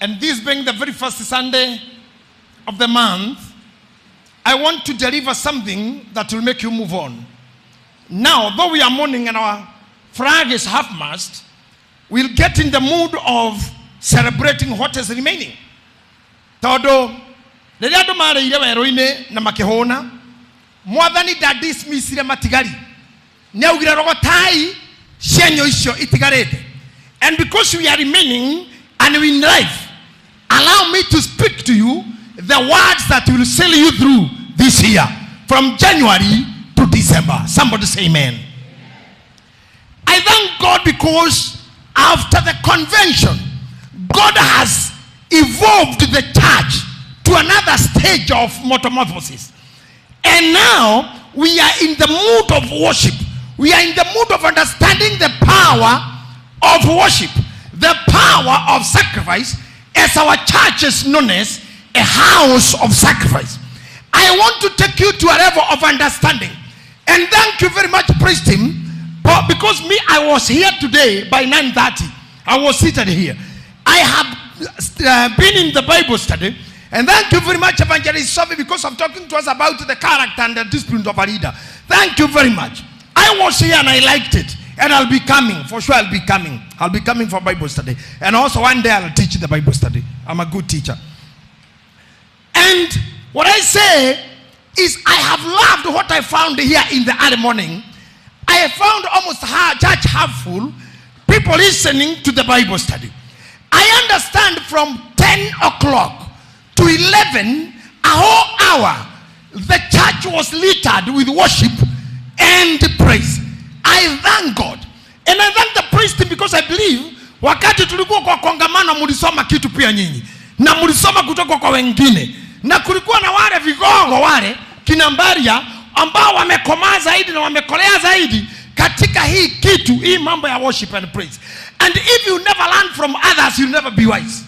And this being the very first Sunday of the month, I want to deliver something that will make you move on. Now, though we are mourning and our flag is half-mast, we'll get in the mood of celebrating what is remaining. Tondũ rĩrĩa andũ marĩire werũ-inĩ na makĩhũna, mwathani nda dismissire matigari. Nĩ augire rogotai cienyũ icio itigarĩte. And because we are remaining and we in life, allow me to speak to you the words that will sail you through this year from January to December. Somebody say amen. I thank God because after the convention, God has evolved the church to another stage of metamorphosis. And now we are in the mood of worship. We are in the mood of understanding the power of worship, the power of sacrifice, as our church is known as a house of sacrifice. I want to take you to a level of understanding. And thank you very much, praise team. But because me, I was here today by 9:30. I was seated here. I have been in the Bible study. And thank you very much, Evangelist Sophie, because of talking to us about the character and the discipline of a leader. Thank you very much. I was here and I liked it. And I'll be coming. For sure, I'll be coming. I'll be coming for Bible study. And also one day I'll teach the Bible study. I'm a good teacher. And what I say is I have loved what I found here in the early morning. I found almost church half full, people listening to the Bible study. I understand from 10 o'clock to 11, a whole hour, the church was littered with worship and praise. I thank God. And I thank the praise team because I believe wakati tulikuwa kwa kongamano mlisoma kitu pia nyinyi, na mlisoma kutoka kwa wengine, na kulikuwa na wale vigogo wale kina Mbaria ambao wamekomaa zaidi na wamekolea zaidi katika hii kitu, hii mambo ya worship and praise. And if you never learn from others, you'll never be wise.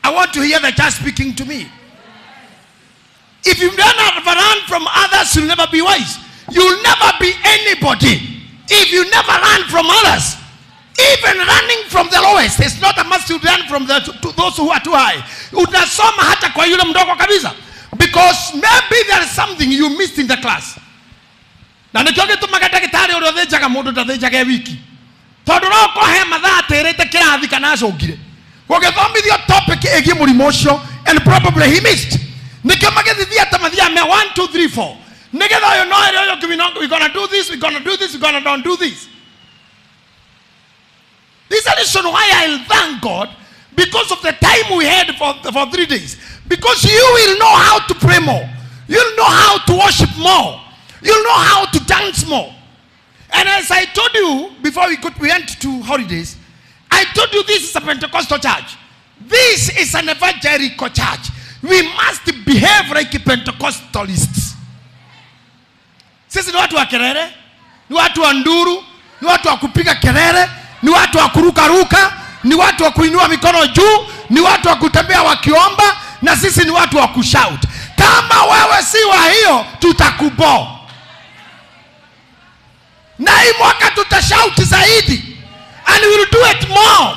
I want to hear the church speaking to me. If you never learn from others, you'll never be wise. You'll never be anybody if you never learn from others. Even learning from the lowest, it's not a must to learn from to those who are too high. Utasoma hata kwa yule mdogo kabisa. Because maybe there is something you missed in the class. Na nikio gĩtũmaga ndagĩtarĩ ũrĩa ũthĩnjaga mũndũ ndathĩnjaga e wiki, tondũ no ũkorwo he mathaa atĩrĩte kĩrathi kana acũngire gũgĩthomithio topic ĩgiĩ mũrimũ ũcio, and probably he missed. Nĩkĩo magĩthiĩ theatre mathiaga me 1 2 3 4, nĩgetha ũyũ no ĩrĩ ũyũ ũngĩ, we gonna do this, we gonna do this, we gonna don't do this. This is the reason why I thank God because of the time we had for 3 days. Because you will know how to pray more. You'll know how to worship more. You'll know how to dance more. And as I told you before we went to holidays, I told you this is a Pentecostal church. This is an evangelical church. We must behave like Pentecostalists. Sisi ni watu wa kelele, ni watu wa nduru, ni watu wa kupiga kelele, ni watu wa kurukaruka, ni watu wa kuinua mikono juu, ni watu wa kutembea wakiomba, na sisi ni watu wa kushout. Kama wewe si wa hiyo, tutakubo. Na hii mwaka tutashout zaidi, and we will do it more.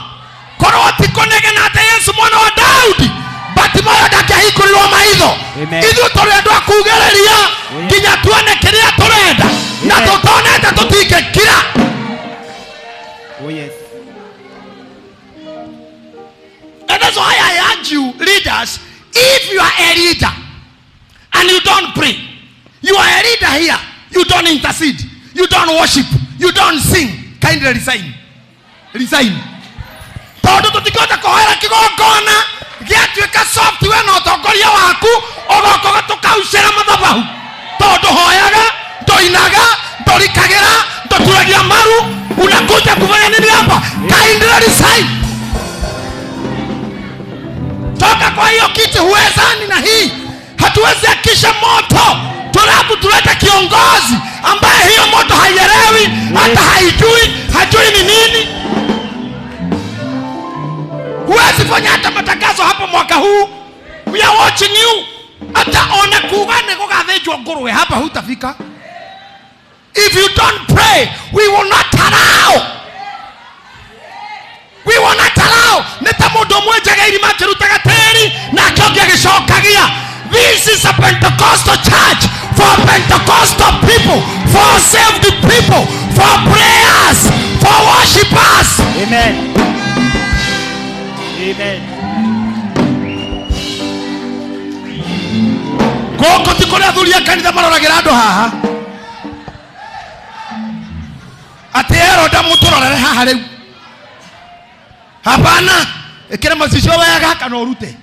Korwo ti kũnegena atĩ Yesu mwana wa Daudi, Batimayo ndangĩahingũrirwo maitho. Amen. Ithuĩ tũrĩ andũ a kugĩrĩria nginya tuone kĩrĩa tũrenda na Amen. Tũtonete tũtingĩkira. Oh yes. And that's why I urge you, leaders, if you are a leader and you don't pray, you are a leader here, you don't intercede, you don't worship, you don't sing, kindly resign. Resign. Tondũ tũtingĩhota kũhoera kĩgongona gĩatuĩka soft, we na ũtongoria waku ũgoka tũkaucĩra mathabahu, tondũ hoyaga, ndoinaga, ndorikagĩra, ndoturagia maru, unakuja kufanya nini hapa? Kindly resign. Toka kwa hiyo kiti, huwezani na hii. Hatuwezi akisha moto tulafu tulete kiongozi ambaye hiyo moto haielewi, hata haijui, hajui ni nini. Huwezi fanya hata matangazo hapo mwaka huu. We are watching you. Hata ona kuga nĩ gũgathĩnjwo ngũrwe hapa hutafika. If you don't pray, we will not allow, we will not allow. Nĩ Irima akĩrutaga tĩri nake ũngĩ agĩcokagia. This is a Pentecostal church for Pentecostal people, for saved people, for prayers, for worshipers. Amen. Amen. Gũkũ ti kũrĩa athuri a kanitha maroragĩra andũ haha atĩ eroda mũtũrorere haha rĩu. Hapana, ĩkĩra macicio wega kana ũrute.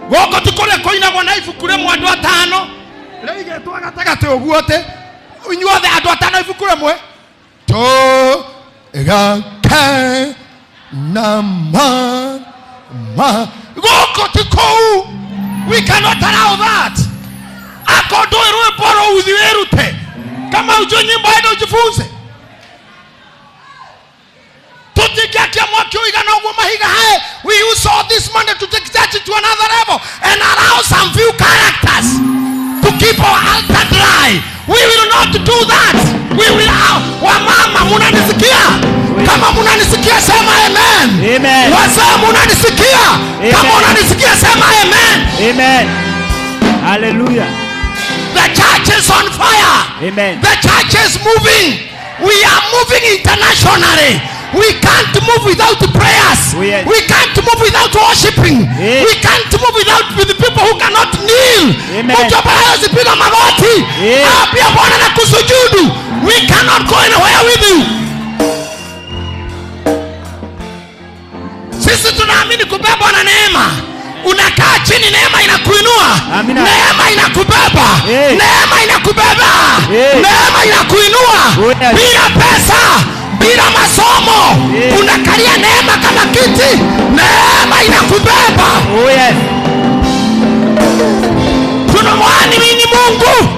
Gũkũ ti kũrĩa kũinagwo na ibuku rĩmwe andũ atano rĩigĩtwo gatagatĩ ũguo atĩ inyuothe andũ atano ibuku rĩmwe tũgake na ma ma. Gũkũ ti kũu. We cannot allow that. Ako ndũĩ rwĩmbo rũu thi wĩrute. Kama ujui nyimbo enda ujifunze. Tutingiakia mwaki ũigana ũguo mahiga hae. We use all this money to take church to another level and allow some few characters to keep our altar dry. We will not do that. We will. Wamama munanisikia? Kama munanisikia sema amen. Amen. Wazee munanisikia? Kama Amen. unanisikia sema amen. Amen. Hallelujah. The church is on fire. Amen. The church is moving. We are moving internationally. We can't move without prayers. Oh, yes. We can't move without worshiping. Yes. We can't move without with the people who cannot kneel. Amen. Mtu ambaye hawezi piga magoti. Yes. Pia Bwana na kusujudu. We cannot go anywhere with you. Sisi tunaamini kubebwa na neema. Unakaa chini, neema inakuinua. Amina. Neema inakubeba. Yes. Neema inakubeba. Yes. Neema inakuinua. Oh, yes. Bila pesa, bila masomo. Yes. Unakalia neema kama kiti. Neema inakubeba. Oh yes. Tunamwamini Mungu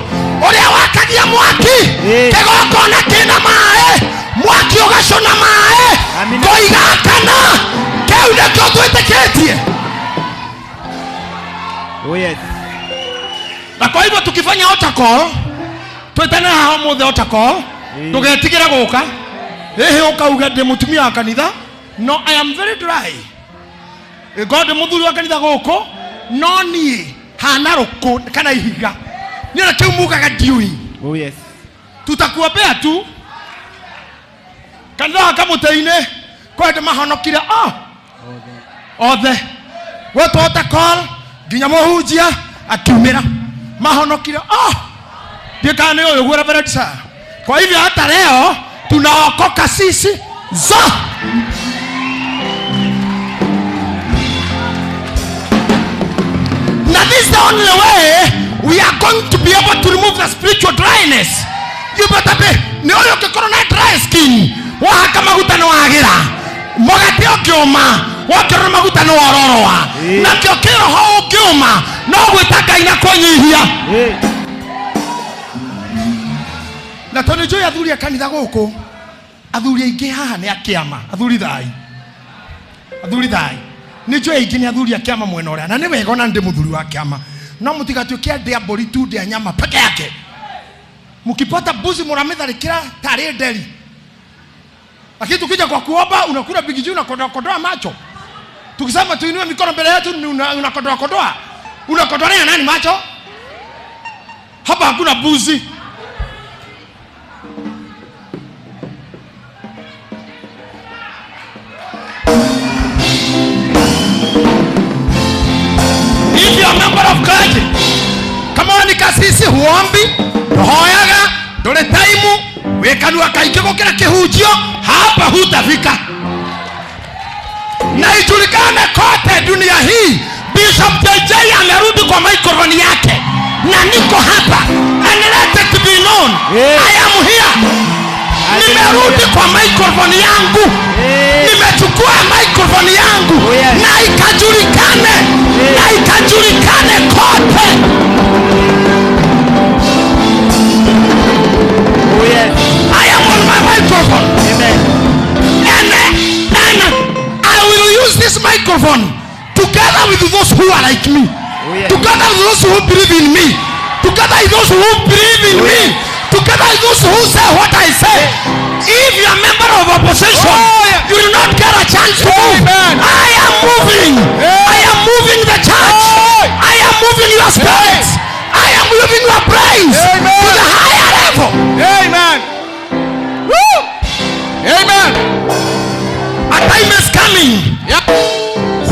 uria wakagia mwaki. Yes. Kigongona kina maĩ, mwaki ũgacũna maĩ. Amina. Ngoigakana kĩu nĩkĩo twĩtĩkĩtie. Oh yes. Na kwa hivyo tukifanya altar call, twĩtane haha ũmũthĩ altar call, ndũgetigĩre gũka. Ĩhĩ ũkauga ndĩ mũtumia wa kanitha, no I am very dry. Ĩngorwo ndĩ mũthuri wa kanitha gũkũ, no niĩ hana rũkũ kana ihiga. Niĩ na kĩu mugaga ndiũĩ. Oh yes. Tutakuombea tu. Kanitha wa Kamũtĩ-inĩ kwĩ andũ mahonokire othe. Gwetwo altar call nginya mũhunjia akiumĩra mahonokire ndiĩ kana nĩ ũyũ ũguo Reverend Sir. Kwa hivyo hata leo tunaokoka sisi zo. Now this is the only way we are going to be able to remove the spiritual dryness. You better be nĩ ũyũ ũngĩkorwo na dry skin, wahaka maguta nĩ wagĩra, mũgate ũngĩũma wongerera maguta nĩ wororoa, nakĩo kĩroho ũngĩũma no gwĩta Ngai na kũnyihia. Na tondũ njũĩ athuri a kanitha gũkũ, athuri aingĩ haha nĩ a kĩama, athuri thai, athuri thai, nĩ njũĩ aingĩ nĩ athuri a kĩama mwena ũrĩa, na nĩ wega ona ndĩ mũthuri wa kĩama, no mũtigatuĩke andĩ a mbũri tu, ndĩ a nyama peke yake. Mkipata mbuzi mũramĩtharĩkĩra tarĩ nderi, lakini tukija kwa kuomba unakula bigiji, unakodoa kodoa macho. Tukisema tuinue mikono mbele yetu ni unakodoa kodoa. Unakodolea nani macho? Hapa hakuna mbuzi. If you are a member of clergy, kama wewe ni kasisi huombi, hoyaga, ndũrĩ taimu, wĩkanua kaingĩ gũkĩra kĩhunjio, hapa hutafika. Na ijulikane kote dunia hii, Bishop JJ amerudi kwa microphone yake na niko hapa, and let it be known. Yeah. I am here. Nimerudi kwa microphone yangu. Yeah. Nimechukua microphone yangu. Oh, yes. Na ikajulikane. Yeah. Na ikajulikane kote. Oh, yes. I am on my microphone. Amen. And I will use this microphone together with those who are like me. Oh, yes. Together with those who believe in me. Together with those who believe in me. Together with those who say what I say. position, Oh, yeah. you will not get a chance to move. Amen. I am moving. Hey. I am moving the church. Hey. I am moving your spirits. I am moving your brains Amen. to the higher level. Amen. Woo. Amen. A time is coming Yeah.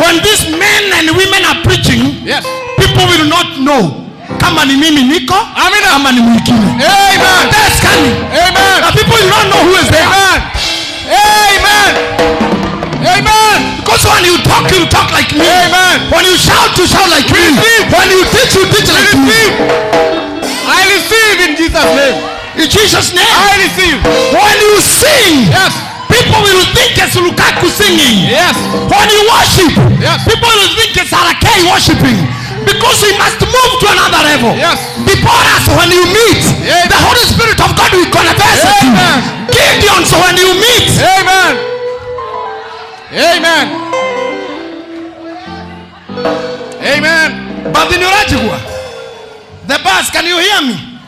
when these men and women are preaching, Yes. people will not know kama ni mimi niko Amina. ama ni mwingine. Amen. That's coming. Amen. The people will not know who is there. Amen. Amen. Amen. Because when you talk like me. Amen. When you shout like me. When you teach like me. Receive. I receive in Jesus' name. In Jesus' name. I receive. When you sing, Yes. people will think it's Lukaku singing. Yes. When you worship, Yes. people will think it's Arakei worshiping. Because we must move to another level. Yes. Before us, when you meet, Amen. the Holy Spirit of God will converse with you. Amen. Gideon, so when you meet, Amen. Amen. Amen. But in Urajigwa, the bus, can you hear me?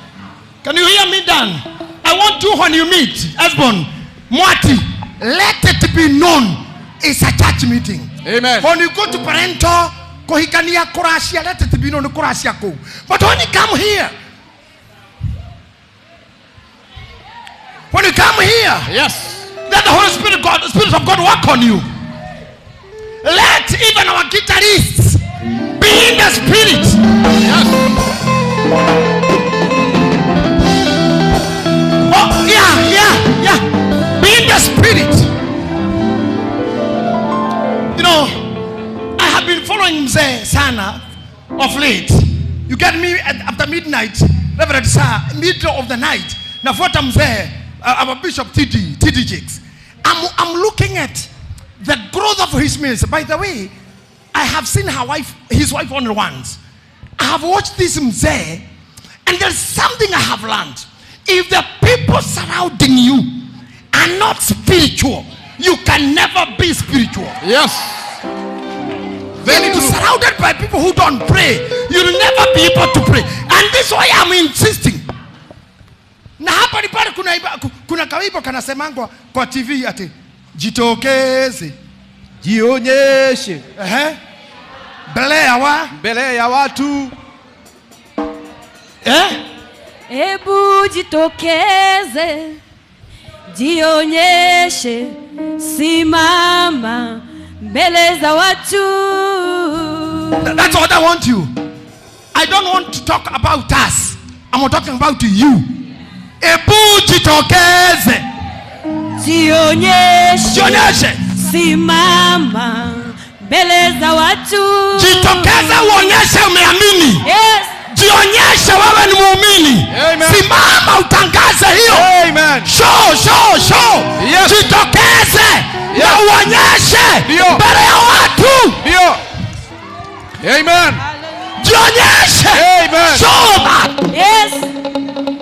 Can you hear me, Dan? I want you when you meet, Esbon, Mwati, let it be known it's a church meeting. Amen. When you go to parental, kuhikania kuracia, let it be known kuracia kuu. But when you come here, when you come here, Yes. let the Holy Spirit, God, the Spirit of God work on you. Let even our guitarists be in the Spirit. Yes. Oh, yeah. Be in the Spirit. You know, I have been following Mzee Sana of late. You get me after midnight, Reverend Sir, middle of the night. Nafuata Mzee, our Bishop TD Jakes. I'm looking at the growth of his ministry. By the way, I have seen her wife, his wife only once. I have watched this Mzee, and there's something I have learned. If the people surrounding you are not spiritual, you can never be spiritual. Yes. Very If you're true. surrounded by people who don't pray, you'll never be able to pray. And this is why I'm insisting. Na hapa ni pale kuna kawimbo kanasemangwa kwa TV ati jitokeze, Jionyeshe ehe, mbele ya wa mbele ya watu. eh, Hebu jitokeze, jionyeshe, simama mbele za watu. That's what I want you. I don't want to talk about us. I'm talking about you. Ebu jitokeze, Jionyeshe, jionyeshe, simama mbele za watu. Jitokeze uonyeshe umeamini. Yes. Jionyeshe wewe ni muumini. Amen. Simama utangaze hiyo. Amen. Show, show, show. Yes. Jitokeze Yes. na uonyeshe Ndio. mbele ya watu. Ndio. Amen. Jionyeshe. Amen. Show that. Yes.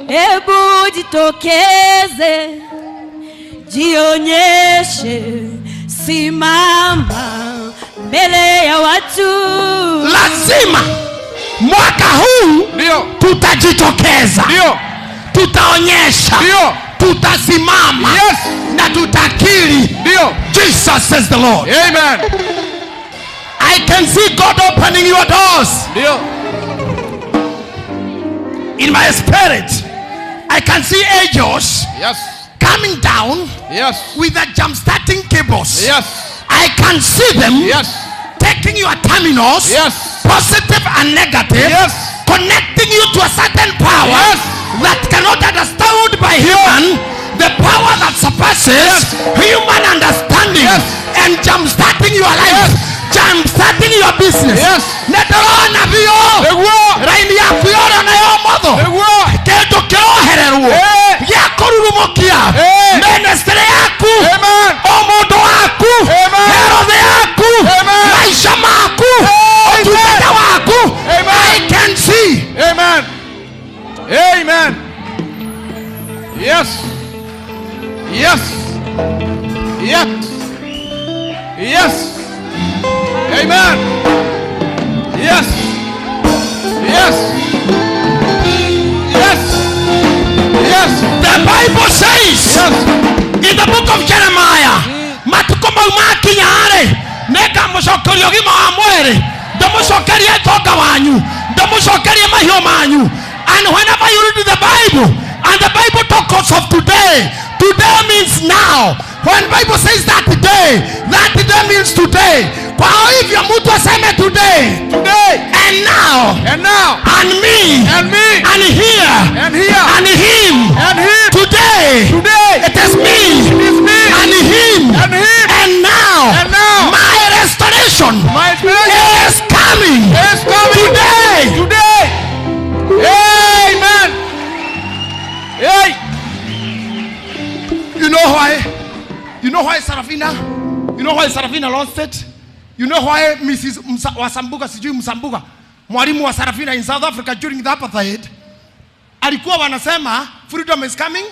Hebu jitokeze, jionyeshe, simama mbele ya watu. Lazima mwaka huu Ndio. tutajitokeza. Ndio. Tutaonyesha. Ndio. Tutasimama. Yes. Na tutakiri. Ndio. Jesus says the Lord. Amen. I can see God opening your doors. Ndio. In my spirit, I can see angels Yes. coming down Yes. with the jump-starting cables. Yes. I can see them Yes. taking your terminals, Yes. positive and negative, Yes. connecting you to a certain power Yes. that cannot understood by human, the power that surpasses Yes. human understanding, Yes. and jump-starting your life, Yes. jump-starting your business. Yes. Nĩndĩrona biũ Nĩguo. raini yaku yothe na ya ũmotho Nĩguo. kĩndũ kĩrohererwo Eh. gĩa kũrurumũkia Eh. ministry yaku Amen. ũmũndũ waku Amen. herothe yaku Amen. maisha maku Amen. ũtungata waku. Amen. I can see. Amen. Amen. Yes. Yes. Yes. Yes. Amen. Yes. Yes. Yes. Yes. The Bible says Yes. in the book of Jeremiah Ndĩmũcokerie ũgima wa mwĩrĩ, ndĩmũcokerie ũtonga wanyu, ndĩmũcokerie mahiũ manyu. And whenever you read the Bible, and the Bible talks of today, today means now. When Bible says that day means today. Kwa hivyo mtu aseme today, Today. And now, And now. And me, And me. And here, And here. And him. And him. Today, Today. it is me, It is me. And him, And him. And now, And now. My restoration My inspiration is coming is coming today. Today. Amen. Hey. You know why? You know why Sarafina? You know why Sarafina lost it? You know why Mrs. Wasambuka, sijui Msambuka, mwalimu wa Sarafina in South Africa during the apartheid, alikuwa wanasema freedom is coming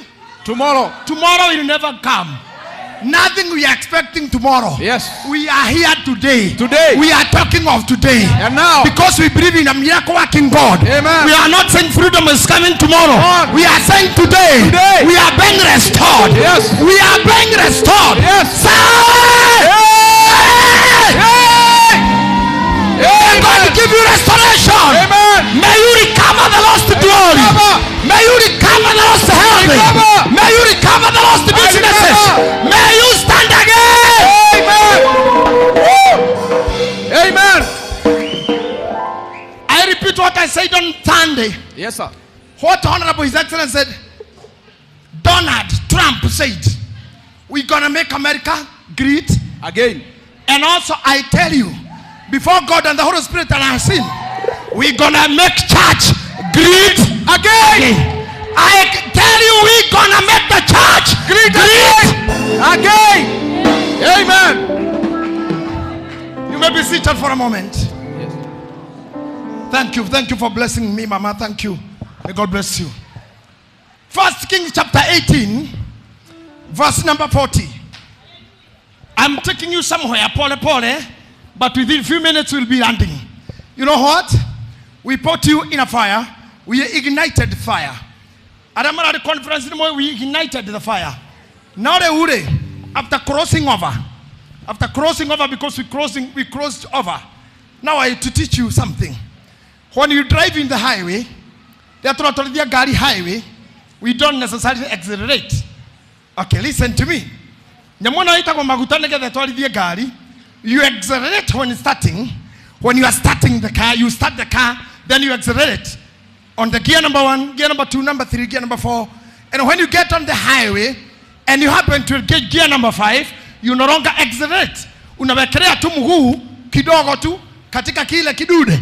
tomorrow. Tomorrow will never come. Nothing we are expecting tomorrow. Yes. We are here today. Today. We are talking of today. And now. Because we believe in a miracle working God. Amen. We are not saying freedom is coming tomorrow. On. We are saying today. Today. We are being restored. Yes. We are being restored. Yes. Say, Hey! Hey! Hey! May God give you restoration. Amen. May you recover the lost glory. Recover. May you recover the lost health. Recover. May you recover the lost I businesses. recover. May you stand again. Amen. Woo. Amen. I repeat what I said on Sunday. Yes, sir. What Honorable His Excellency said, Donald Trump said, we're going to make America great again. And also I tell you, before God and the Holy Spirit and our sin, we're going to make church great again. I tell you, we're going to make the church great, great again. Amen. You may be seated for a moment. Yes. Thank you. Thank you for blessing me, Mama. Thank you. May God bless you. 1 Kings chapter 18, verse number 40. I'm taking you somewhere, pole pole, but within a few minutes we'll be landing. You know what? We put you in a fire. We ignited the fire. At the conference, we ignited the fire. Now the Ure, after crossing over, after crossing over, because we crossed over. Now I have to teach you something. When you drive in the highway, the Gari highway, we don't necessarily accelerate. Okay, listen to me. Nyamona ita maguta nĩgetha ĩtwarithie ngari. You accelerate when starting. When you are starting the car, you start the car, then you accelerate. On the gear number 1, gear number 2, number 3, gear number 4. And when you get on the highway, and you happen to get gear number 5, you no longer accelerate. Unawekelea tu mguu kidogo tu katika kile kidude.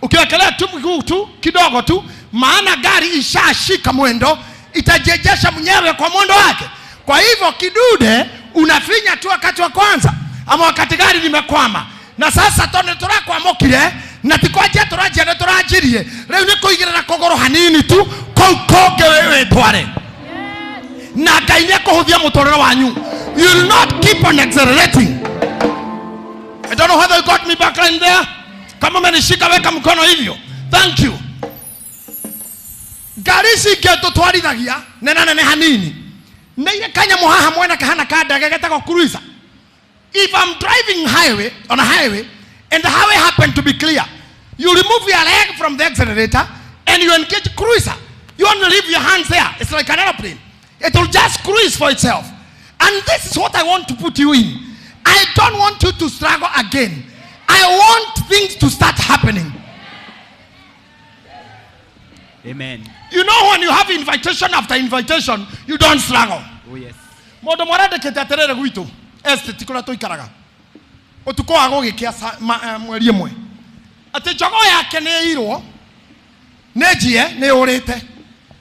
Ukiwekelea tu mguu tu kidogo tu, maana gari ishashika mwendo, itajejesha mwenyewe kwa mwendo wake. Kwa hivyo kidude unafinya tu wakati wa kwanza ama wakati gari limekwama. Na sasa tone turakwamokire na tikwaje turaje na turajirie. Leo ni kuigirira kogoro hanini tu kou konge wewe tware. Na Ngai nĩekũhũthia mũtũrĩre wanyu. You will not keep on accelerating. I don't know whether you got me back line there. Kama umenishika weka mkono hivyo. Thank you. Ngari ici ingĩ tũtwarithagia nena nene hanini. Nĩ irĩ kanyamũ haha mwena kahana ka ndege getagwo cruiser. If I'm driving highway on a highway and the highway happened to be clear, you remove your leg from the accelerator and you engage cruiser. You only leave your hands there. It's like an airplane. It will just cruise for itself. And this is what I want to put you in. I don't want you to struggle again. I want things to start happening. Amen. You know, when you have invitation after invitation, you don't struggle. Oh, yes. Mũndũ mwarandĩkĩte atĩrĩrĩ gwitũ, estate kũrĩa tũikaraga. Ũtukũ wa gũgĩkĩa mweri ĩmwe. Atĩ njogoo yake nĩ ĩirwo, nĩ njie, nĩ yũrĩte.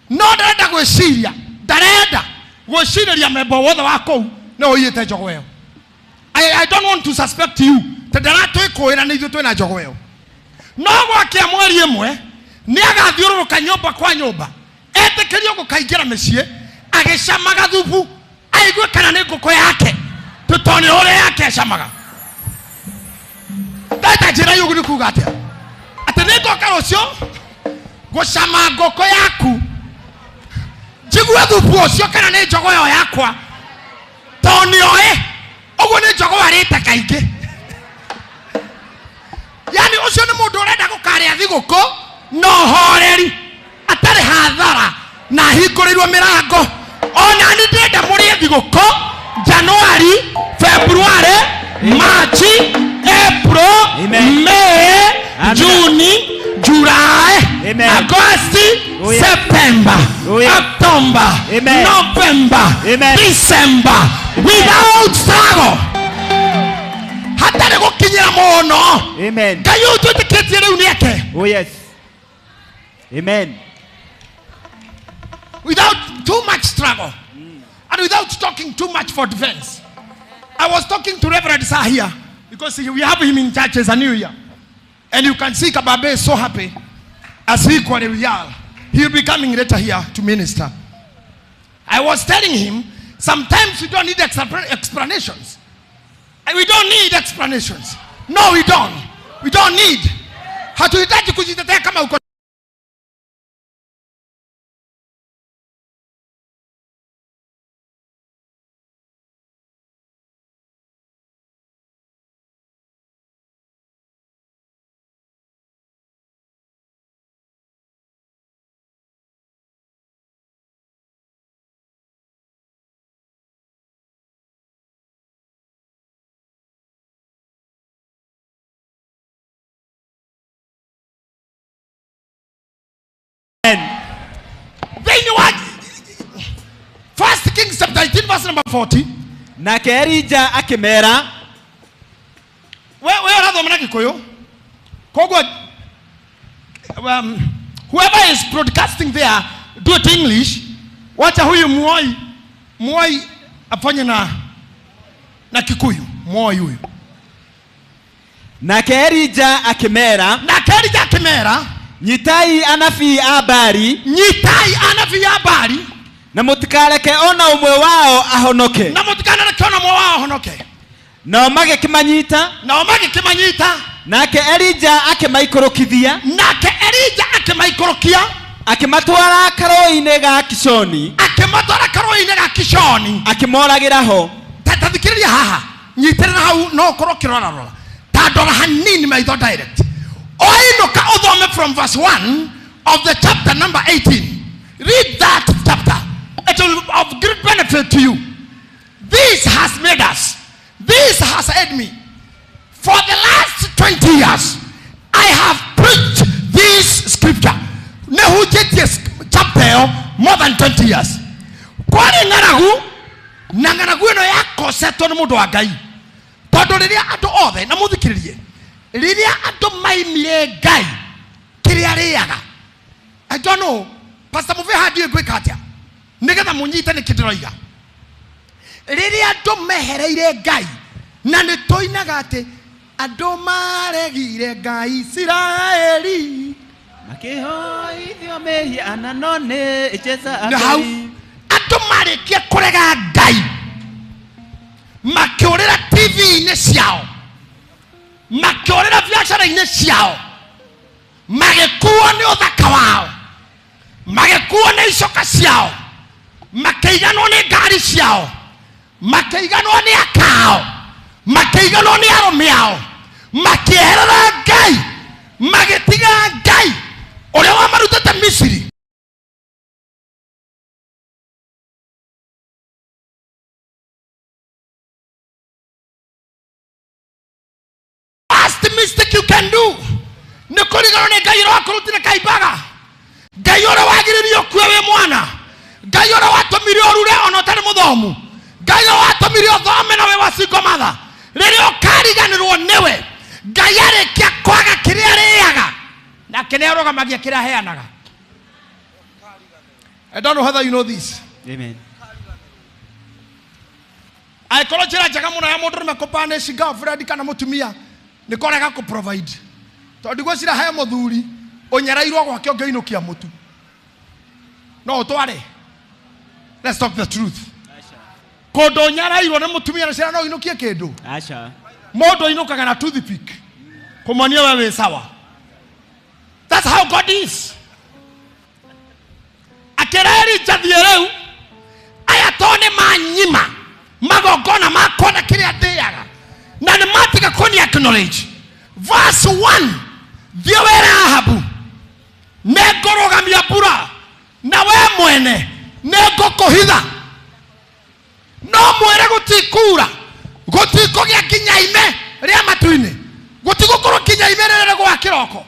No ndarenda gwĩciria, ndarenda gwĩcirĩria memba wothe wa kũu nĩ ũiyĩte njogoo ĩyo. I don't want to suspect you. Te ndaratwĩkũĩra nĩ ithuĩ twĩna njogoo ĩyo. No gwakĩa mweri ĩmwe, nĩ agathiũrũrũka nyũmba kwa nyũmba, etĩkĩrio gũkaingĩra mĩciĩ, agĩcamaga thubu, aigue kana nĩ ngũkũ yake, tũtone ũrĩa yake acamaga. Ndeta njĩra yũgu nĩ kuga atĩa? Atĩ nĩ ngoka rũciũ gũcama ngũkũ yaku, njigue thubu ũcio kana nĩ njogoo ĩyo yakwa, tondũ nĩoĩ ũguo nĩ njogoo arĩte kaingĩ. Yani ũcio nĩ mũndũ ũrenda gũkarĩa thigũkũ na ũhoreri atarĩ hathara na ahingũrĩirwo mĩrango. Ona nĩ ndĩrenda mũrĩe thigũkũ January, February, March, April, Amen. May, Amen. June, July, Amen. August, Oh, yeah. September, Oh, yeah. October, Amen. November, Amen. December, without struggle. Hatarĩ gũkinyĩra mũno. Amen. Ngai ũyũ twĩtĩkĩtie rĩu nĩ ake. Oh yes. Amen. Without too much struggle and without talking too much for defense. I was talking to Reverend Sir here because we have him in church as a new year. And you can see Kababe is so happy as equally we are. He'll be coming later here to minister. I was telling him, sometimes we don't need explanations. And we don't need explanations. No, we don't. We don't need. Hatuhitaji kujitetea kama uko thĩinĩ wa First Kings chapter 18 verse number 40. Nake Elija akĩmera We ũrathoma na Gĩkũyũ koguo whoever is broadcasting there do it English. Wacha huyu Mwoi afanye na Kikuyu. Mwoi huyu. Nake Elija akĩmera Nake Elija akĩmera nyitai anabii a Baali nyitai anabii a Baali na mũtikareke ona ũmwe wao ahonoke. Na mũtikanareke ona ũmwe wao ahonoke. Nao magĩkĩmanyita. Nao magĩkĩmanyita. Nake Elija akĩmaikũrũkithia. Nake Elija akĩmaikũrũkia. Akĩmatwara karũĩ-inĩ ga Kishoni. Akĩmatwara karũĩ-inĩ ga Kishoni. Akĩmoragĩra ho. Ta thikĩrĩria haha. Nyitĩrĩra hau no ũkorwo ũkĩrorarora. Ta ndora hanini maitho direct. Oinũka ũthome from verse 1 of the chapter number 18. Read that chapter. It will be of great benefit to you. This has made us. This has helped me. For the last 20 years, I have preached this scripture. Nehujĩtie chapter ĩyo more than 20 years. Kwarĩ ng'aragu, na ng'aragu ĩno yakosetwo nĩ mũndũ wa Ngai. Tondũ rĩrĩa andũ othe, na mũthikĩrĩrie, rĩrĩa andũ maimire Ngai kĩrĩa arĩaga. I don't know, Pastor Muveha ndiũĩ ngwĩka atĩa nĩgetha mũnyite nĩkĩ ndĩroiga. Rĩrĩa andũ mehereire Ngai, na nĩ tũinaga atĩ andũ maregire Ngai Isiraeli. Makĩhoithio mĩhianano nĩ Jezebeli. Na hau andũ marĩkia kũrega Ngai makĩũrĩra TV-inĩ ciao, makĩũrĩra biacara-inĩ ciao, magĩkuo nĩ ũthaka wao, magĩkuo nĩ icoka ciao, makĩiganwo nĩ ngari ciao, makĩiganwo nĩ akao, makĩiganwo nĩ arũme ao, makĩeherera Ngai, magĩtiga Ngai ũrĩa wamarutĩte Misiri. First mistake you can do nĩ kũriganwo nĩ Ngai ũrĩa wakũrutire kaimbaga, Ngai ũrĩa wagiririe ũkue wĩ mwana, Ngai ũrĩa watũmire ũrure ona ũtarĩ mũthomu, Ngai ũrĩa watũmire ũthome na wĩ wa single mother. Rĩrĩa ũkariganĩrwo nĩwe, Ngai arĩkia kwaga kĩrĩa arĩaga, nake nĩ arũgamagia kĩrĩa aheanaga. I don't know whether you know this. Amen. Angĩkorwo njĩra njega mũno ya mũndũrũme kũpanish girlfriend kana mũtumia nĩ kũrega kũ provide. Tondũ ndigwĩciria he mũthuri ũnyereirwo gwake ũngĩinũkia mũtu. No ũtware. Let's talk the truth. Kũndũ ũnyereirwo nĩ mũtumia na ciana no ũinũkie kĩndũ. Aca. Mũndũ ainũkaga na toothpick kũmonia we wĩ sawa. That's how God is. Akĩra Elija thiĩ rĩu, aya to nĩ manyima magongona makwa na kĩrĩa ndĩaga, na nĩ matiga kũni acknowledge. Verse Verse 1, thiĩ wĩre Ahabu nĩngũrũgamia mbura na we mwene nĩngũkũhitha. No mwĩre gũtikura, gũtikũgĩa nginya ime rĩa matu-inĩ, gũtigũkorwo nginya ime rĩrĩa rĩgũa kĩroko.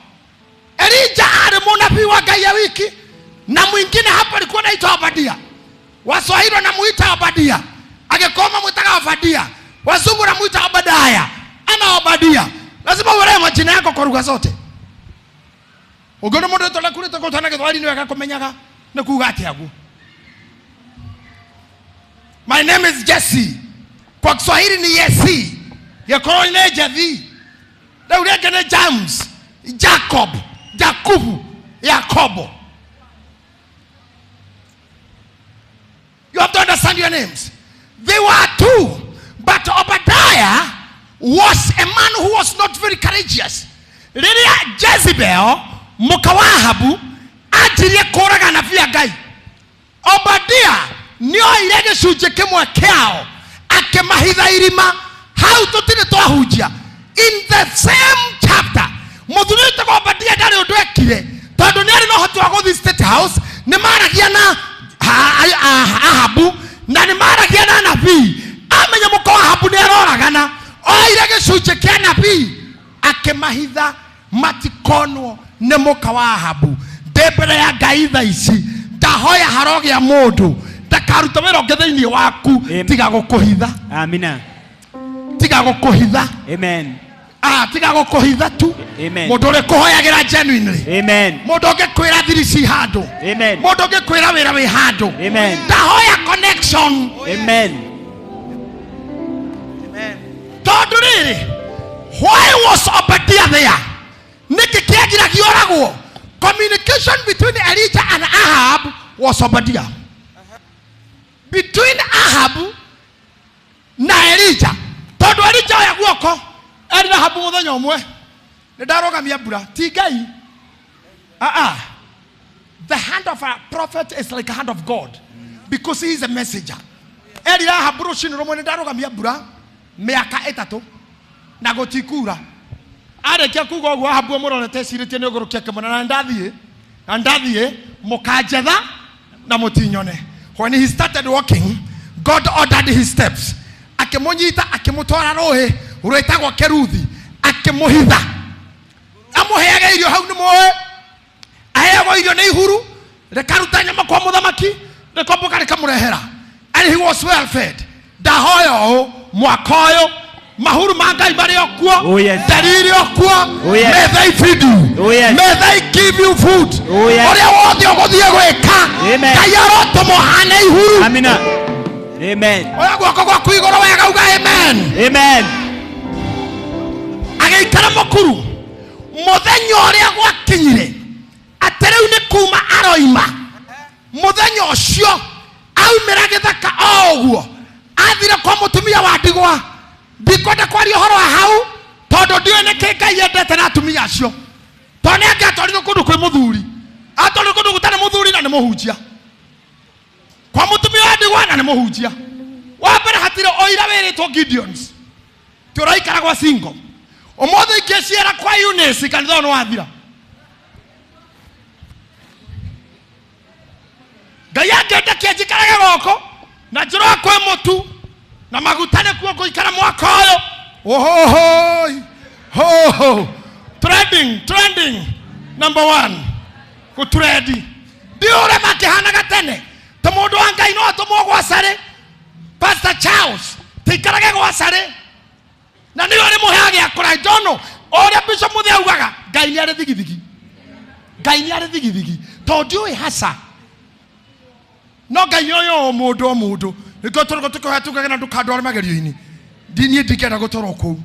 Elija arĩ mũnabii wa Ngai ya wiki, na mwingine hapo alikuwa anaitwa Obadia. Waswahili wanamuita Obadia, Agĩkũyũ mamwĩtaga Obadia, Wazungu wanamuita Obadaya ana Obadia. Lazima uelewe majina yako kwa lugha zote. Ũngĩona mũndũ wĩtwo Lekurĩte kũtana Gĩthweri nĩ wega kũmenyaga nĩ kuga atĩa guo. My name is Jesse. Kwa Kiswahili ni Yesi. Gĩkũyũ nĩ Jethi. Rĩu rĩngĩ nĩ James, Jacob, Jakubu, Yakobo. You have to understand your names. They were two, but Obadiah was a man who was not very courageous. Rĩrĩa Jezebel mũka wa Ahabu anjirie kũraga anabii a Ngai, Obadia nĩoire gĩcunjĩ kĩmwe kĩao akĩmahitha irima. Hau tũtirĩ twahunjia. In the same chapter, mũthuri wĩtagwo Obadia ndarĩ ũndũ ekire, tondũ nĩ arĩ na ũhoti wa gũthiĩ State House. Nĩ maragia na Ahabu na nĩ maragia na anabii. Amenya mũka wa Ahabu nĩ aroragana, oire gĩcunjĩ kĩa anabii akĩmahitha matikonwo nĩ mũka wa Ahabu. Ndĩ mbere ya Ngai thaa ici, ndahoya harogĩa mũndũ ndakaruta wĩra ũngĩ thĩinĩ waku Amen. tiga gũkũhitha. Amina. Tiga gũkũhitha. Amen. Tiga gũkũhitha tu. Amen. Mũndũ ũrĩ kũhoyagĩra genuinely. Amen. Mũndũ ũngĩkwĩra thiri ci handũ. Amen. Mũndũ ũngĩkwĩra wĩra wĩ handũ. Amen. Ndahoya connection. Amen. Tondũ rĩrĩ, why was Obadia there? Nĩkĩ kĩagiragia oragwo? Communication between Elijah and Ahab was Obadia. Between Ahab na Elijah. Tondũ Elijah oya guoko erire Ahabu mũthenya ũmwe, nĩ ndarũgamia mbura, ti Ngai. The hand of a prophet is like a hand of God because he is a messenger. Erire Ahabu rũcinĩ rũmwe, nĩ ndarũgamia mbura mĩaka 3 na gũtikura. Arĩkia kuga ũguo, Ahabu amũrorete ecirĩtie nĩ ũgũrũkia akĩmwĩra, na ndathiĩ, na ndathiĩ, mũkanjetha na mũtinyone. When he started walking, God ordered his steps. Akĩmũnyita, akĩmũtwara rũĩ rwĩtagwo Keruthi, akĩmũhitha. Amũheaga irio hau nĩ mũĩ, aheagwo irio nĩ ihuru, rĩkaruta nyama kwa mũthamaki, rĩkombũka rĩkamũrehera. And he was well fed. Ndahoya ũũ, mwaka ũyũ mahuru ma Ngai marĩ o kuo. Oh, yes. Nderi irĩ o kuo. Oh, yes. May they feed you. Oh, yes. May they give you food. Oh, yes. Ũrĩa wothe ũgũthiĩ gwĩka, Amen. Ngai arotũma ũhane ihuru. Amina. Amen. Oya guoko gwaku igũrũ wega uga amen. Amen. Agĩikara mũkuru mũthenya ũrĩa gwakinyire atĩ rĩu nĩ kuma aroima. Mũthenya ũcio aumĩra gĩthaka o ũguo, athire kwa mũtumia wa ndigwa. Ndikwenda kwaria ũhoro wa hau tondũ ndiũĩ nĩkĩ Ngai endete na atumia acio, tondũ nĩ angĩatwarirwo kũndũ kwĩ mũthuri, atwarirwo kũndũ gũtarĩ mũthuri na nĩ mũhunjia, kwa mũtumia wa ndigwa na nĩ mũhunjia. Wa mbere hatirĩ ũira wĩrĩtwo Gideons ti ũraikara gwa single. Ũmũthĩ ingĩciara kwa Eunice kanitha ũyũ nĩ wathira. Ngai angĩenda kĩnjikarage gũkũ na njĩra kwĩ mũtu na maguta nĩkuo ngũikara mwaka ũyũ. Ohohoi, ho, trending, trending number 1, gũtrendi. Ndiũĩ ũrĩa makĩhanaga tene, ta mũndũ wa Ngai no atũmwo gwa Carĩ. Pastor Charles tiikarage gwa Carĩ na nĩwe ũrĩmũheaga gĩa kũrĩa. I don't know ũrĩa Bishop Mũthia augaga, Ngai nĩ arĩ thigithigi, Ngai nĩ arĩ thigithigi, tondũ ndiũĩ haca. No Ngai nĩ oĩ o mũndũ o mũndũ. Nĩkĩo tũrĩko tũkĩhoya tugaga na ndũkandware magerio-inĩ. Niĩ ndingĩenda gũtwarwo kũu.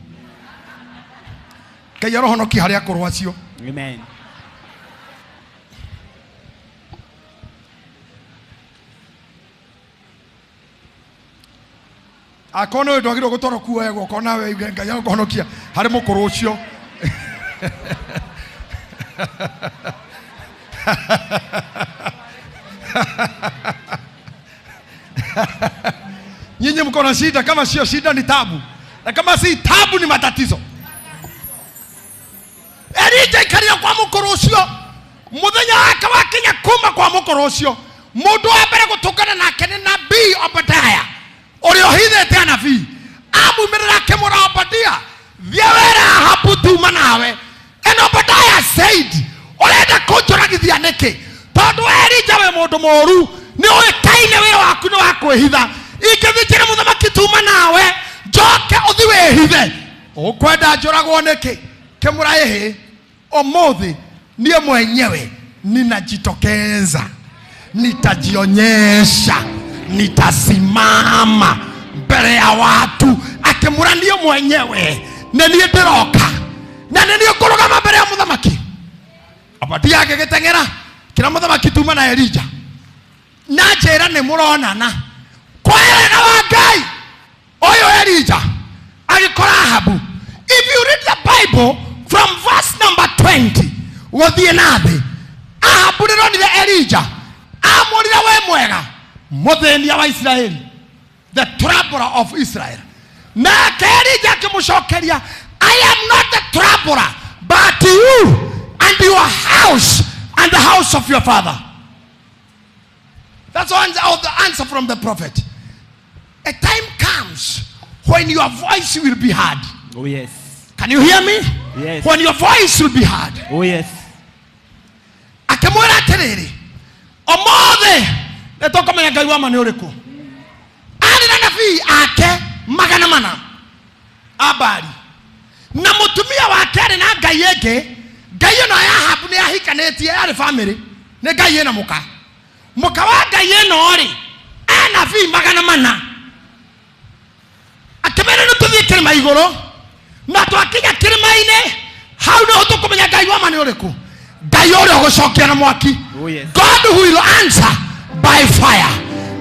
Ngai arohonokia harĩa akũrũ acio. Amen. Akorwo nĩ ũndũ wagĩrĩirwo gũtwarwo kuo guoko nawe uge Ngai arohonokia harĩ mũkũrũ ũcio. Nyinyi mko na shida, kama sio shida ni tabu, na kama si tabu ni matatizo. Mũkũrũ ũcio mũthenya wake wakinya kuma kwa mũkũrũ ũcio, mũndũ wa mbere gũtũngana nake nĩ nabii Obadiah ũrĩa ũhithĩte anabii. Amumĩrĩra akĩmwĩra, Obadia, thiĩ wĩre Ahabu tuma nawe. And Obadiah said, ũrenda kũnjũragithia nĩkĩ? Tondũ Elija wĩ mũndũ mũũru, nĩ ũĩkaine wĩra waku nĩ wa kwĩhitha. Ingĩthiĩ njĩre mũthamaki tuma nawe, njoke ũthi wĩhithe, ũkwenda njũragwo nĩkĩ? Kĩmũra ĩhĩ, ũmũthĩ niĩ mwenyewe ninajitokeza, nitajionyesha, nitasimama mbele ya watu. Akĩmũra niĩ mwenyewe nĩ niĩ ndĩroka na nĩ niĩ ngũrũgama mbere ya mũthamaki. Obadia agĩgĩteng'era kĩra mũthamaki tuma na Elija na njĩra nĩ mũronana kwa wega wa Ngai. Ũyũ Elija agĩkora Ahabu. If you read the Bible from verse number 20 gũthiĩ na thĩ, Ahabu rĩronire Elija amũrire, we mwega mũthĩnia wa Isiraeli, the troubler of Israel. Nake Elija akĩmũcokeria, I am not the troubler, but you and your house and the house of your father. That's one of the answer from the prophet. A time comes when your voice will be heard. Oh yes. Can you hear me? Yes. When your voice will be heard. Oh yes. Akĩmwĩra atĩrĩrĩ, ũmũthĩ nĩ tũkũmenya Ngai wa ma nĩ ũrĩkũ. Arĩ na nabii ake 400 a Baali, na mũtumia wake arĩ na ngai ĩngĩ. Ngai ĩno ya Ahabu nĩ ahikanĩtie, yarĩ family, nĩ ngai ĩna mũka. Mũka wa ngai ĩno rĩ, anabii 400. Akĩmera nĩ tũthiĩ kĩrĩma igũrũ, na twakinya kĩrĩma-inĩ hau nĩho tũkũmenya Ngai wa ma nĩ ũrĩkũ, Ngai ũrĩa ũgũcokia na mwaki. Oh, yes. God who will answer by fire.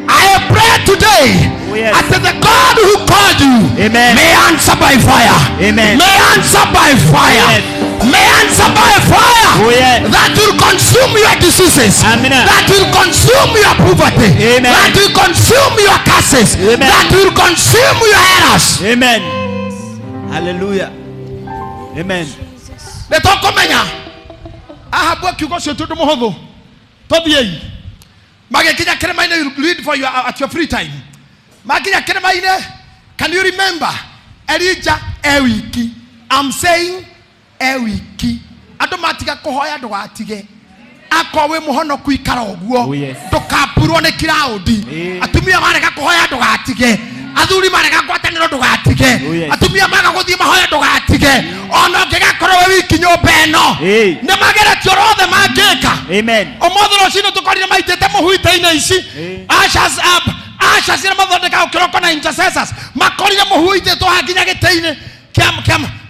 I pray today Oh, yes. that the God who called you Amen. may answer by fire. Amen. May answer by fire. Yes. May answer by fire. Oh, yes. That will consume your diseases. Amen. That will consume your poverty. Amen. That will consume your curses. Amen. That will consume your errors. Amen. Hallelujah. Amen. Nĩ tũkũmenya. Ahabu akiuga ũcio ti ũndũ mũhũthũ, tũthiĩi. Magĩkinya kĩrĩma-inĩ. You read for your, at your free time. Makinya kĩrĩma-inĩ, can you remember Elijah e wiki? I'm saying e wiki. Andũ matiga kũhoya, ndũgatige. Akorwo wĩ mũhonoku, ikara ũguo. Oh, yes. Ndũkampurwo nĩ kiraũndi. Atumia marega kũhoya, ndũgatige. Athuri marega ngwatanĩro, ndũgatige. Oh, yes. Atumia maga gũthiĩ mahoya, ndũgatige. Ona ũngĩgakorwo wĩ wiki nyũmba ĩno, nĩ mageretio rothe mangĩka. Amen. Ũmũthĩ rũcinĩ tũkorire maitĩte mũhu ite-inĩ ici. Ushers up, ushers iria mathondekaga kĩroko na intercessors makorire mũhu ũitĩtwo haha nginya gĩtĩ-inĩ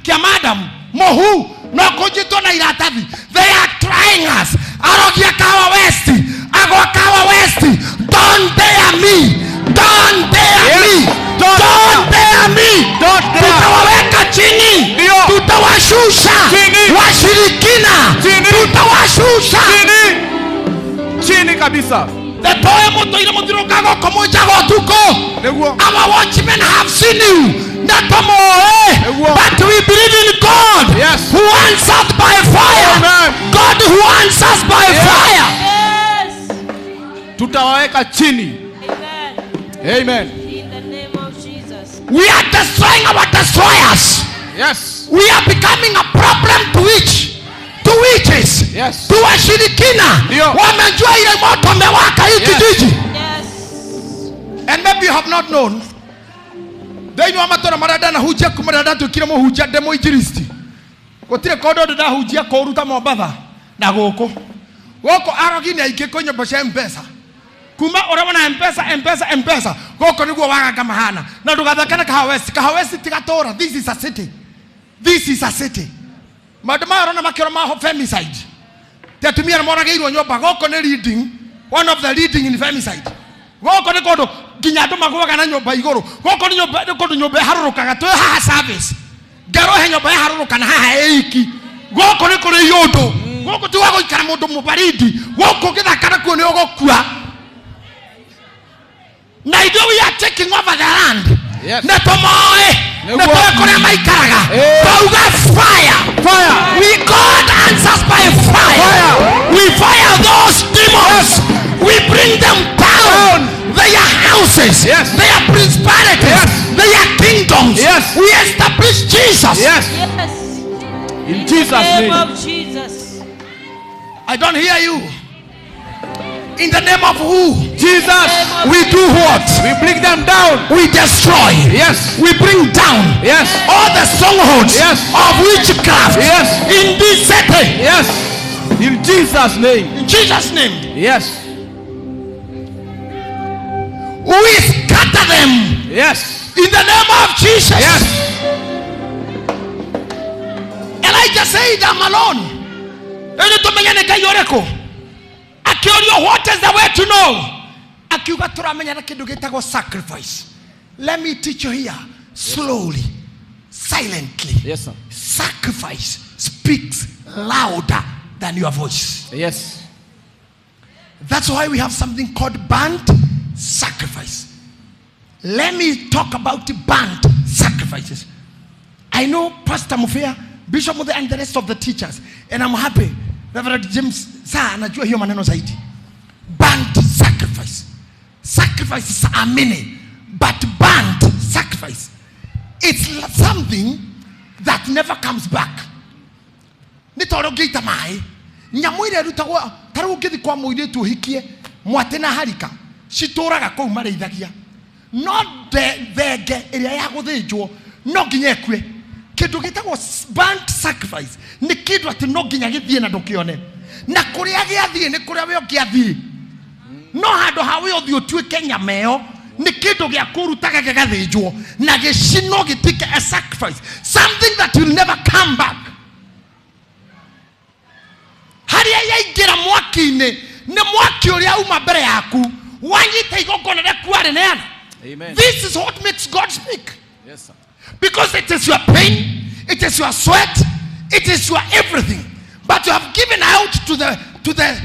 kĩa madam, mũhu no kũnjitwo na iratathi. They are trying us. Arogia Kahawa West, agwa Kahawa West, don't dare me, don't dare me, don't dare me. Don't dare. Tutawaweka chini. Ndio. Tutawashusha. Chini. Washirikina. Chini. Tutawashusha. Chini. Chini kabisa. Ndetoe mũtũire mũthiũrũrũkaga gũkũ mũnjaga ũtukũ. Nĩguo. Our watchmen have seen you na tũmũĩ. Nĩguo. But we believe in God Yes. who answers by fire. Amen. God who answers by fire. Yes. Tutawaweka chini. Amen. Amen. In the name of Jesus. We are destroying our destroyers. We are becoming a problem to witch, to witches, to washirikina. Ndio. Wamejua ile moto umewaka hii kijiji. And maybe you have not known, thĩinĩ wa matũra marĩa ndanahunjia kuma rĩrĩa ndatuĩkire mũhunjia ndĩ mũinjilisti, gũtirĩ kũndũ ndĩ ndahunjia kũũru ta Mombatha na gũkũ. Gũkũ arogi nĩ aingĩ kwĩ nyũmba cia Mpesa. Kuma ũrĩa wona Mpesa, Mpesa, Mpesa, gũkũ nĩguo waganga mahana. Na ndũgathake na Kahawa West. Kahawa West ti gatũra. This is a city, this is a city. Maũndũ maya ũrona makĩrwo ma femicide, ti atumia nĩ moragĩirwo nyũmba. Gũkũ nĩ leading, one of the leading in femicide. Gũkũ nĩ kũndũ nginya andũ magũaga na nyũmba igũrũ. Gũkũ nĩ nyũmba, nĩ kũndũ nyũmba ĩharũrũkaga. Twĩ haha service ngerwo he nyũmba ĩharũrũka na haha ĩiki. Gũkũ nĩ kũrĩ iũndũ. Gũkũ ti gwa gũikara mũndũ mũbaridi. Gũkũ ũngĩthaka nakuo nĩ ũgũkua. Na ithuĩ we are taking over the land. Na tũmoĩ. Nĩguo. Na tũĩ kũrĩa maikaraga. Twauga fire. Fire. We, God answers by Fire. Fire. We fire those demons. We bring them down. Their houses. Yes. Their principalities. Yes. Their kingdoms. Yes. We establish Jesus. Yes. Yes. In In Jesus' the name name. of Jesus. I don't hear you. In the name of who? Jesus. We do what? We bring them down. We destroy. Yes. We bring down. Yes. All the strongholds Yes. of witchcraft. Yes. In this city. Yes. In Jesus' name. In Jesus' name. Yes. We scatter them. Yes. In the name of Jesus. Yes. Elijah said, I'm alone. Ĩni tũmenye nĩ Ngai ũrĩkũ. Akĩũrio, what is the way to know? Akiuga tũramenya na kĩndũ gĩtagwo sacrifice. Let me teach you here slowly, silently. Yes, sir. Sacrifice speaks louder than your voice. Yes. That's why we have something called burnt sacrifice. Let me talk about the burnt sacrifices. I know Pastor Mufia, Bishop Muthe, and the rest of the teachers, and I'm happy. Reverend James saa anajua hiyo maneno zaidi. Burnt sacrifice. Sacrifices are many, but burnt sacrifice, it's something that never comes back. Nĩ ta ũrĩa ũngĩita maĩ nyamũ ĩrĩa ĩrutagwo ta rĩu ũngĩthiĩ kwa mũirĩtu ũhikie mwatĩ na harika citũraga kũu marĩithagia no thenge ĩrĩa ya gũthĩnjwo no nginya ĩkue. Kĩndũ gĩtagwo burnt sacrifice nĩ kĩndũ atĩ no nginya gĩthiĩ na ndũkĩone, na kũrĩa gĩathiĩ nĩ kũrĩa we ũngĩathiĩ, no handũ ha we ũthiĩ ũtuĩke nyama ĩyo nĩ kĩndũ gĩa kũrutaga gĩgathĩnjwo na gĩcinwo gĩtuĩke a sacrifice, something that will never come back. Harĩa yaingĩra mwaki-inĩ nĩ mwaki ũrĩa uma mbere yaku wanyita igongona rĩaku warĩneana. Amen. This is what makes God speak. Yes, sir. Because it is your pain, it is your sweat, it is your everything. But you have given out to the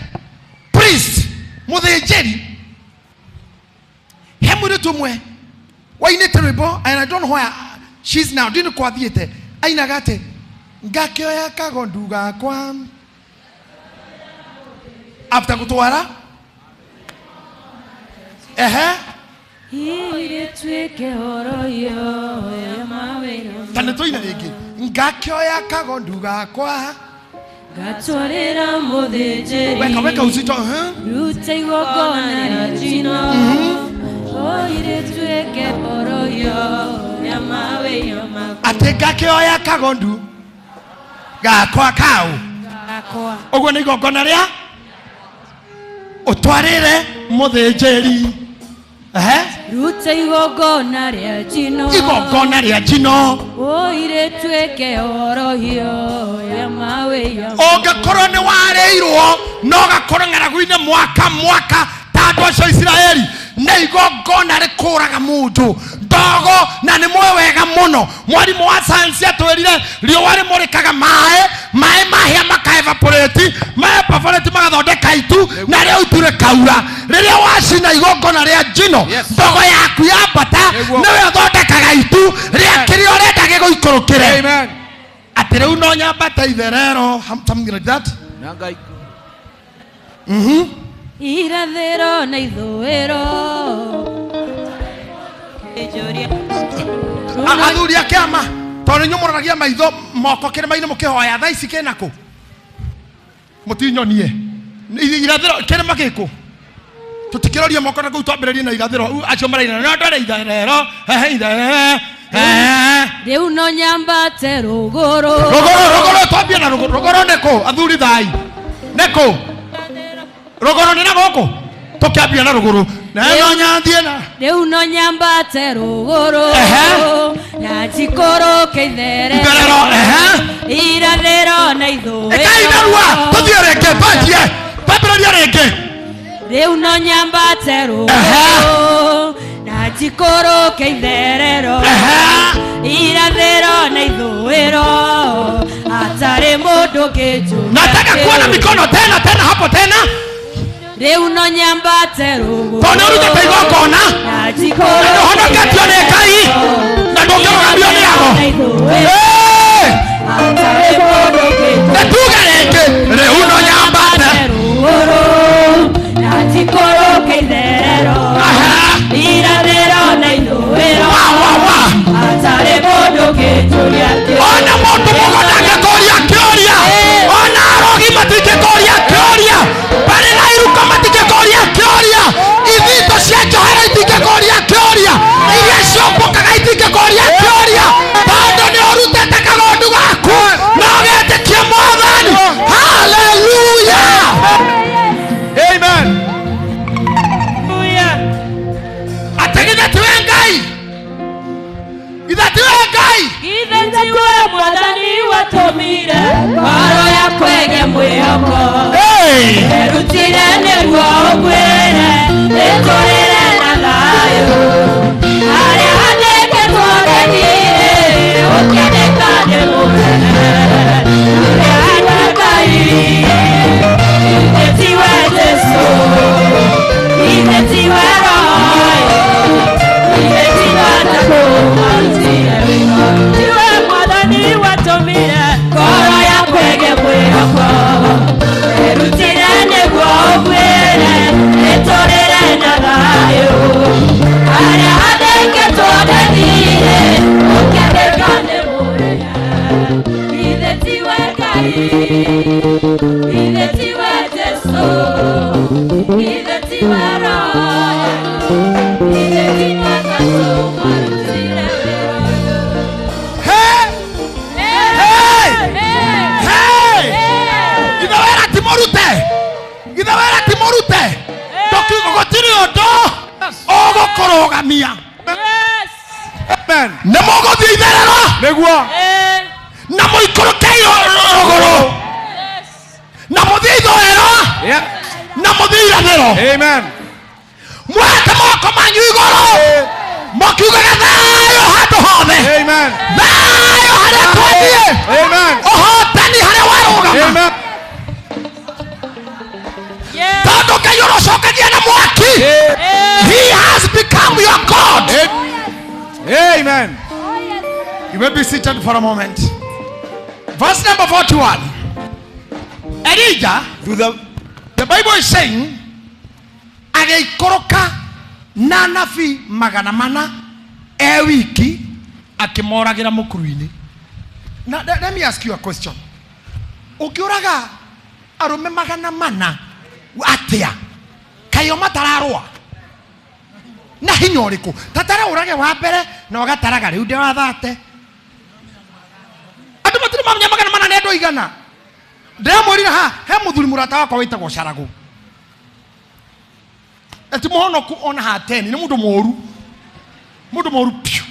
priest, mũthĩnjĩri. He mũirĩtu ũmwe wainĩte rwĩmbo, and I don't know where she's now, ndini kwathiĩte, ainaga atĩ ngakĩoya kagondu gakwa after gũtwara ehe. Irĩtuĩke horohio ya mawĩra. Ta nĩ tũine rĩngĩ, ngakĩoya kagondu gakwa ngatwarĩra mũthĩnjĩri. Weka weka uzito, eh? Ruta igongona rĩa njino, irĩtuĩke horohio ya mawĩra makwa. Atĩ ngakĩoya kagondu gakwa kau Gakwa. Ũguo nĩ igongona rĩa ũtwarĩre mũthĩnjĩri. Ehe. Ruta igongona rĩa njino. Igongona rĩa njino. Irĩtuĩke horohio ya mawĩra. Ũngĩkorwo nĩ warĩirwo na ũgakorwo ng'aragu-inĩ mwaka mwaka ta andũ acio a Isiraeli, nĩ igongona rĩkũraga mũndũ ndogo, na nĩ mũĩ wega mũno mwarimũ wa sayansi atwĩrire riũa rĩmũrĩkaga maĩ, maĩ mahĩa makaevaporate, maevaporate magathondeka itu, na rĩo itu rĩkaura. Rĩrĩa wacina igongona rĩa njino, Yes. ndogo yaku yambata, Nĩguo. nĩwe ũthondekaga itu rĩa kĩrĩa ũrenda gĩgũikũrũkĩre. Amen. Atĩ rĩu no nyambata itherero, something like that. Nangai. Irathĩro na ithũĩro. Athuri a kĩama, tondũ inyuĩ mũroragia maitho moko kĩrĩma-inĩ mũkĩhoya, thaa ici kĩna kũ mũtinyonie irathĩro kĩrĩma gĩkũ tũtikĩrorie moko na kũu twambĩrĩrie na irathĩro. Acio maraina no ndore itherero, hehe, itherero, hehe. Rĩu no nyambate rũgũrũ. Rũgũrũ, rũgũrũ, twambie na rũgũrũ. Rũgũrũ nĩ kũ, athuri thai? Nĩ kũ rũgũrũ? Nĩ na gũkũ, tũkĩambia na rũgũrũ na no nyathiĩ na Rĩu no nyambate rũgũrũ. Ehe. Na njikũrũke itherero. Itherero, ehe. Irathĩro na ithũĩro. Ĩkai narua, tũthiĩ rĩngĩ, twanjie, twambĩrĩrie rĩngĩ. Rĩu no nyambate rũgũrũ na njikũrũke itherero. Ehe. Irathĩro na ithũĩro hatarĩ mũndũ ũngĩnjũria. Nataka kuona mikono tena tena hapo tena. Rĩu no nyambate rũgũrũ Tondũ nĩ ũrutĩte igongona na na njikũrũke ndũhonoketio nĩ Ngai na ndũngĩrũgamio nĩ ago. Ithũĩro Hey! hatarĩ mũndũ ũngĩnjũria. Na tuge rĩngĩ, rĩu no Tiwe mwathani watũmire ngoro yakwa ĩgĩe mwĩhoko. Erutire nĩguo ũngwĩre ĩtũrĩre na thayũ. Harĩa handĩkĩtwo nĩ-niĩ ũkĩandĩka nĩ mũnene. Ũrĩa Ngai ithe tiwe Jesũ, ithe tiwe Roho, ithe tiwe Atatũ marutire wĩra. Tiwe mwathani watũmire ngoro yakwa ĩgĩe mwĩhoko. Erutire nĩguo ũngwĩre ĩtũrĩre na thayũ. Harĩa handĩkĩtwo nĩ-niĩ ũkĩandĩka nĩ mũnene. Ithe tiwe Ngai, ithe tiwe Jesũ, ithe tiwe Roho, ithe tiwe Atatũ marutire wĩra ũyũ. Hey! Hey! Hey! Ithe wĩra ti mũrute. Ithe wĩra ti mũrute. Ndũkiuga gũtirĩ ũndũ ũgũkũrũgamia. Yes. Amen. Nĩ mũgũthiĩ itherero Nĩguo. na mũikũrũke rũgũrũ Yes. na mũthiĩ ithũĩro Yeah. na mũthiĩ irathĩro. Amen. Mwete moko manyu igũrũ mũkiugaga thayũ handũ hothe. Amen. Thayũ harĩa twathiĩ. Amen. Ũhotani harĩa warũgama. Amen. Yes. Tondũ Ngai ũrocokagia na mwaki. He has become your God. Amen. You may be seated for a moment. Verse number 41. Elijah, Thutha the Bible is saying, agĩikũrũka na anabii 400 e wiki akĩmoragĩra mũkuru-inĩ. Now, let me ask you a question. Ũngĩũraga arũme 400 atĩa? Kaĩ o matararũa? Na hinya ũrĩkũ? Tatara ũrage wa mbere na ũgataraga rĩu ndĩwathate. Andũ matirĩ mamenya 400 nĩ andũ aigana. Ndĩramwĩrire ha he mũthuri mũrata wakwa wĩtagwo Caragu. Eti mũhonoku ona hateni nĩ mũndũ mũru. Mũndũ mũru piũ.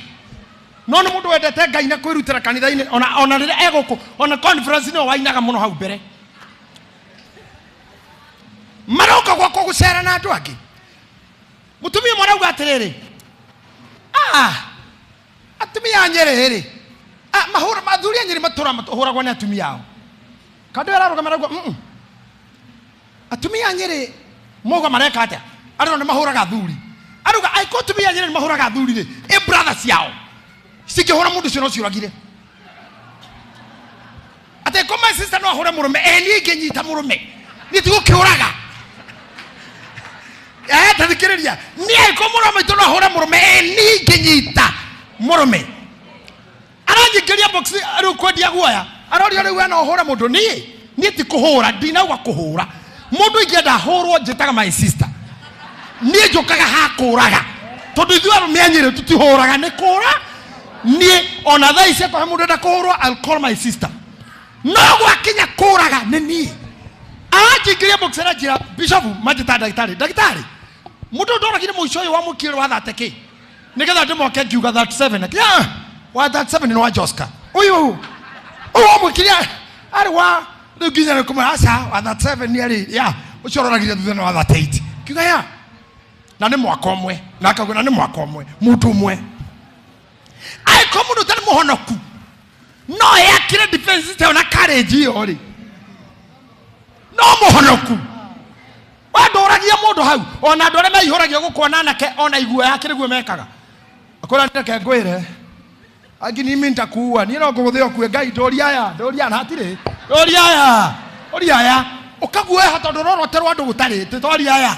No nĩ mũndũ wendete Ngai na kwĩrutĩra kanitha-inĩ ona rĩrĩa egũkũ ona conference nĩwe wainaga mũno hau mbere. Maroka gwakwa gũcera na andũ angĩ. Mũtumia ũmwe arauga atĩrĩrĩ, atumia a Nyĩrĩ rĩ, mahũra athuri a Nyĩrĩ matũra mahũragwo nĩ atumia ao. Kandũ ararũgama arauga, atumia a Nyĩrĩ mauga mareka atĩa? Arona nĩ mahũraga athuri. Arauga angĩkorwo atumia a Nyĩrĩ nĩ mahũraga athuri rĩ, ĩ brother ciao cingĩhũra mũndũ ũcio no ciũragire. Atĩ angĩkorwo my sister no ahũre mũrũme, ĩ niĩ ingĩnyita mũrũme, niĩ tigũkĩũraga. Tathikĩrĩria, niĩ angĩkorwo mũrũ wa maitũ no ahũre mũrũme, ĩ niĩ ingĩnyita mũrũme. Aranyingĩria box rĩu kwendia guoya, aroria rĩu we no ũhũre mũndũ, niĩ ti kũhũra, ndinauga kũhũra. Mũndũ ingĩenda ahũrwo njĩtaga my sister. Niĩ njũkaga ha kũraga. Tondũ ithuĩ arũme a Nyĩrĩ tũtihũraga nĩ kũra. Niĩ ona thaa ici akorwo he mũndũ enda kũhũrwo, I'll call my sister. No gwakinya kũraga nĩ niĩ. Aranjingĩria box aranjĩra, Bishop, manjĩtaga ndagĩtarĩ. Ndagĩtarĩ, mũndũ ũyũ ndoragire mũico ũyũ wa mũkirĩ wa thate kĩ? Nĩgetha ndĩmoke ngiuga 37. Akĩra, wa 37 nĩ wa Joska. Ũyũ wamwĩkire arĩ wa rĩu nginya nĩ kũmwĩra aca wa 37 nĩ arĩ ya ũcio ũroragire thutha nĩ wa 38. Kiuga ya na nĩ mwaka ũmwe na akauga na nĩ mwaka ũmwe mũndũ ũmwe. Angĩkorwo mũndũ ũtarĩ mũhonoku no eyakĩre defense system na courage ĩyo rĩ, no mũhonoku. Wandũragia mũndũ hau ona andũ arĩa meihũragia gũkũ anake ona iguo yake nĩguo mekaga. Akwĩra reke ngwĩre angĩ niĩ nitakuua niĩ no ngũgũthĩa ũkue Ngai ndũria aya ndũria na hatirĩ ndũria aya ũria aya ũkaguoya tondũ ũroroterwo andũ gũtarĩ tũtoria aya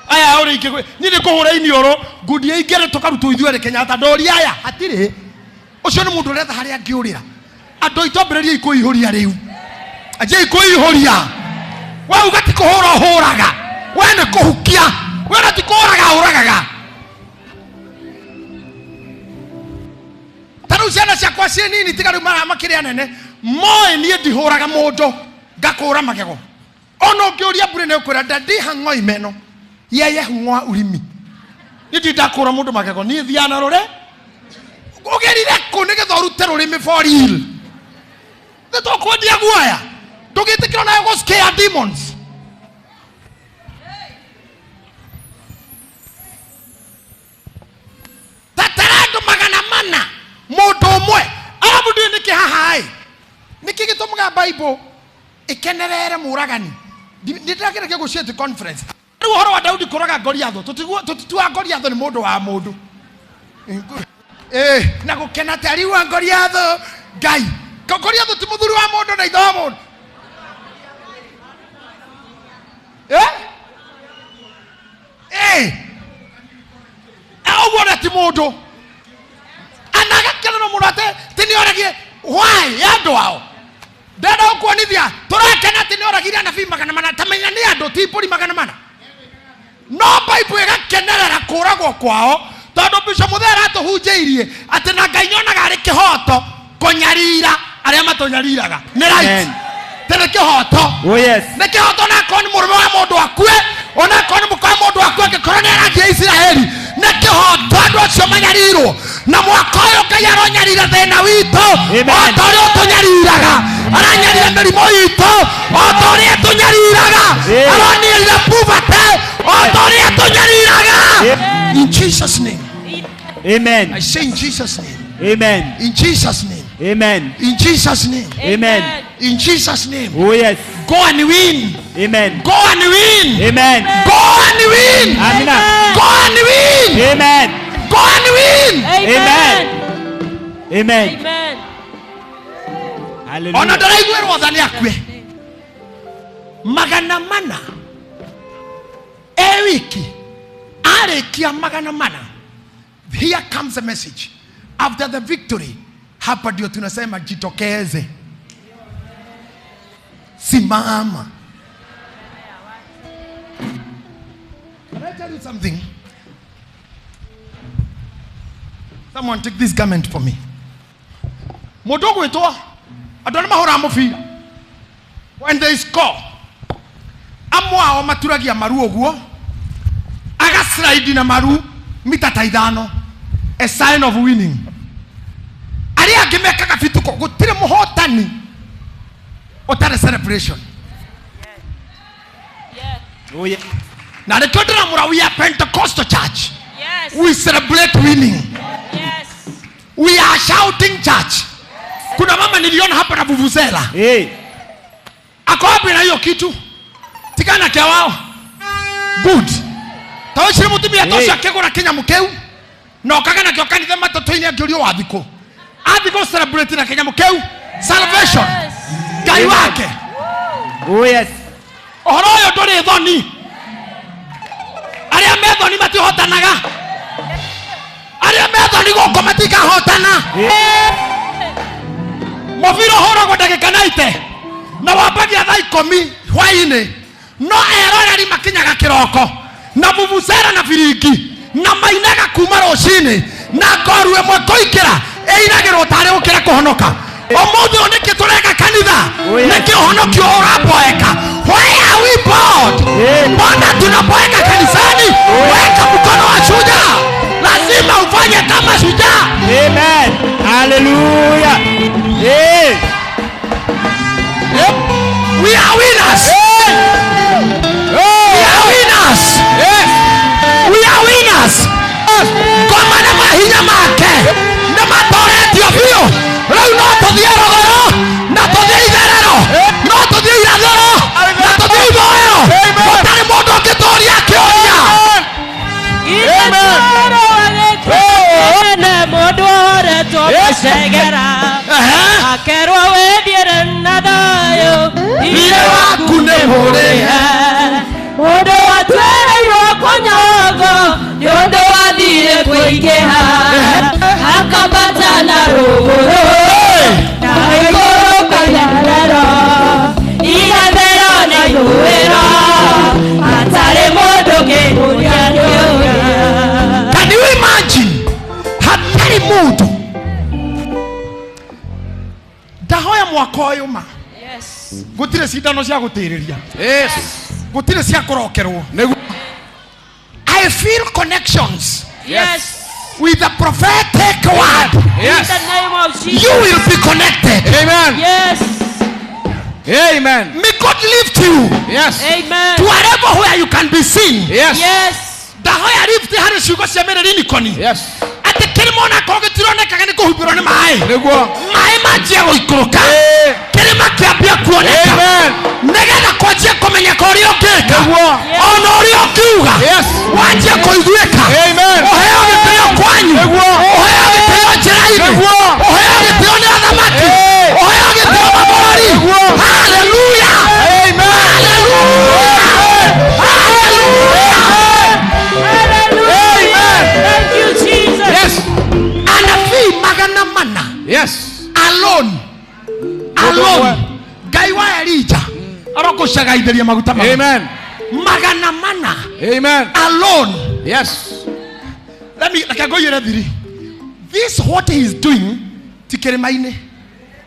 aya ũrĩa ingĩ niĩ nĩ kũhũra iniũrũ ngundi ingĩ tũkarutwo ithuĩ erĩ Kenyatta ndũria aya hatirĩ. Ũcio nĩ mũndũ ũretha harĩa angĩũrĩra. Andũ aitũ ambĩrĩriai kwĩihũria rĩu, anjiai kwĩihũria. We uga ti kũhũra ũhũraga, we nĩ kũhukia, we na ti kũũraga ũragaga. Ta rĩu ciana ciakwa ciĩ nini tiga rĩu makĩrĩ anene moĩ niĩ ndihũraga mũndũ ngakũra magego. Ona ũngĩũria mbure nĩ ũkwĩra ndadiha ng'oi meno yeye hung'oa urimi. Niĩ ndindakũra mũndũ magego, niĩ thiaga na rũre Ũgerire kũ nĩgetha ũrute rũrĩmĩ for real? Nĩ tũkwendia guoya. Ndũgĩtĩkĩra nayo gũ scare demons. Tatara andũ 400 mũndũ ũmwe. Arabu ndiũĩ nĩkĩ haha ĩ. Nĩkĩ gĩtũmaga Bible ĩkenerere mũragani? Nĩndĩrageria gũciĩte conference. Rĩu ũhoro wa Daudi kũraga Goliathũ, tũtituaga Goliathũ nĩ mũndũ wa mũndũ. Na gũkena atĩ ariua Goliathũ, Ngai. Goliathũ ti mũthuri wa mũndũ na ithe wa mũndũ. Ũguo nĩ ti mũndũ. Anagakenera mũno atĩ ti nĩ oragie why ya andũ ao. Ndĩrenda gũkuonithia tũrakena atĩ nĩ oragire anabii 400, ta menya nĩ andũ ti mbũri 400. No Bible ĩgakenerera kũragwo kwao tondũ Bishop Mũthee aratũhunjĩirie atĩ na Ngai nyonaga arĩ kĩhoto kũnyarira arĩa matũnyariraga. Nĩ right. Amen. Tĩ nĩ kĩhoto. Oh yes. Nĩ kĩhoto ona akorwo nĩ mũrũme wa mũndũ akue, ona akorwo nĩ mũka wa mũndũ akue, angĩkorwo nĩ aragia Isiraeli, nĩ kĩhoto andũ acio manyarirwo. Na mwaka ũyũ Ngai aronyarira thĩna witũ Amen. o ta ũrĩa ũtũnyariraga, aranyarira mĩrimũ itũ o ta ũrĩa tũnyariraga, Amen. aronyarira poverty o ta ũrĩa tũnyariraga. Amen. In Jesus' name. Amen. I say in Jesus' name. Amen. In Jesus' name. Amen. In Jesus' name. Amen. In Jesus' name. Oh yes. Go and win. Amen. Go and win. Amen. Go and win. Amina. Go and win. Amen. Go and win. Amen. Amen. Amen. Hallelujah. Ona ndaraiguĩrwo tha nĩ akue. 400 e wiki arĩkia 400. Here comes the message. After the victory, hapa ndio tunasema jitokeze, simama. Can I tell you something? Someone take this garment for me. Mũndũ ũgwĩtwo, andũ arĩa mahũraga mũbira, when they score, amwe ao maturagia maru ũguo, agaslide na maru mita ta 5, a sign of winning. Arĩa angĩ mekaga bituko, gũtirĩ mũhotani ũtarĩ celebration. Yes. Oh yeah. Na nĩkĩo ndĩramũra, we are Pentecostal church. Yes. We celebrate winning. Yes. We are shouting church. Kuna mama niliona hapa na vuvuzela. Hey. Ako wapi na hiyo kitu? Tikana kia wao. Good. Tawishire mutumia tosha Hey. akĩgũra kĩnyamũ kĩu. Na okaga nakĩo kanitha matatũ-inĩ akĩũrio wathikũ. Athiĩ gũ celebrate na kĩnyamũ kĩu. Salvation. Yes. Ngai wake. Oh yes. Ũhoro ũyũ ndũrĩ thoni. Arĩa me thoni matihotanaga. Arĩa me thoni gũkũ matikahotana. Mũbira ũhũragwo ndagĩka 90 na wambagia thaa 10 hwaĩ-inĩ, no eroreri makinyaga kĩroko na vuvuzela na biringi na mainaga kuma rũcinĩ na ngoru ĩmwe kũingĩra ĩinagĩrwo tarĩ gũkĩra kũhonoka. Ũmũthĩ ũyũ nĩkĩ tũreka kanitha? Oh, yes. Nĩkĩ ũhonokio ũraboeka? Why are we bored? Yeah. Mbona tunaboeka kanisani? Weka mkono wa shujaa, lazima ufanye kama shujaa. Amen. Hallelujah. Hey. Yep. We are winners. Hey. We are winners. Yes. We are winners. Ngoma na mahinya make nĩ matoretio biũ. Rĩu no tũthiĩ rũgũrũ na tũthiĩ itherero, no tũthiĩ irathĩro na tũthiĩ ithũĩro. Gũtarĩ mũndũ ũngĩtũria kĩũria. Itũũra wagĩkene mũndũ ũretwo gũcegera. Akerwo wĩthiĩre na thayũ, Thirĩ waku nĩ mũrĩhe. Mũndũ watuĩrĩirwo kũnyongo nĩ ũndũ wa thirĩ kũingĩha, akambata na rũgũrũ na ikũrũka itherero, irathĩro na ithũĩro, hatarĩ mũndũ ũngĩmũria nĩũrĩa. Can you imagine? Hatarĩ mũndũ. Ndahoya mwaka ũyũ ma. Yes. Gũtirĩ cindano cia gũtĩrĩria. Yes. Gũtirĩ cia kũrokerwo. Nĩguo. I feel connections. Yes. With the prophetic word. Yes. In the name of Jesus. You will be connected. Amen. Yes. Amen. May God lift you. Yes. Amen. To a level where you can be seen. Yes. Yes. Ndahoya lift harĩ ciugo cia Mary Lincoln. Yes. Atĩ kĩrĩma ona korwo gĩtironekaga nĩ kũhumbĩrwo nĩ maĩ. Nĩguo. Maĩ manjia gũikũrũka. Ĩĩ. Kĩrĩma kĩambia kuoneka. Amen. Nĩgetha kwanjia kũmenyeka ũrĩa ũngĩka. Nĩguo. Ona ũrĩa ũngiuga. Yes. Wanjia kũiguĩka. Amen. Ũheo gĩtĩo kwanyu. Nĩguo. Ũheo gĩtĩo njĩra-inĩ. Nĩguo. Ũheo gĩtĩo nĩ athamaki. Ĩĩ. Ũheo gĩtĩo mabũrũri. Nĩguo. Hallelujah. Amen. Hallelujah. Hallelujah. Hallelujah. Amen. Thank you, Jesus. Yes. Anabii 400 Yes. alone. Alone. Ngai wa Elijah arokũcagaithĩria maguta mau. Amen. 400 Amen. alone. Yes. Let me reke ngũiyĩre thiri. This what he is doing ti kĩrĩma-inĩ.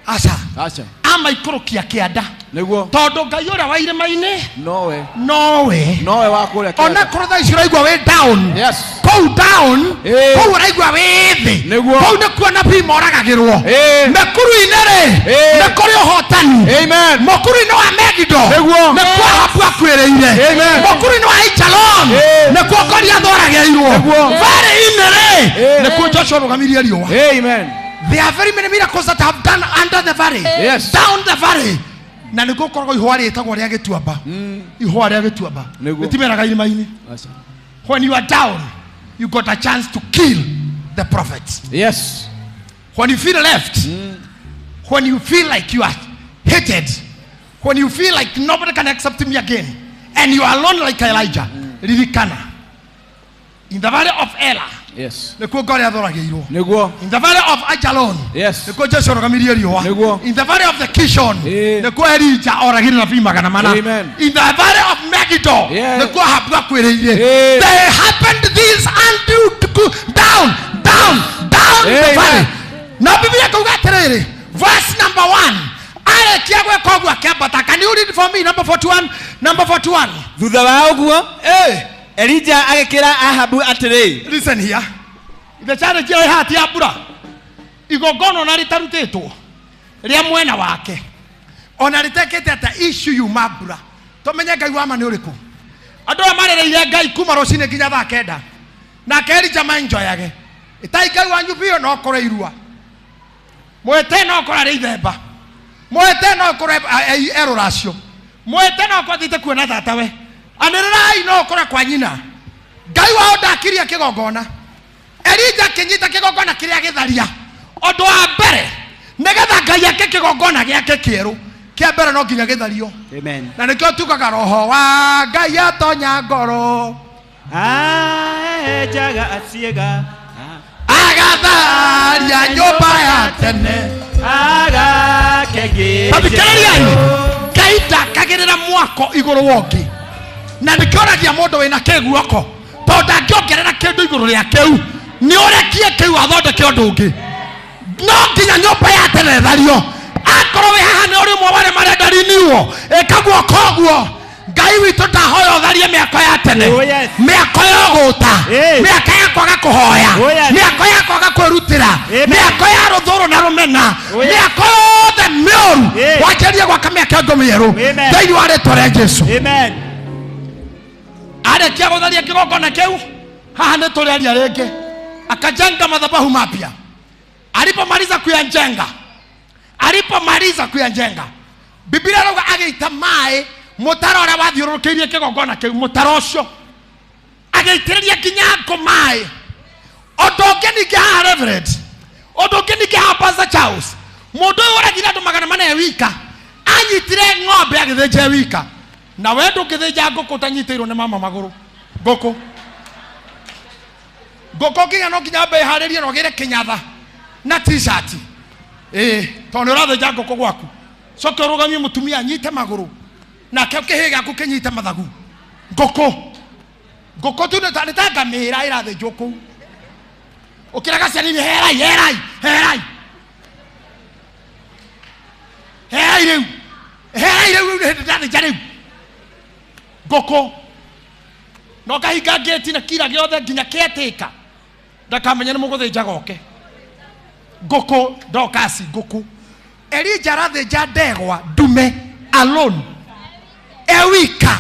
Aca. Acha. Amaikũrũkia kĩanda. Nĩguo. Tondũ Ngai ũrĩa wa irĩma-inĩ Nowe. nowe. Nowe wa kũrĩa kĩanda. Ona korwo thaa ici ũraigua wĩ down. Yes. Kũu down. Ĩĩ. Kũu ũraigua wĩ thĩ. Nĩguo. Kũu nĩkuo anabii moragagĩrwo. Ĩĩ. Mĩkuru-inĩ rĩ. Ĩĩ. Nĩ kũrĩ ũhotani. Amen. Mũkuru-inĩ wa Megido. Nĩguo. Nĩkuo Ahabu akuĩrĩire. Amen. Mũkuru-inĩ wa Aijalon. Ĩĩ. Nĩkuo Goliath oragĩirwo. Nĩguo. Valley-inĩ rĩ. Ĩĩ. Nĩkuo Joshua arũgamirie riũa. Amen. There are very many miracles that have done under the valley. Yes. Down the valley. Na nĩkuo gũkoragwo ihũa rĩtagwo rĩa gĩtuamba. Ihũa rĩa gĩtuamba. Nĩguo. Rĩtimeraga irĩma-inĩ. Acha. When you are down, you got a chance to kill the prophets. Yes. When you feel left, when you feel like you are hated, when you feel like nobody can accept me again, and you are alone like Elijah, ririkana. In the valley of Elah, Yes. nĩkuo Goliath oragĩirwo. Nĩguo. In the valley of Ajalon, Yes. nĩkuo Joshua arũgamirie riũa. Nĩguo. In the valley of the Kishon, Ĩĩ. nĩkuo Elijah oragire nabii 400. Amen. In the valley of Megiddo, Yeah. nĩkuo Ahabu akuĩrĩire. Ĩĩ. They happened this unto to down, down, down the Amen. valley. Na Biblia ĩkauga atĩrĩrĩ, verse number 1. Arĩkia gwĩka ũguo akĩambata. Can you read for me number 41? Number 41. Thutha wa ũguo Hey, Elijah agĩkĩra Ahabu atĩrĩ. listen here. The challenge ĩyo ĩhati ya mbura. Igongona ona rĩtarutĩtwo rĩa mwena wake ona rĩtekĩte atĩa issue yuma mbura. Tũmenye Ngai wa ma nĩ ũrĩkũ. Andũ aya marereire Ngai kuma rũcinĩ nginya thaa 9. Nake Elijah manjoyage. Ĩtai Ngai wanyu biũ no ũkorwo irua. Mwĩte no ũkorwo arĩ ithemba. Mwĩte no ũkorwo erũracio. Mwĩte no ũkorwo athiĩte kuona tatawe. Anĩrĩrai no ũkorwo kwa nyina. Ngai wao ndakirie kĩgongona. Elijah akĩnyita kĩgongona kĩrĩa gĩtharia. Ũndũ wa mbere nĩgetha Ngai ake kĩgongona gĩake kĩerũ kĩa mbere no nginya gĩthario. Amen. Na nĩkĩo tugaga roho wa Ngai atonya ngoro Aenjaga aciĩga agatharia nyũmba ya tene. agakengĩ. Tathikĩrĩriai, Ngai ndakagĩrĩra mwako igũrũ wa ũngĩ. Na nĩkĩoragia mũndũ wĩna kĩguoko tondũ ndangĩongerera kĩndũ igũrũ rĩa kĩu nĩ ũrekie kĩu athondeke ũndũ ũngĩ. No nginya nyũmba ya tene ĩthario. Akorwo wĩ haha nĩ ũrĩ ũmwe wa arĩa marenda renewal, ĩka guoko ũguo. Ngai witũ ndahoya ũtharie mĩako ya tene. Oh, yes. Mĩako ya ũgũta. Ĩĩ. Mĩako ya kwaga kũhoya. Oh, yes. Mĩako ya kwaga kwĩrutĩra. Amen. Mĩako ya rũthũrũ na rũmena. Oh, yes. Mĩako yothe mĩũru. Ĩĩ. Wanjĩrĩrie gwaka mĩako ĩngĩ mĩerũ. Amen. Thĩinĩ wa rĩtwa rĩa Jesũ. Amen. Arĩkia gũtharia kĩgongona kĩu, haha nĩ tũrĩaria rĩngĩ. Akajenga madhabahu mapya. Alipomaliza kuyajenga, alipomaliza kuyajenga, Biblia ĩrauga agĩita maĩ mũtaro ũrĩa wathiũrũrũkĩirie kĩgongona kĩu, mũtaro ũcio agĩitĩrĩria nginya ngũ maĩ. Ũndũ ũngĩ ningĩ haha Reverend, ũndũ ũngĩ ningĩ haha Pastor Charles, mũndũ ũyũ ũragire andũ 400 e wika, anyitire ng'ombe agĩthĩnja e wika. Na we ndũngĩthĩnja ngũkũ ũtanyitĩirwo nĩ mama magũrũ. Ngũkũ. Ngũkũ nginya no nginya wambe ĩharĩrie na ũgĩre kĩnyatha na t-shirt. Ĩĩ, tondũ nĩ ũrathĩnja ngũkũ gwaku. Coke ũrũgamie mũtumia anyite magũrũ. Nake kĩhĩ gĩaku kĩnyite mathagu. Ngũkũ. Ngũkũ tu nĩ ta ngamĩra ĩrathĩnjwo kũu. Ũkĩraga ciana herai, herai, herai. Herai rĩu. Herai rĩu rĩu nĩ hĩndĩ ndathĩnja rĩu. Ngũkũ. No kahinga ngĩti na kira gĩothe nginya kĩetĩka. Ndakamenya nĩ mũgũthĩnja goke. Ngũkũ ndokasi ngũkũ. Elija arathĩnja ndegwa ndume alone. Ewika.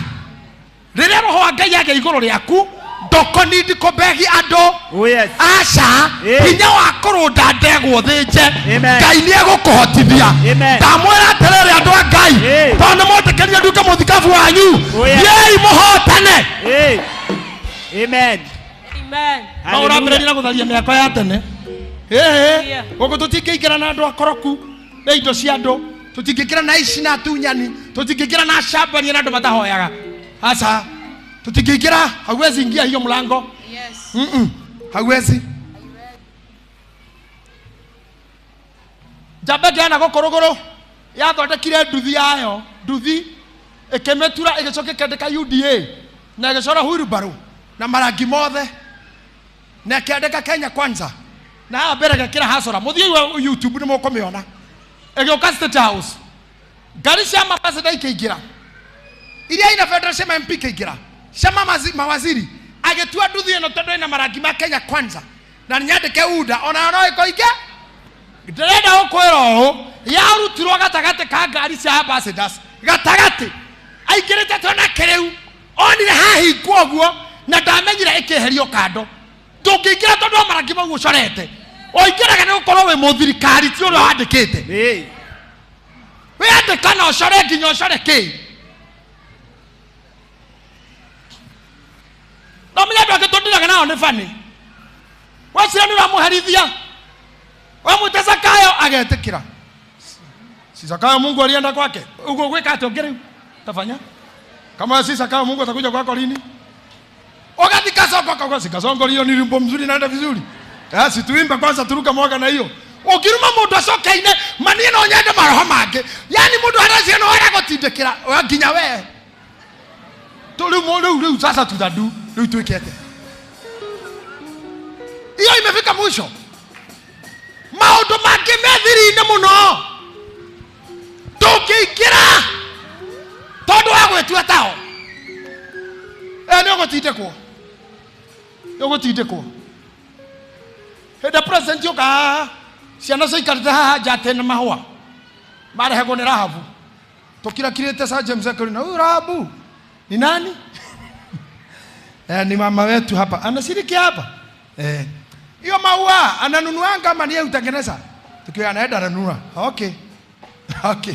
Rĩrĩa roho wa Ngai agĩa igũrũ rĩaku ndoko need kũbegi andũ. Oh yes. Aca hinya wa kũrũnda ndegwa ũthĩnje. Amen. Ngai nĩ egũkũhotithia. Amen. Ndamwĩra atĩrĩrĩ andũ a Ngai, tondũ nĩ mwetĩkĩrire nduĩke mũthikabu wanyu, Oh, yes. thiĩi mũhotane. Hey. Amen. Amen. No ũrambĩrĩria na gũtharia mĩako ya tene. Ĩhĩ, Yeah. gũkũ tũtingĩingĩra na andũ akoroku na indo cia andũ, tũtingĩingĩra na aici na atunyani, tũtingĩingĩra na acambania na andũ matahoyaga. Aca, tũtingĩingĩra, hauwezi ingia hiyo mlango. Yes. Hauwezi. Njamba ĩngĩ yana gũkũ rũgũrũ yathondekire nduthi yayo, nduthi ĩkĩmĩtura ĩgĩcoka ĩkĩandĩka UDA na ĩgĩcora wheelbarrow na marangi mothe na ĩkĩandĩka Kenya Kwanza na haha mbere ĩgekĩra hasora. Mũthiĩ wa YouTube nĩ mũkũmĩona. Ĩgĩũka State House, ngari cia mabasada ikĩingĩra, iria ina federal cia MP ikĩingĩra, cia mawaziri, agĩtua nduthi ĩno tondũ ĩna marangi ma Kenya Kwanza na nyandĩke UDA onayo no ĩkoinge. Ndĩrenda gũkwĩra ũũ, yarutirwo gatagatĩ ka ngari cia ambassadors, gatagatĩ aingĩrĩte tona kĩrĩu, onire hahingwo ũguo na ndamenyire ĩkĩeherio kando. Ndũngĩingĩra tondũ wa marangi mau ũcorete, ũingĩraga nĩ gũkorwo wĩ mũthirikari, ti ũrĩa wandĩkĩte. Hey. Wĩandĩka na ũcore nginya ũcore kĩ. No menya andũ angĩ tũndiraga nao nĩ bani. Weciria nĩ ũramũherithia, wamwĩta Zakayo agetĩkĩra. Si Zakayo Mungu alienda kwake. Ugo gwĩka atĩa ũngĩ rĩu? Tafanya kama si Zakayo Mungu atakuja kwako lini? Ugathi Kasongo akauga si Kasongo hiyo ni wimbo mzuri naenda vizuri. Si tuimbe kwanza turuka mwaka na hiyo. Ukiruma mundu acoke-inĩ manie no nyende maroho mangĩ. Yani mundu aracia no aragũtindĩkĩra nginya we. Rĩu rĩu rĩu sasa tutadu rĩu twĩke atĩa? Hiyo imefika mwisho. Maũndũ mangĩ me thiri-inĩ mũno ndũngĩingĩra tondũ wa gwĩtua tao. Nĩ ũgũtindĩkwo, nĩ ũgũtindĩkwo. Hĩndĩ president yoka haha, ciana ciaikarĩte haha nja atĩ na mahũa marehagwo nĩ Rahabu. Tũkirakirĩte Sir James Ekori na huyu Rahabu ni nani? Ni mama wetu hapa anashiriki hapa. Hiyo maua ananunuanga ama niye utengeneza? Tukiwa anaenda ananunua. Okay. Okay.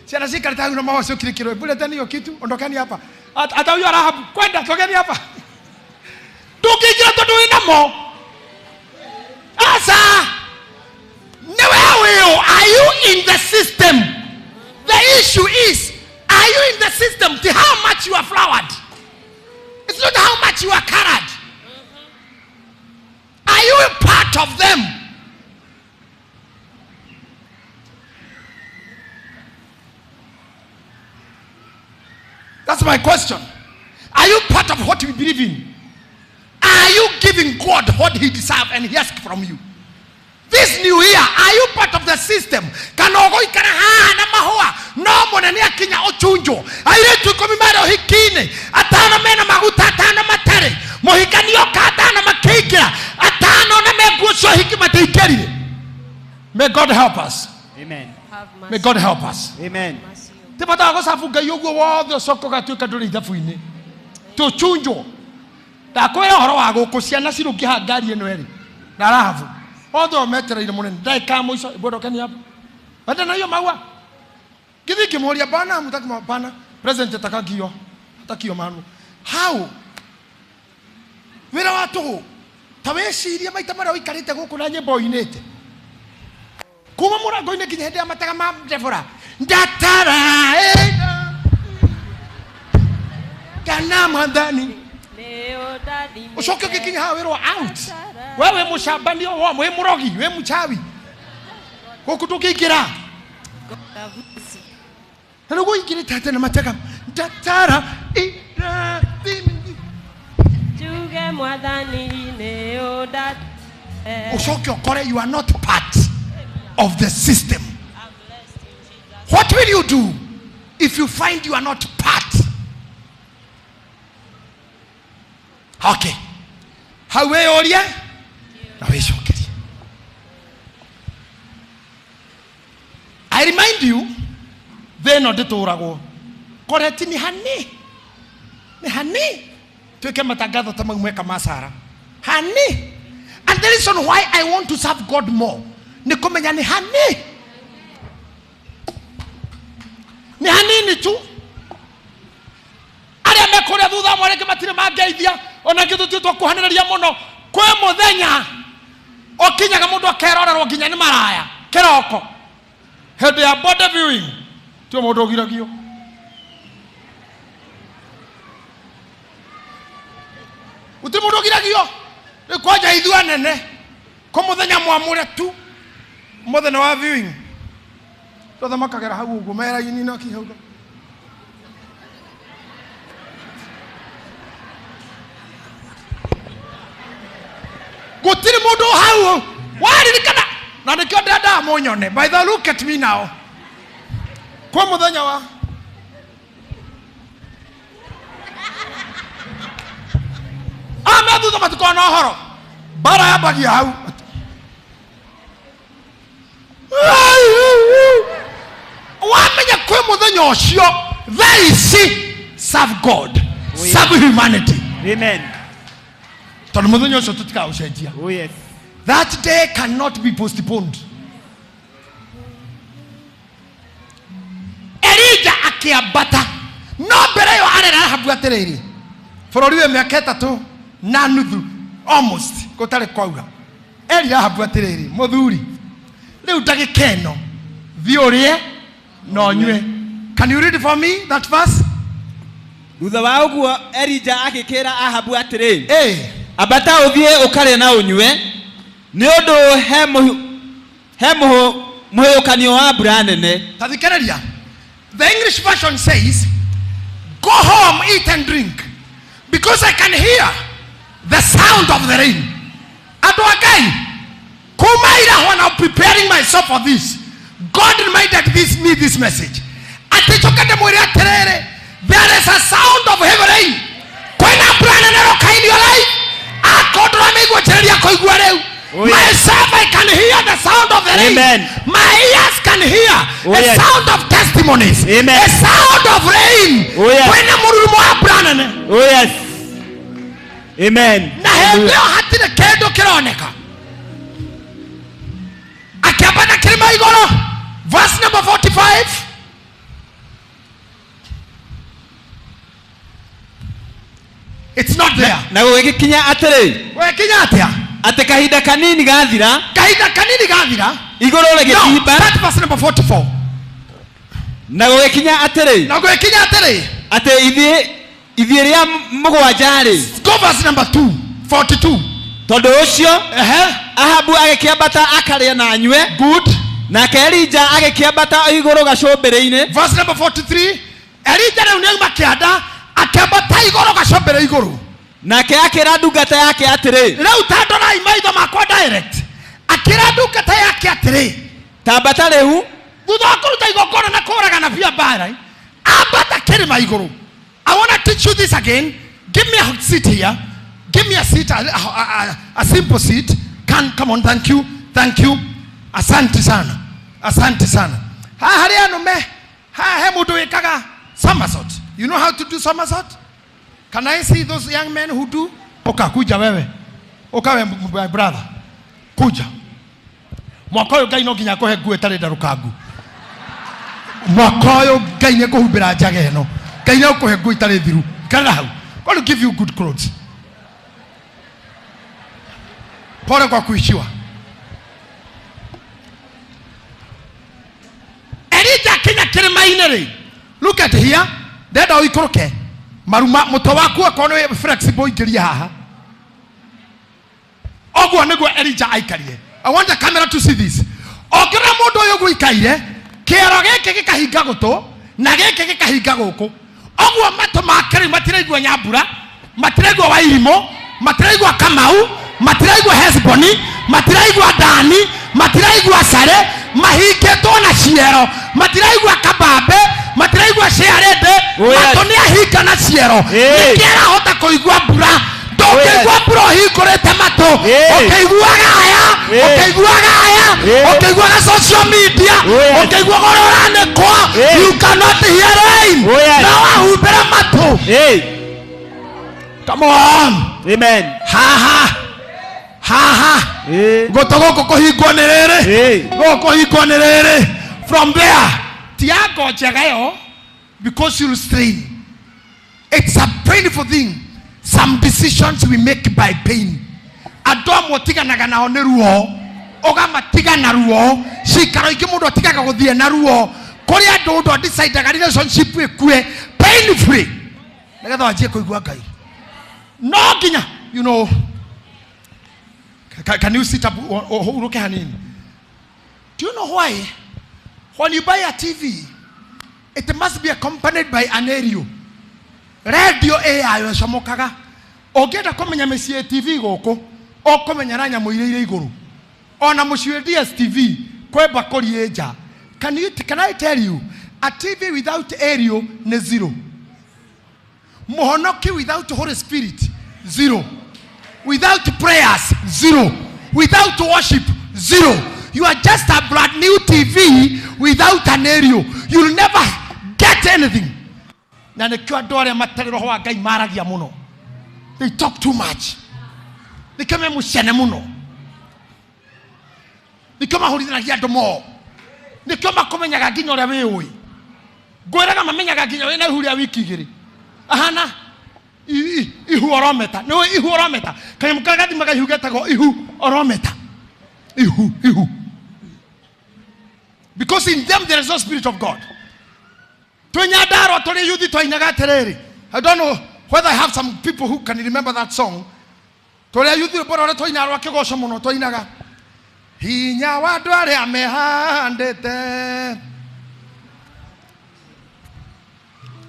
Ciana ciikarĩte hau na mahũa ciũkirĩkĩrwo, hebu leteni hiyo kitu, ondokeni hapa. Hata huyo Rahabu, kwenda tokeni hapa. Ndũngĩingĩra tondũ wĩnamo. Asa, nĩwe wĩũ, are you in the system? The issue is, are you in the system to how much you are flowered? It's not how much you are colored. Are you a part of them? That's my question. Are you part of what we believe in? Are you giving God what he deserves and he asks from you? This new year, are you part of the system? Kana ũgũikara haha na mahũa no mũnene akinya ũchunjwo, airĩtu ikũmi marĩ ũhiki-inĩ, atano mena maguta, atano matarĩ, mũhikani oka atano makĩingĩra, atano na me nguo cia ũhiki matiingĩrire. May God help us. Amen. Have May mercy. God help us. Amen. Mercy. Ti bata wa gũcabu Ngai ũguo wothe ũcoke ũgatuĩka ndũrĩ ithabu-inĩ. Tũchunjwo. Ndakwĩra ũhoro wa gũkũ ciana cirũngi haha ngari ĩno ĩrĩ na Rahabu othe o metereire mũnene ndagĩka ya mũico, hebu ondokeni hapa. Wenda na hiyo maua. Githĩ ngĩmũũria bana, hamtaki maua? Bana, president atakagio, atakio manu. How? Wĩra wa tũhũ. Ta wĩcirie maita marĩa ũikarĩte gũkũ na nyĩmbo ũinĩte. Kuma mũrango-inĩ nginya hĩndĩ ya matega ma Deborah. Ndatara kana mwathani. Ucoke ũgĩkinya haha wĩrwo out. We wĩ mũcambanio wa wĩ mũrogi, wĩ mũchawi. Gũkũ ndũngĩingĩra. Na nĩguo ũingĩrĩte atĩ na matega. Ndatara irathimi. Njuge mwathani nĩ ũndathimĩte. Ucoke ũkore you are not part of the system. What will you do if you find you are not part? Okay. Hau wĩyũrie na wĩcokerie. you, thĩ ĩno ndĩtũragwo. Koreti nĩ hani. Nĩ hani. Tuĩke matangatho ta mau meka ma Sara. Hani. And the reason why I want to serve God more nĩ kũmenya nĩ hani. Nĩ hanini tu. Arĩa me kũrĩa thutha amwe rĩngĩ matirĩ mangeithia ona angĩ tũtio twakuhanĩrĩria mũno. Kwĩ mũthenya ũkinyaga mũndũ akerorerwo nginya nĩ maraya kĩroko hĩndĩ ya body viewing tio mũndũ ũgiragio. Gũtirĩ mũndũ ũgiragio. Rĩu kwanja ithuĩ anene kũ mũthenya mwamũre tu mũthenya wa viewing othe makagera hau ũguo meraini na kihau. Gũtirĩ mũndũ hau waririkana na nĩkĩo ndĩrendaga mũnyone. By the look at me now. Kwĩ mũthenya wa ame thutha matikona ũhoro mbara yambagia hau. Wamenya kwĩ mũthenya ũcio thaa ici serve God, serve humanity. Amen. Tondũ mũthenya ũcio tũtikaũcenjia. Oh yes. That day cannot be postponed. Elija akĩambata no mbere ĩyo arera Ahabu atĩrĩrĩ, bũrũri wĩ mĩaka ĩtatũ na nuthu almost gũtarĩ kwaura. Erire Ahabu atĩrĩrĩ, mũthuri, rĩu ndagĩka ĩno thiĩ ũrĩe na ũnyue. Can you read for me that verse? Thutha wa ũguo Elija agĩkĩra Ahabu atĩrĩ, Eh, ambata ũthiĩ ũkarĩe na ũnyue, nĩ ũndũ he mũhĩũkanio wa mbura nene. Ta thikĩrĩria. The English version says, go home, eat and drink, because I can hear the sound of the rain. Andũ a Ngai, kuma ira when I'm preparing myself for this, God reminded me this message. Atĩ njoke ndĩmwĩre atĩrĩrĩ, there is a sound of heavy rain. Kwĩna mbura nene ĩroka in your life. Akorwo ndũramĩigua njĩrĩria kũigua rĩu. Oh, yes. Myself, I can hear the sound of the rain. Amen. My ears can hear Oh, the yes. sound of testimonies. Amen. The sound of rain. Oh, yes. Kwĩna mũrurumo wa mbura nene. Oh yes. Amen. Na hĩndĩ ĩyo hatirĩ kĩndũ kĩroneka. Akĩambata kĩrĩma igũrũ. Verse number 45. It's not there. Na gũgĩkinya atĩrĩ, Gũgĩkinya atĩa? atĩ kahinda kanini gathira, Kahinda kanini gathira. igũrũ No, rĩgĩtimba. start verse number 44. Na gũgĩkinya atĩrĩ, Na gũgĩkinya atĩrĩ. atĩ ithiĩ rĩa mũgwanja rĩ, Go verse number 2, 42. tondũ ũcio Ehe. Ahabu agĩkĩambata akarĩe na anyue. Good. Nake Elija agĩkĩambata igũrũ gacũmbĩrĩ-inĩ. Verse number 43. Elija rĩu nĩauma kĩanda akĩambata igũrũ gacũmbĩrĩ igũrũ. Nake akĩra ndungata yake atĩrĩ, Rĩu ta ndorai maitho makwa direct. Akĩra ndungata yake atĩrĩ, tambata rĩu thutha wa kũruta igongona na kũũraga na bia mbara, ambata kĩrĩma igũrũ. I want to teach you this again. Give me a seat here. Give me a seat, a simple seat. Come on, thank you. Thank you. Asante sana. Asante sana. Haha harĩa anũme, haha he mũndũ wĩkaga somersault. You know how to do somersault? Can I see those young men who do? Oka, kuja wewe. Oka we, my brother. Kuja. Mwaka ũyũ Ngai no nginya akũhe nguo ĩtarĩ ndarũkangu. Mwaka ũyũ Ngai nĩ ekũhumbĩra njaga ĩno. Ngai nĩ egũkũhe nguo itarĩ thiru. Ikara hau. God will give you good clothes. Pole kwa kuishiwa. Elija akinya kĩrĩma-inĩ rĩ, look at here, ndenda ũikũrũke maruma mũtwe waku akorwo nĩ flexible ingĩria haha. Ũguo nĩguo Elija aikarire. I want the camera to see this. Ũngĩrora mũndũ ũyũ ũguo aikaire, kĩero gĩkĩ gĩkahinga gũtũ na gĩkĩ gĩkahinga gũkũ. Ũguo matũ make rĩu matiraigua Nyambura, matiraigua Wairimũ, matiraigua Kamau, matiraigua Hesboni, matiraigua Dani, matiraigua Sare, mahingĩtwo na ciero, matiraigua Kabambe, matiraigua Ciarende, Oh, yes. matũ nĩ ahinga na ciero. Hey. Nĩkĩ arahota kũigua mbura? Ndũngĩigua mbura ũhingũrĩte matũ. Hey. Ũkĩiguaga aya, Hey. ũkĩiguaga aya, Ũkĩiguaga social media. Oh, yes. Ũkĩiguaga ũrĩa ũranĩkwo. Eh. You cannot hear rain. Oh, yes. Na wahumbĩra matũ. Hey. Come on. Amen. Haha. Haha. Eh. Gũtũ gũkũ kũhingwo nĩ rĩrĩ. Eh. Gũkũ kũhingwo nĩ rĩrĩ. From there. Tiago njega ĩyo because you'll strain. It's a painful thing. Some decisions we make by pain. Andũ amwe ũtiganaga nao nĩ ruo, ũgamatiga na ruo. Cikaro ingĩ mũndũ atigaga gũthiĩ na ruo. Kũrĩ andũ ũndũ adecidaga relationship ĩkue painfully nĩgetha wanjie kũigua Ngai. No nginya, you know, can you sit up ũhurũke hanini? Do you know why? When you buy a TV, it must be accompanied by an aerial. Radio ĩ yayo ĩcomokaga. Ũngĩenda kũmenya mĩciĩ TV gũkũ, ũkũmenya na nyamũ iria irĩ igũrũ. Ona mũciĩ DSTV kwĩ mbakũri ĩ nja. Can I tell you, a TV without aerial nĩ zero. Mũhonoki without Holy Spirit, zero. Without prayers, zero. Without worship, zero. You are just a brand new TV without an aerial. You'll never get anything. Na nĩkĩo andũ arĩa matarĩ roho wa Ngai maragia mũno. They talk too much. Nĩkĩo me mũcene mũno. Nĩkĩo mahũrithanagia andũ mo. Nĩkĩo makũmenyaga nginya ũrĩa wĩũĩ. Ngwĩraga mamenyaga nginya wĩna ihu rĩa wiki igĩrĩ. Ahana ihu orometa. Nĩũĩ ihu orometa? Kanyamũ karĩa gathimaga ihu getagwo ihu orometa. Ihu, ihu. Because in them there is no spirit of God. Twĩ Nyandarua tũrĩ yuthi twainaga atĩrĩrĩ. I don't know whether I have some people who can remember that song. Tũrĩ yuthi rwĩmbo rũrĩa twainaga rwa kĩgoco mũno twainaga. Hinya wa andũ arĩa mehandĩte.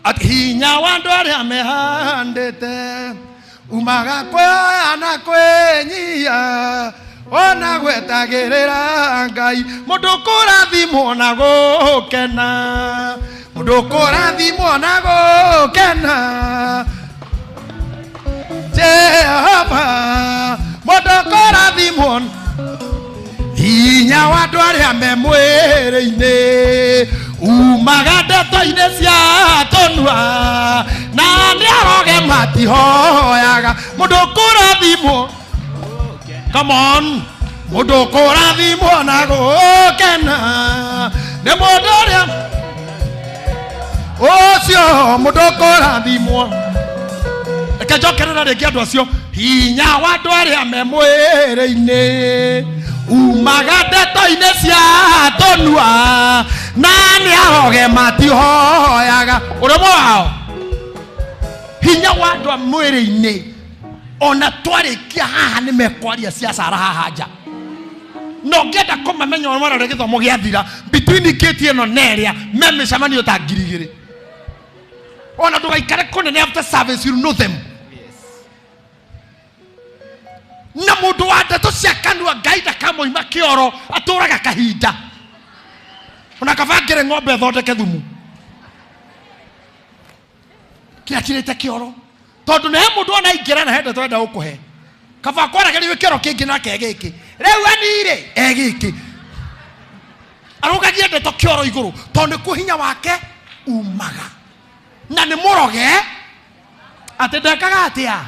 At hinya wa andũ arĩa mehandĩte. Umaga kwĩoya na kwĩnyia. Ona gwetagĩrĩra Ngai. Mũndũ kũrathimwo na gũkena. Mũndũ kũrathimwo na gũkena. Jehova. Mũndũ kũrathimwo hinya wa andũ arĩa me mwĩrĩ-inĩ umaga ndeto-inĩ cia tũnua na nĩ aroge matihoyaga. Mũndũ kũrathimwo, come on, mũndũ kũrathimwo na gũkena nĩ mũndũ ũrĩa ũcio, mũndũ kũrathimwo. Reke njokerera rĩngĩ andũ acio. Hinya wa andũ arĩa me mwĩrĩ-inĩ umaga ndeto-inĩ cia tũnua na nĩ aroge matihoyaga. Ũrĩa ũmwe wao hinya wa andũ a mwĩrĩ-inĩ ona twarĩkia haha nĩ mekwaria ciacara haha nja. Na ũngĩenda kũmamenya ũrĩa marore gĩthomo gĩathira between gate ĩno na ĩrĩa me mĩcemanio ta ngiri igĩrĩ. Ona ndũgaikare kũnene after service, you know them. Na mũndũ wa ndeto cia kanua Ngai ndakamoima kĩoro, atũraga kahinda. Ona kaba ngĩre ng'ombe ĩthondeke thumu. Kĩrĩa kirĩte kĩoro. Tondũ nĩ he mũndũ ona aingĩra na he ndeto enda gũkũhe. Kaba kwaragĩrio kĩoro kĩngĩ nake e gĩkĩ. Rĩu anirĩ e gĩkĩ. Arũgagia ndeto kĩoro igũrũ tondũ nĩkuo hinya wake umaga. Na nĩ mũroge atĩ ndekaga atĩa.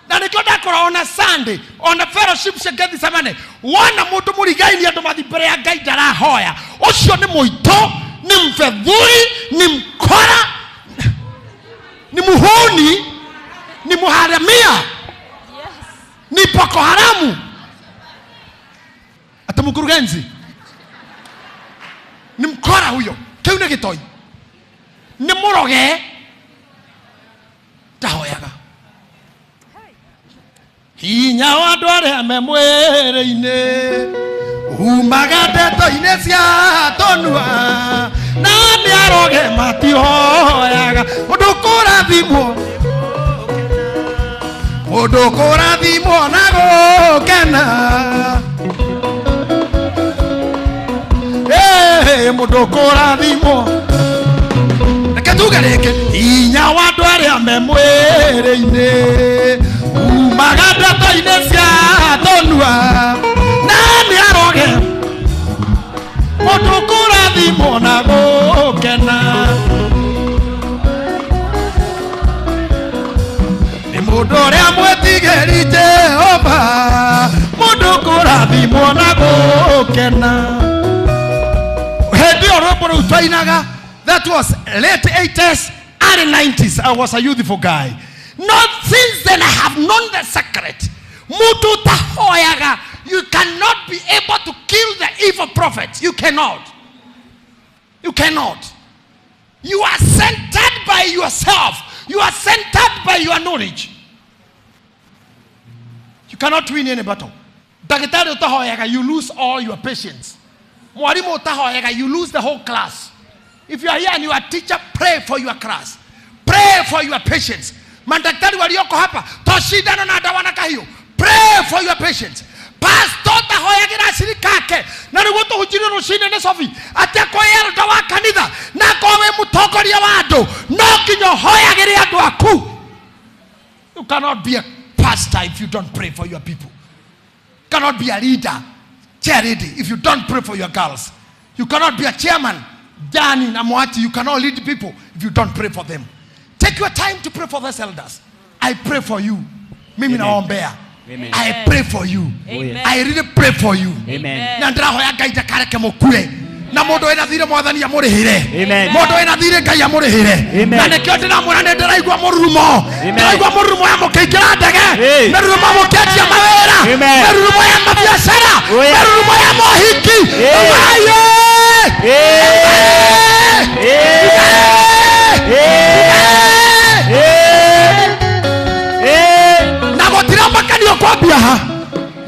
Na nĩkĩo ndakora ona Sunday, ona fellowship cia Gethsemane, wona mũndũ mũrigaini andũ mathiĩ mbere ya Ngai ndarahoya. Ũcio nĩ mũitũ, nĩ mfedhuli, nĩ mkora, nĩ muhuni, nĩ muharamia, Yes. ni Boko Haramu. Ata mkurugenzi ni mkora huyo, kĩu nĩ gĩtoi, nĩ mũroge, ndahoyaga. Hinya wa andũ arĩa me mwĩrĩ-inĩ umaga ndeto-inĩ cia tũnua na nĩ aroge matihoyaga. Mũndũ kũrathimwo, mũndũ kũrathimwo na gũkena. Mũndũ kũrathimwo. Reke tuge rĩngĩ, hinya wa andũ arĩa me mwĩrĩ-inĩ umaga ndeto-inĩ cia tũnua na nĩ aroge Kũiguo na gũkena. Hĩndĩ ĩyo rwĩmbo rũu twainaga, that was late 80s, early 90s. I was a youthful guy. Not since then I have known the secret. Mũndũ ũtahoyaga, you cannot be able to kill the evil prophets. You cannot. You cannot. You are centered by yourself. You are centered by your knowledge. You cannot win any battle. Ndagĩtarĩ ũtahoyaga, you lose all your patients. Mwalimu ũtahoyaga, you lose the whole class. If you are here and you are a teacher, pray for your class. Pray for your patients. Madaktari walioko hapa, toshindano na ndawa na kahiũ. Pray for your patients. Pastor tahoyagĩra acirika ake na nĩguo tũhunjirie rũcinĩ nĩ Sophie atĩ akorwo elder wa kanitha na akorwo wĩ mũtongoria wa andũ, no nginya ũhoyagĩre andũ aku. You cannot be a pastor if you don't pray for your people. You cannot be a leader, chair lady, if you don't pray for your girls. You cannot be a chairman, Dani na Mwati. You cannot lead people if you don't pray for them. Take your time to pray for those elders. I pray for you. Mimi naombea. Amen. I pray for you. Amen. I really pray for you. Amen. Na ndĩrahoya Ngai ndakareke mũkue. Na mũndũ wĩna thirĩ Mwathani amũrĩhĩre. Amen. Mũndũ wĩna thirĩ Ngai amũrĩhĩre. Amen. Na nĩkĩo ndĩramwĩra nĩ ndĩraigua mũrurumo. Amen. Ndĩraigua mũrurumo ya mũkĩingĩra ndege. Hey. Mĩrurumo mũkĩanjia mawĩra. Amen. Mĩrurumo ya mabiacara. Oh, yeah. Mĩrurumo ya mohiki. Hey. Ũmaye! Hey. Hey! Hey. Na gũtiramakanio kwambia ha.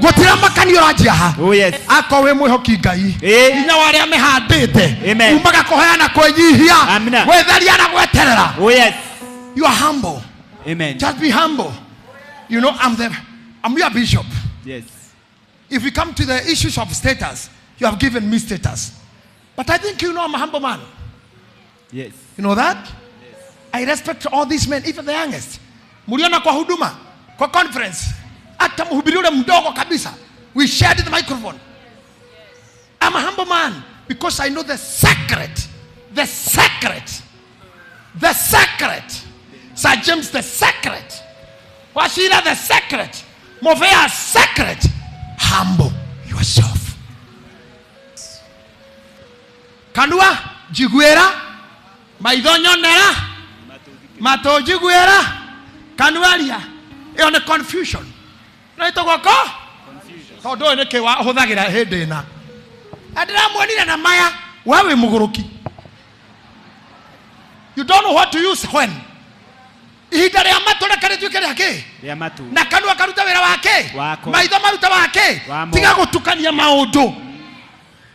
Gũtiramakanio ũranjia ha. Oh yes. Akorwo wĩ mwĩhoki Ngai, Ĩĩ. hinya wa arĩa mehandĩte Amen. umaga kũheana, kwĩnyihia, Amina. gwĩtheria na gweterera. Oh yes. You are humble. Amen. Just be humble. You know, I'm your bishop. Yes. If we come to the issues of status, you have given me status, but I think you know I'm a humble man. Yes. You know that? I respect all these men, even the youngest. Muliona kwa huduma, kwa conference, hata mhubiri ule mdogo kabisa, we shared the microphone. I'm a humble man because I know the secret, the secret, the secret. Sir James, the secret. Wachira, the secret. Movea, secret. Humble yourself. Kanua, jiguera, maitho nyonera, matũ njiguĩra, kanua aria. Ĩyo nĩ confusion. Na ĩtagwo ko tondũ ũyũ nĩkĩ hũthagĩra hĩndĩ ĩna na ndĩramuonire na maya. We wĩ mũgũrũki. You don't know what to use when. Ihinda rĩa matũ reke rĩtuĩke rĩa kĩ? Rĩa matũ. Na kanua karuta wĩra wake. Wako. Maitho maruta wake. Wamo. Tiga gũtukania maũndũ.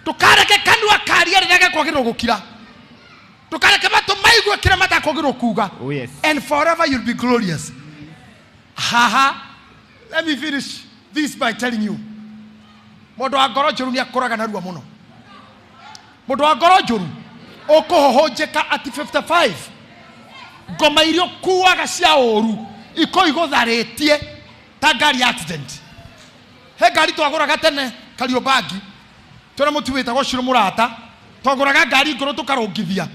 Ndũkareke kanua karia rĩrĩa gekwagĩrĩrwo gũkira. Ndũkareke matũ maigue kĩrĩa matakwagĩrĩrwo kuga. Oh yes. And forever you'll be glorious. Haha, let me finish this by telling you, mũndũ wa ngoro njũru nĩ akũraga narua mũno. Mũndũ wa ngoro njũru ũkũhũhũnjĩka at 55. Ngoma iria ũkuaga cia ũru iko igũtharĩtie ta ngari ya accident. He ngari twagũraga tene Kariobangi, twĩna mũtu wĩtagwo Ciro mũrata. Twagũraga ngari ngũrũ tũkarũngithia.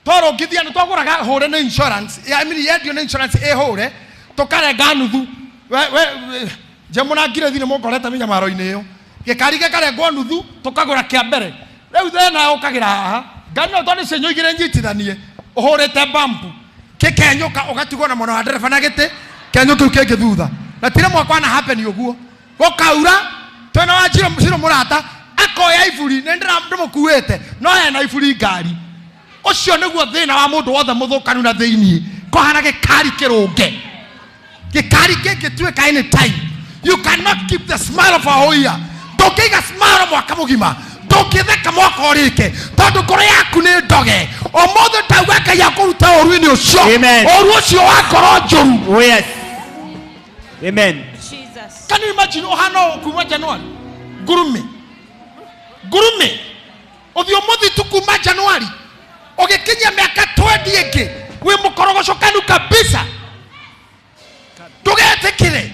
Twarũngithia nĩ twagũraga hũre nĩ insurance ya, I mean, yendio nĩ insurance ĩhũre, tũkarenga nuthu. We njemũnangire thirĩ mũngorete mĩnyamaro-inĩ ĩyo. Gĩkari gĩkarengwo nuthu, tũkagũra kĩa mbere. Rĩu thĩna ũkagĩra haha ngari no tondũ cienyo igĩrĩ nyitithanie ũhũrĩte bambu gĩkenyũka, ũgatigwo na mwena wa ndereba na gĩtĩ kenyũ kĩu kĩngĩ thutha. Na tire mwaka wana happen ũguo gũkaura. Twĩna wa Ciro mũrata akoya iburi nĩ ndĩmũkuĩte no hena iburi ngari. Ũcio nĩguo thĩna wa mũndũ wothe mũthũkanu na thĩiniĩ kũhana gĩkari kĩrũnge, gĩkari kĩngĩtuĩka anytime. You cannot keep the smile of a whole year. Ndũngĩiga smile mwaka mũgima, ndũngĩtheka mwaka ũrĩke tondũ ngoro yaku nĩ ndoge. Ũmũthĩ ndauga Ngai akũruta ũru-inĩ ũcio. Amen. Ũru ũcio wa ngoro njũru. Oh yes. Amen. Jesus. Can you imagine ũhana ũũ kuma January? Ngurume, ngurume, ũthiũ mũthitu kuma January ũgĩkinyia mĩaka 20 ĩngĩ wĩ mũkorogocokanu kabisa. Ndũgetĩkĩre.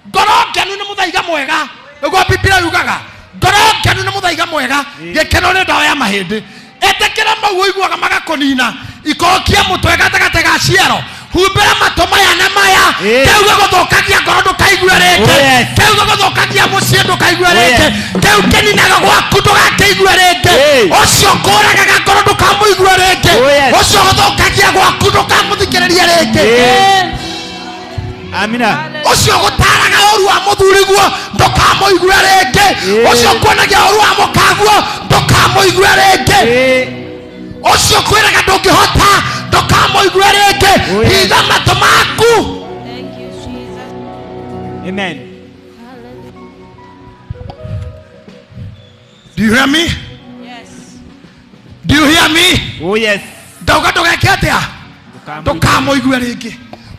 Ngoro ngenu nĩ mũthaiga mwega, nĩguo Biblia yugaga. Ngoro ngenu nĩ mũthaiga mwega, gĩkeno nĩ ndawa ya mahĩndĩ. Ĩtĩkĩra mau ũiguaga magakũnina ikorokia mũtwe gatagatĩ ga ciero. Humbĩra matũ maya na maya. Ĩĩ. Kĩu gĩgũthũkagia ngoro ndũkaigue rĩngĩ. Oh, yes. Kĩu gĩgũthũkagia mũciĩ ndũkaigue Oh, rĩngĩ. yes. Kĩu kĩninaga gwaku ndũgakĩigue rĩngĩ. Ĩĩ. Ũcio kũragaga ngoro ndũkamũigue rĩngĩ. Oh, yes. Ũcio gũthũkagia gwaku ndũkamũthikĩrĩrie rĩngĩ. Ĩĩ. Amina. Ũcio gũtaraga ũru wa mũthuriguo ndũkamũigue rĩngĩ. Ĩĩ. Ũcio kuonagia ũru wa mũkaguo ndũkamũigue rĩngĩ. Ĩĩ. Ũcio kwĩraga ndũngĩhota ndũkamũigue rĩngĩ. Oh, yes. Hitha matũ maku. Thank you, Jesus. Amen. Hallelujah. Do you hear me? Yes. Do you hear me? Oh yes. Ndauga ndũgeke atĩa? Ndũkamũigue rĩngĩ.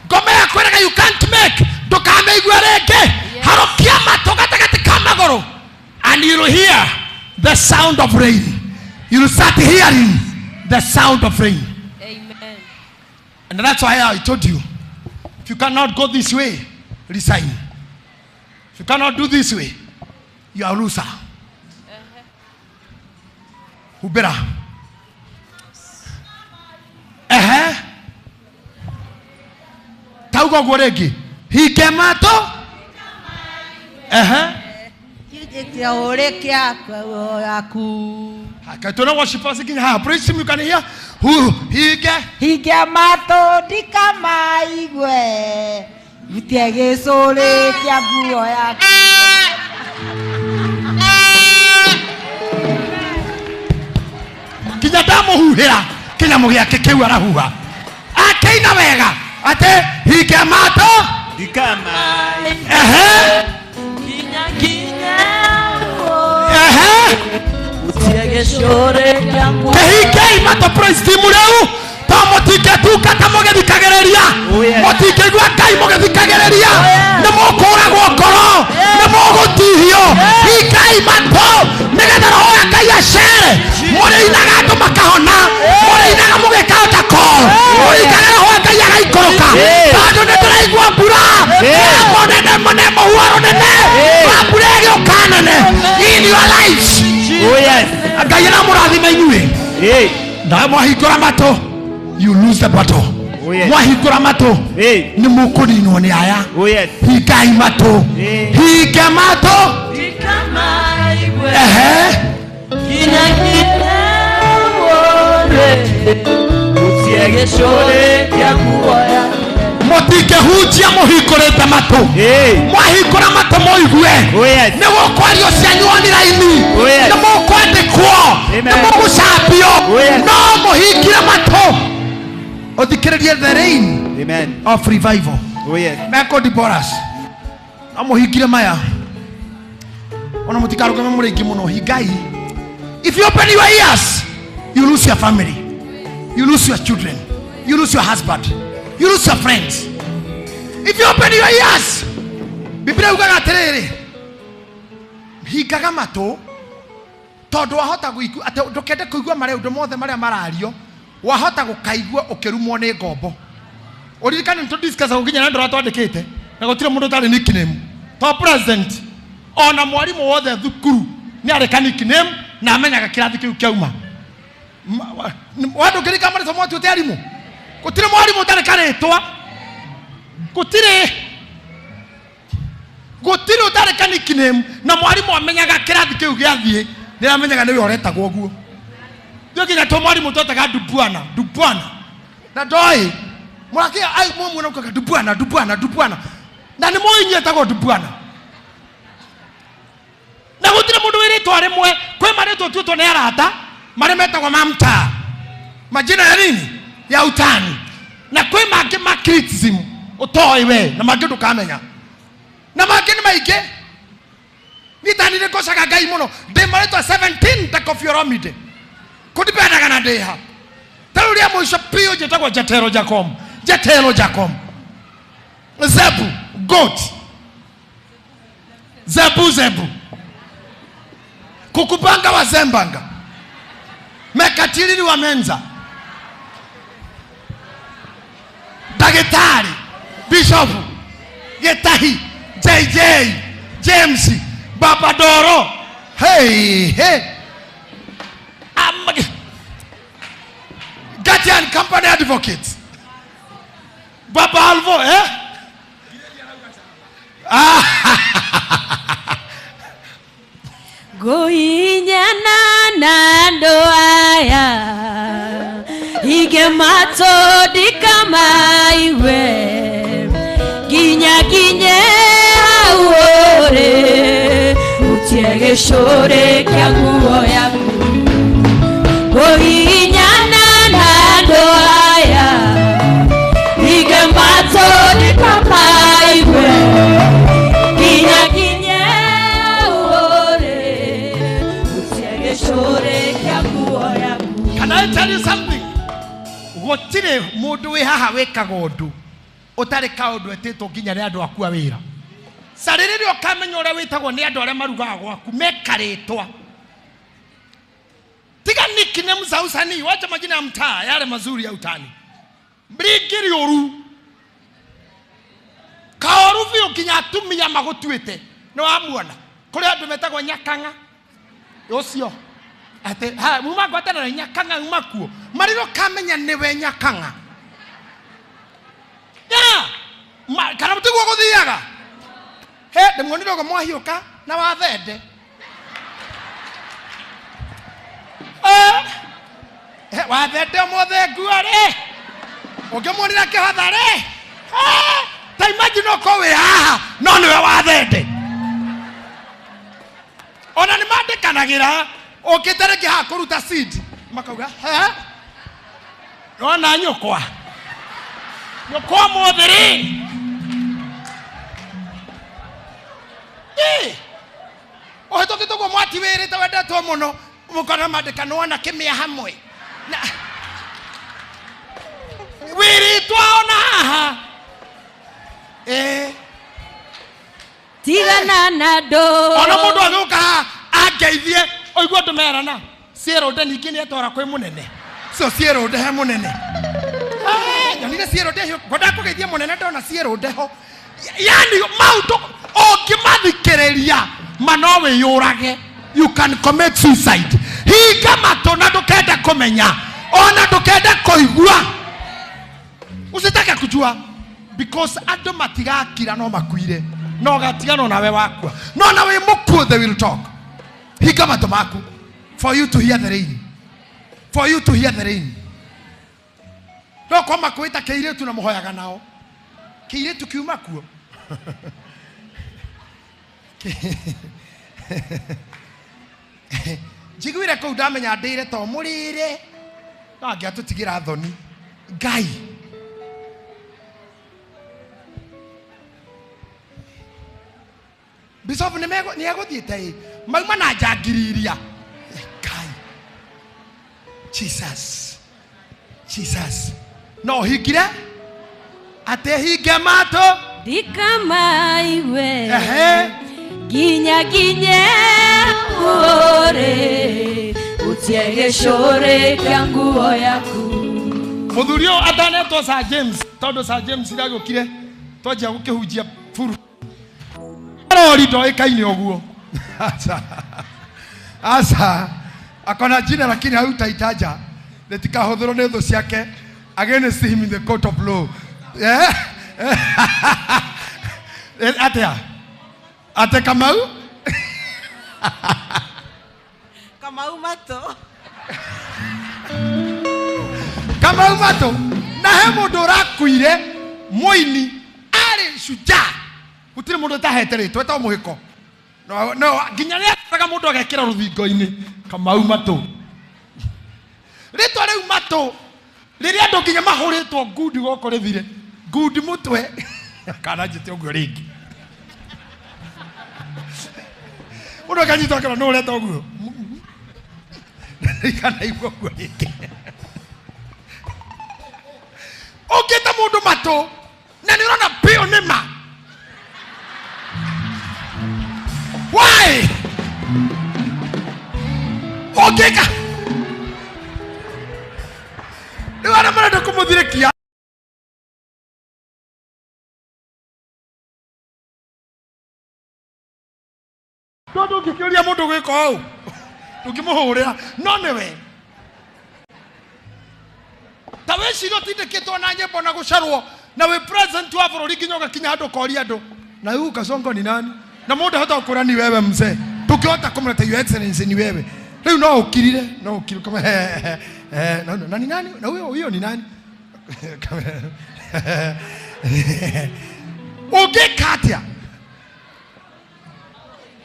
Ngoma ya kwĩraga you can't make ndũkamĩigue rĩngĩ. Harũkia matũ gatagatĩ ka magũrũ and you'll hear the sound of rain. You'll start hearing the sound of rain. Amen. And that's why I told you, if you cannot go this way, resign. If you cannot do this way, you are a loser. Humbĩra. Ehe. Tauga ũguo rĩngĩ. Hinge matũ. Ehe. Yaku. Kaitona worshipers nginya haha. Praise him, you can hear. Hu hinge. Hinge matũ ndikamaigue rutie gĩcũrĩ kĩa nguo yaku. Nginya ndamũhuhĩra kĩnyamũ gĩake kĩu arahuha. Akĩina wega atĩ hinge matũ. Ndikama. Ehe. Kinya kinya. Ehe. Utie gĩcũrĩ kĩa nguo. Kĩhingei matũ praise team rĩu to mũtingĩtungata mũgĩthikagĩrĩria. Oh, yes. Mũtingĩigua Ngai mũgĩthikagĩrĩria. Nĩ mũkũragwo ngoro, nĩ mũgũtihio. Hingai matũ nĩgetha roho ya Ngai acere. Mũrĩinaga andũ makahona, mũrĩinaga mũgĩkaũta call, mũrĩinaga roho ya Ngai agaikũrũka. Tondũ nĩ tũraigua mbura ya mũnene mũnene mũhuha rũnene wa mbura ĩgĩũka nene in your lives. Oh yes. Ngai aramũrathima inyuĩ. Ĩĩ. Na mwahingũra matũ, you lose the battle. Oh, yes. Mwahingũra matũ Ĩĩ. nĩ mũkũninwo nĩ aya. Oh yes. Hingai matũ. Ĩĩ. Hinge matũ. Ndikamaigue. Ehe. Kinya kinya wone. Utie gĩcũrĩ kĩa nguo yaku. Mũtingĩhunjia mũhingũrĩte matũ. Ĩĩ. Mwahingũra matũ mũigue. Oh yes. Nĩ gũkwario cianyu online. Oh, yes. Nĩ mũkwandĩkwo. Amen. Nĩ mũgũcambio. Oh, yes. No mũhingire matũ. Ũthikĩrĩrie the rain Amen. of revival. Oh yes. Michael Deborahs. No mũhingire maya. Ona mũtikarũgame mũrĩ aingĩ mũno. Hingai. If you open your ears, you lose your family. You lose your children. You lose your husband. You lose your friends. If you open your ears, Biblia yugaga atĩrĩrĩ, hingaga matũ tondũ wahota gũigua atĩ ndũkende kũigua maũndũ mothe marĩa marario, wahota gũkaigua ũkĩrumwo nĩ ngombo. Ũririkane nĩ tũdiscuss gũkinya na andũ arĩa twandĩkĩte na gũtirĩ mũndũ ũtarĩ nickname. To president ona mwarimũ wothe thukuru nĩ arĩ ka nickname na amenyaga kĩrathi kĩu kĩauma. Wandũ ngĩrika marĩtwa mwatuĩte arimũ? Gũtirĩ mwarimũ ũtarĩ karĩtwa. Gũtirĩ. Gũtirĩ ũtarĩ ka nickname na mwarimũ amenyaga kĩrathi kĩu gĩathiĩ nĩ amenyaga nĩwe ũretagwo ũguo. Ndio nginya to mwarimũ twetaga Dubwana, Dubwana. Na ndoĩ mũrake ai mũmwe ukaga Dubwana, Dubwana, Dubwana. Na nĩ mũĩ inyuĩ etagwo Dubwana. Na gũtirĩ mũndũ wĩ rĩtwa rĩmwe, kwĩ marĩtwa tuĩtwo nĩ arata marĩa metagwo ma mtaa. Majina ya nini? Ya utani. Na kwĩ mangĩ ma criticism ũtoĩ we na mangĩ ndũkamenya. Na mangĩ nĩ maingĩ. Niĩ ta nĩ ngocaga Ngai mũno. Ndĩ marĩtwa 17 ta Koffi Olomide. Kũndipendaga na ndĩha. Ta rĩu rĩa mũico biũ njĩtagwo Jetero Jacom. Jetero Jacom. Zebu, goat. Zebu, Zebu. Kukupanga wa Zembanga. Mekatilili wa Menza. Daktari, Bishop, Getahi, JJ, James, Baba Doro. Hey, hey. Guardian Company Advocates. Baba Alvo, eh? Goinyana na ndoaya ige mato dikamaiwe ginya ginye aure utiege shore kya nguo yaku goinyana na ndoaya ige mato dikamaiwe ginya ginye aure utiege shore kya nguo yaku. Can I tell you something? Gutire mundu wi haha wikaga undu utari kaundu etitwo nginya ni andu aku a wira. Carĩrĩria ũkamenya ũrĩa wĩtagwo nĩ andũ arĩa marugaga gwaku mekarĩtwa. Tiga nickname za usanii, wacha majina ya mtaa yale mazuri ya utani. Mringiri ũru kaoru biũ nginya atumia magũtuĩte nĩ wamuona. Kũrĩ andũ metagwo nyakang'a ũcio ate ha muma ngwatana na nyakang'a uma kuo mariro kamenya niwe nyakang'a ya kana mtiguo guthiaga he ndimuonire ugo mwahiuka na wathende eh wathende umothe nguo ri ungimuonire kihotha ri ta imagine uko wi haha no niwe wathende ona ni mandikanagira ukite haha kuruta seed makauga he nona nyukwa nyukwa mothe ri uhĩtũkĩte ũguo mwati wĩrĩte wendetwo mũno mũkona mandĩka nĩwona kĩmĩa hamwe na wĩrĩtwo ona haha tigana na ndũ ona mũndũ agĩũka haha angeithie oigua andũ merana cierũnde ningĩ nĩetwara kwĩ mũnene cio cierũnde he mũnene nyonire cierũnde hiũ ngwendaga kũgeithia mũnene ndona cierũnde ho yani maũndũ ũngĩmathikĩrĩria ma no wĩyũrage. You can commit suicide. Hinga matũ na ndũkende kũmenya ona ndũkende kũigua, usitake kujua because andũ matigakira no makuire no gatigano nawe wakua no nawe mũkuo they will talk. Hinga matũ maku for you to hear the rain, for you to hear the rain. No kwa makwĩta kĩirĩtu na mũhoyaga nao kĩirĩtu kiuma kuo njiguire kũu ndamenya ndĩire to mũrĩre no angĩatũtigĩra thoni Ngai. Bishop nĩ egũthiĩte ĩ mauma na njangiri iria Ngai. Jesus Jesus no hingire atĩ hinge matũ ndikamaiwe ginya ginye ure utiege shore kya nguo yaku. Mũthuri ũyũ atanetwo Sir James tondũ Sir James rĩagũkire twanjia gũkĩhunjia buru rori ndoĩkaine ũguo. Aca akona jina lakini hautaitaja rĩtikahũthĩrwo nĩ thũ ciake against him in the court of law. Atea ate Kamau Kamau mato Kamau mato na he mundu urakuire muini ari shujaa gutire mundu utahete ritwa etagwo muhiko no no nginya nĩathaga mundu agekĩra rũthingo-inĩ Kamau mato ritwa rĩu mato rĩrĩa andũ nginya mahũrĩtwo ngundi gũkũ rĩthire ngundi mũtwe kana njĩte ũguo rĩngĩ mũndũ akanyitwo akerwo nũ ũreta ũguo kana igua ũguo rĩngĩ ũngĩta mũndũ matũ na nĩ ũrona biũ nĩ ma why ũngĩka rĩu arĩa marenda kũmũthirĩkia tondu ũngĩkĩũria mũndũ gwĩka ũũ ndũngĩmũhũrĩra no nĩwe ta wĩciria ũtindĩkĩtwo na nyĩmbo na gũcarwo Na wĩ president wa bũrũri nginya ũgakinya handũ ũkoria andũ, na huyu Kasongo ni nani? Na mũndũ ahota gũkwĩra ni wewe mzee. Tukihota kũmũreta your excellency ni wewe. Rĩu no ũkirire, no ũkirire kama na ni nani? Na huyo huyo ni nani? Ũngĩka atĩa?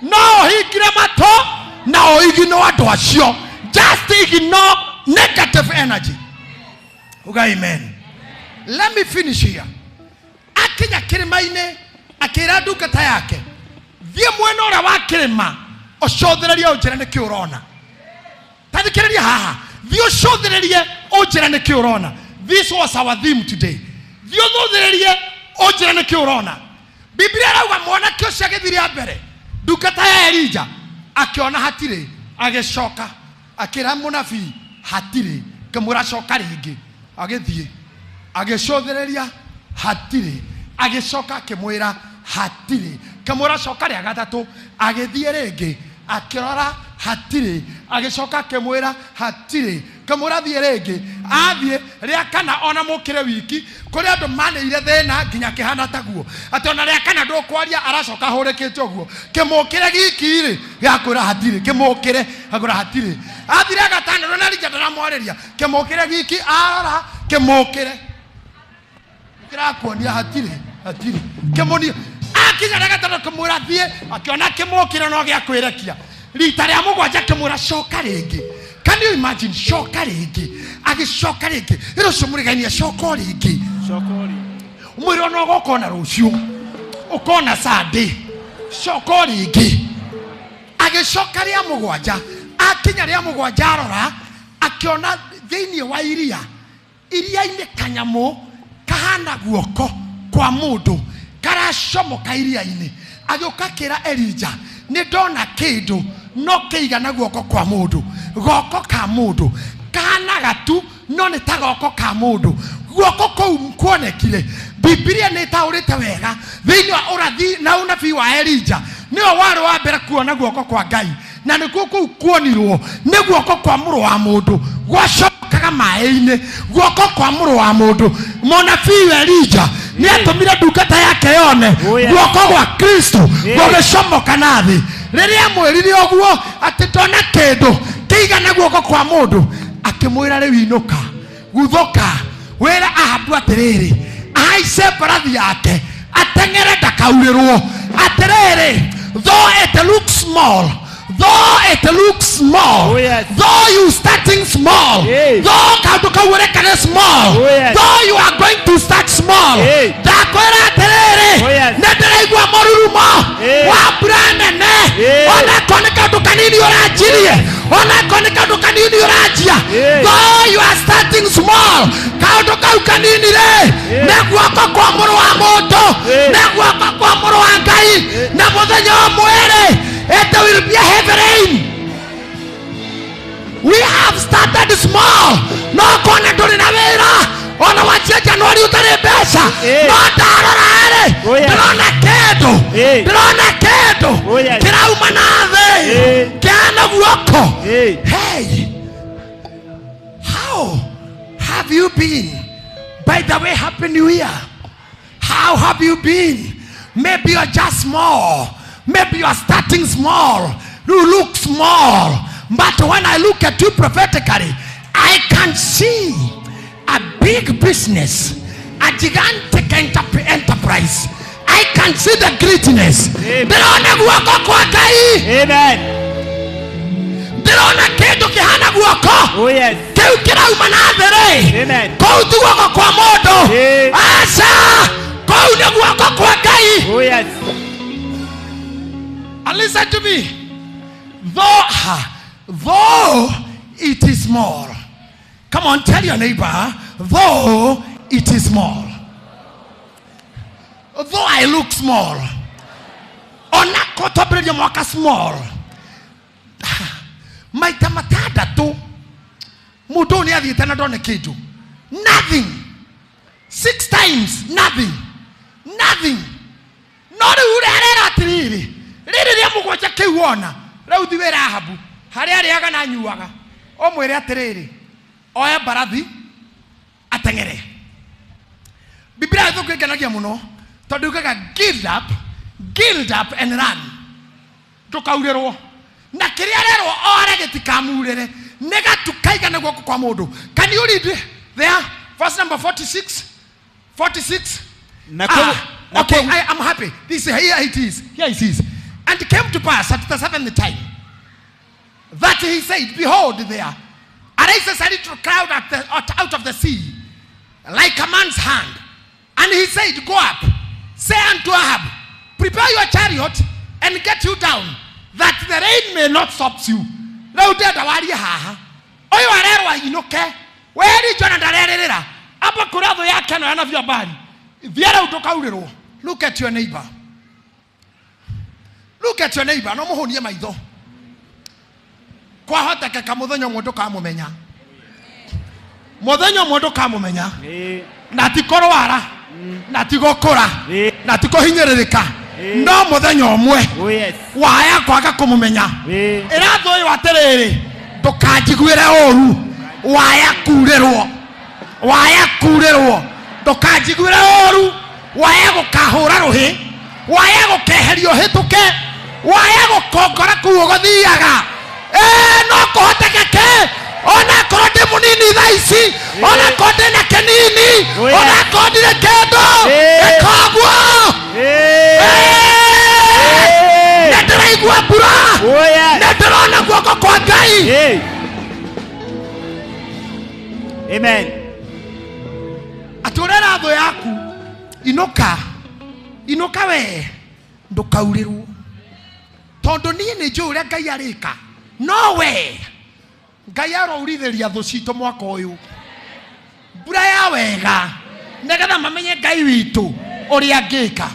No ũhingire matũ na ũignore andũ acio. Just ignore negative energy. Uga amen. Let me finish here. Akinya kĩrĩma-inĩ akĩra ndungata yake, thiĩ mwena ũrĩa wa kĩrĩma ũcũthĩrĩrie ũnjĩre nĩkĩ ũrona. Ta thikĩrĩria haha, thiĩ ũcũthĩrĩrie ũnjĩre nĩkĩ ũrona. This was our theme today. Thiĩ ũthũthĩrĩrie ũnjĩre nĩkĩ ũrona. Biblia ĩrauga mwanake ũcio agĩthiĩ rĩa mbere, ndungata ya Elija akĩona hatirĩ, agĩcoka akĩra mũnabii hatirĩ, kĩmwĩra coka rĩngĩ, agĩthiĩ agĩcũthĩrĩria hatirĩ, agĩcoka akĩmwĩra hatirĩ, kĩmwĩra coka rĩa gatatũ, agĩthiĩ rĩngĩ akĩrora hatirĩ, agĩcoka akĩmwĩra hatirĩ, kĩmwĩra thiĩ rĩngĩ, athiĩ rĩa kana ona mũkĩre wiki kũrĩ andũ manĩire thĩna nginya kĩhana taguo atĩ ona rĩa kana ndũkwaria aracoka ahũrĩkĩte ũguo, kĩmũkĩre giki rĩ gĩakwĩra hatirĩ, kĩmũkĩre akwĩra hatirĩ, athire gatano na Elija ndaramwarĩria, kĩmũkĩre giki arora kĩmũkĩre kĩrakuonia hatirĩ hatirĩ, kĩmũnia akinya rĩa gatatũ kĩmwĩra thiĩ, akĩona kĩmũkĩre no gĩakwĩrekia, rita rĩa mũgwanja kĩmwĩra coka rĩngĩ. Can you imagine? Coka rĩngĩ, agĩcoka rĩngĩ, ĩrĩ ũcio mũrigainia coka o rĩngĩ, mwĩre ona ũgokona rũciũ, ũkona Sunday, coka o rĩngĩ. Agĩcoka rĩa mũgwanja, akinya rĩa mũgwanja arora akĩona thĩinĩ wa iria, iria-inĩ kanyamũ kahana guoko kwa mũndũ karacomoka iria-inĩ. Agĩũka akĩra Elija, nĩ ndona kĩndũ no kĩigana guoko kwa mũndũ, goko ka mũndũ kahana gatu no nĩ ta goko ka mũndũ. Guoko kũu kuonekire. Biblia nĩ ĩtaũrĩte wega thĩinĩ wa ũrathi na ũnabii wa Elija, nĩwe warĩ wa mbere kuona guoko kwa Ngai, na nĩkuo kũu kuonirwo nĩ guoko kwa mũrũ wa mũndũ gwacokaga maĩ-inĩ, guoko kwa mũrũ wa mũndũ. Mũnabii Elija nĩ atũmire ndungata yake yone guoko gwa Kristo gũgĩcomoka na thĩ. Rĩrĩa amwĩrire ũguo atĩ ndona kĩndũ kĩigana guoko kwa mũndũ, akĩmwĩra rĩu inũka, guthũka, wĩra Ahabu atĩrĩrĩ, ahaice mbarathi yake ateng'ere ndakaurĩrwo. Atĩrĩrĩ, though it looks small, though it looks small, Oh, yes. though you starting small, Hey. though kaũndũ kau ũreka nĩ small, Oh, yes. though you are going to start small, Hey. ndakwĩra atĩrĩrĩ, Oh, yes. nĩ ndĩraigua mũrurumo Hey. wa mbura nene, Hey. onakorwo nĩ kaũndũ kanini ũranjirie, onakorwo nĩ kaũndũ kanini ũranjia, Hey. though you are starting small, kaũndũ kau kanini rĩ nĩ guoko kwa mũrũ wa mũndũ, Hey. nĩ guoko kwa mũrũ wa Ngai, na mũthenya ũmwe rĩ, it will be a heavy rain. We have started small. No kona ndũrĩ na wĩra, ona wanjia Januari ũtarĩ mbeca, Hey. no ndarora rĩ, Oh, yes. ndĩrona kĩndũ, Hey. ndĩrona kĩndũ Oh, yes. kĩrauma na thĩ, Hey. kĩhana guoko. Hey. Hey, how have you been? By the way, Happy New Year. How have you been? Maybe you're just small. Maybe you are starting small. You look small. But when I look at you prophetically, I can see a big business, a gigantic enterprise. I can see the greatness. Amen. Ndĩrona guoko kwa Ngai. Amen. Ndĩrona kĩndũ kĩhana guoko. Oh, yes. Kĩu kĩrauma na thĩ rĩ. Amen. Kũu ti guoko kwa mũndũ. Eh. Aca, kũu nĩ guoko kwa Ngai. Oh, yes. And listen to me. Though it is small. Come on, tell your neighbor, though it is small. Though I look small. Ona kotobreria mwaka small. Maita matandatũ mũndũ ũyũ nĩ athiĩte na ndone kĩndũ. Nothing. 6 times nothing. Nothing. No rĩu ũrĩa arera atĩrĩrĩ, rĩrĩ rĩa mũgwanja kĩu wona, rĩu thi wĩra Ahabu harĩa arĩaga na anyuaga, ũmwĩre atĩrĩrĩ, oe mbarathi ateng'ere. Biblia ĩthũkũ ĩngenagia mũno tondũ yugaga gild up and run. Ndũkaurĩrwo. Na kĩrĩa arerwo ore gĩtikamurĩre. Nĩ gatu kaigana guoko kwa mũndũ. Can you read there? Verse number 46. 46. Okay, I am happy. This here it is. Here it is. And it came to pass at the seventh time that he said, behold, there arises a little cloud out of the sea, like a man's hand. And he said, go up, say unto Ahab, prepare your chariot and get you down, that the rain may not stop you. Rĩu ndĩrenda warie haha. Ũyũ arerwo ainũke. Weri Jona ndarerĩrĩra. Amba kũrĩa thũ yake ĩno ya Nabali. Thiĩ rĩu ndũkaurĩrwo. Look at your neighbor. Look at your neighbor. No mũhũnie maitho. Kwahotekeka mũthenya ũmwe ndũkamũmenya. Mũthenya ũmwe ndũkamũmenya. Na ti kũrwara. Na ti gũkũra. Na ti kũhinyĩrĩrĩka. No mũthenya ũmwe waya kwaga kũmũmenya. Ĩra thũ ũyũ atĩrĩrĩ, ndũkanjiguĩre ũru. Waya kurĩrwo. Waya kurĩrwo. Ndũkanjiguĩre ũru. Waya gũkahũra rũhĩ. Waya gũkeherio hĩtũke. Waya gũkongora kũu ũgũthiaga. No kũhotekeke ona korwo ndĩ mũnini thaa ici, ona korwo ndĩ na kĩnini, ona korwo ndirĩ kĩndũ, ĩka ũguo. Nĩ ndĩraigua mbura, nĩ ndĩrona guoko kwa Ngai. Amen. Atĩ ũrera thũ yaku, inũka, inũka we, ndũkaurĩrwo. Tondũ niĩ nĩ njũĩ ũrĩa Ngai arĩka. No we Ngai arourithĩria thũ citũ mwaka ũyũ mbura ya wega, nĩgetha mamenye Ngai witũ ũrĩa angĩka,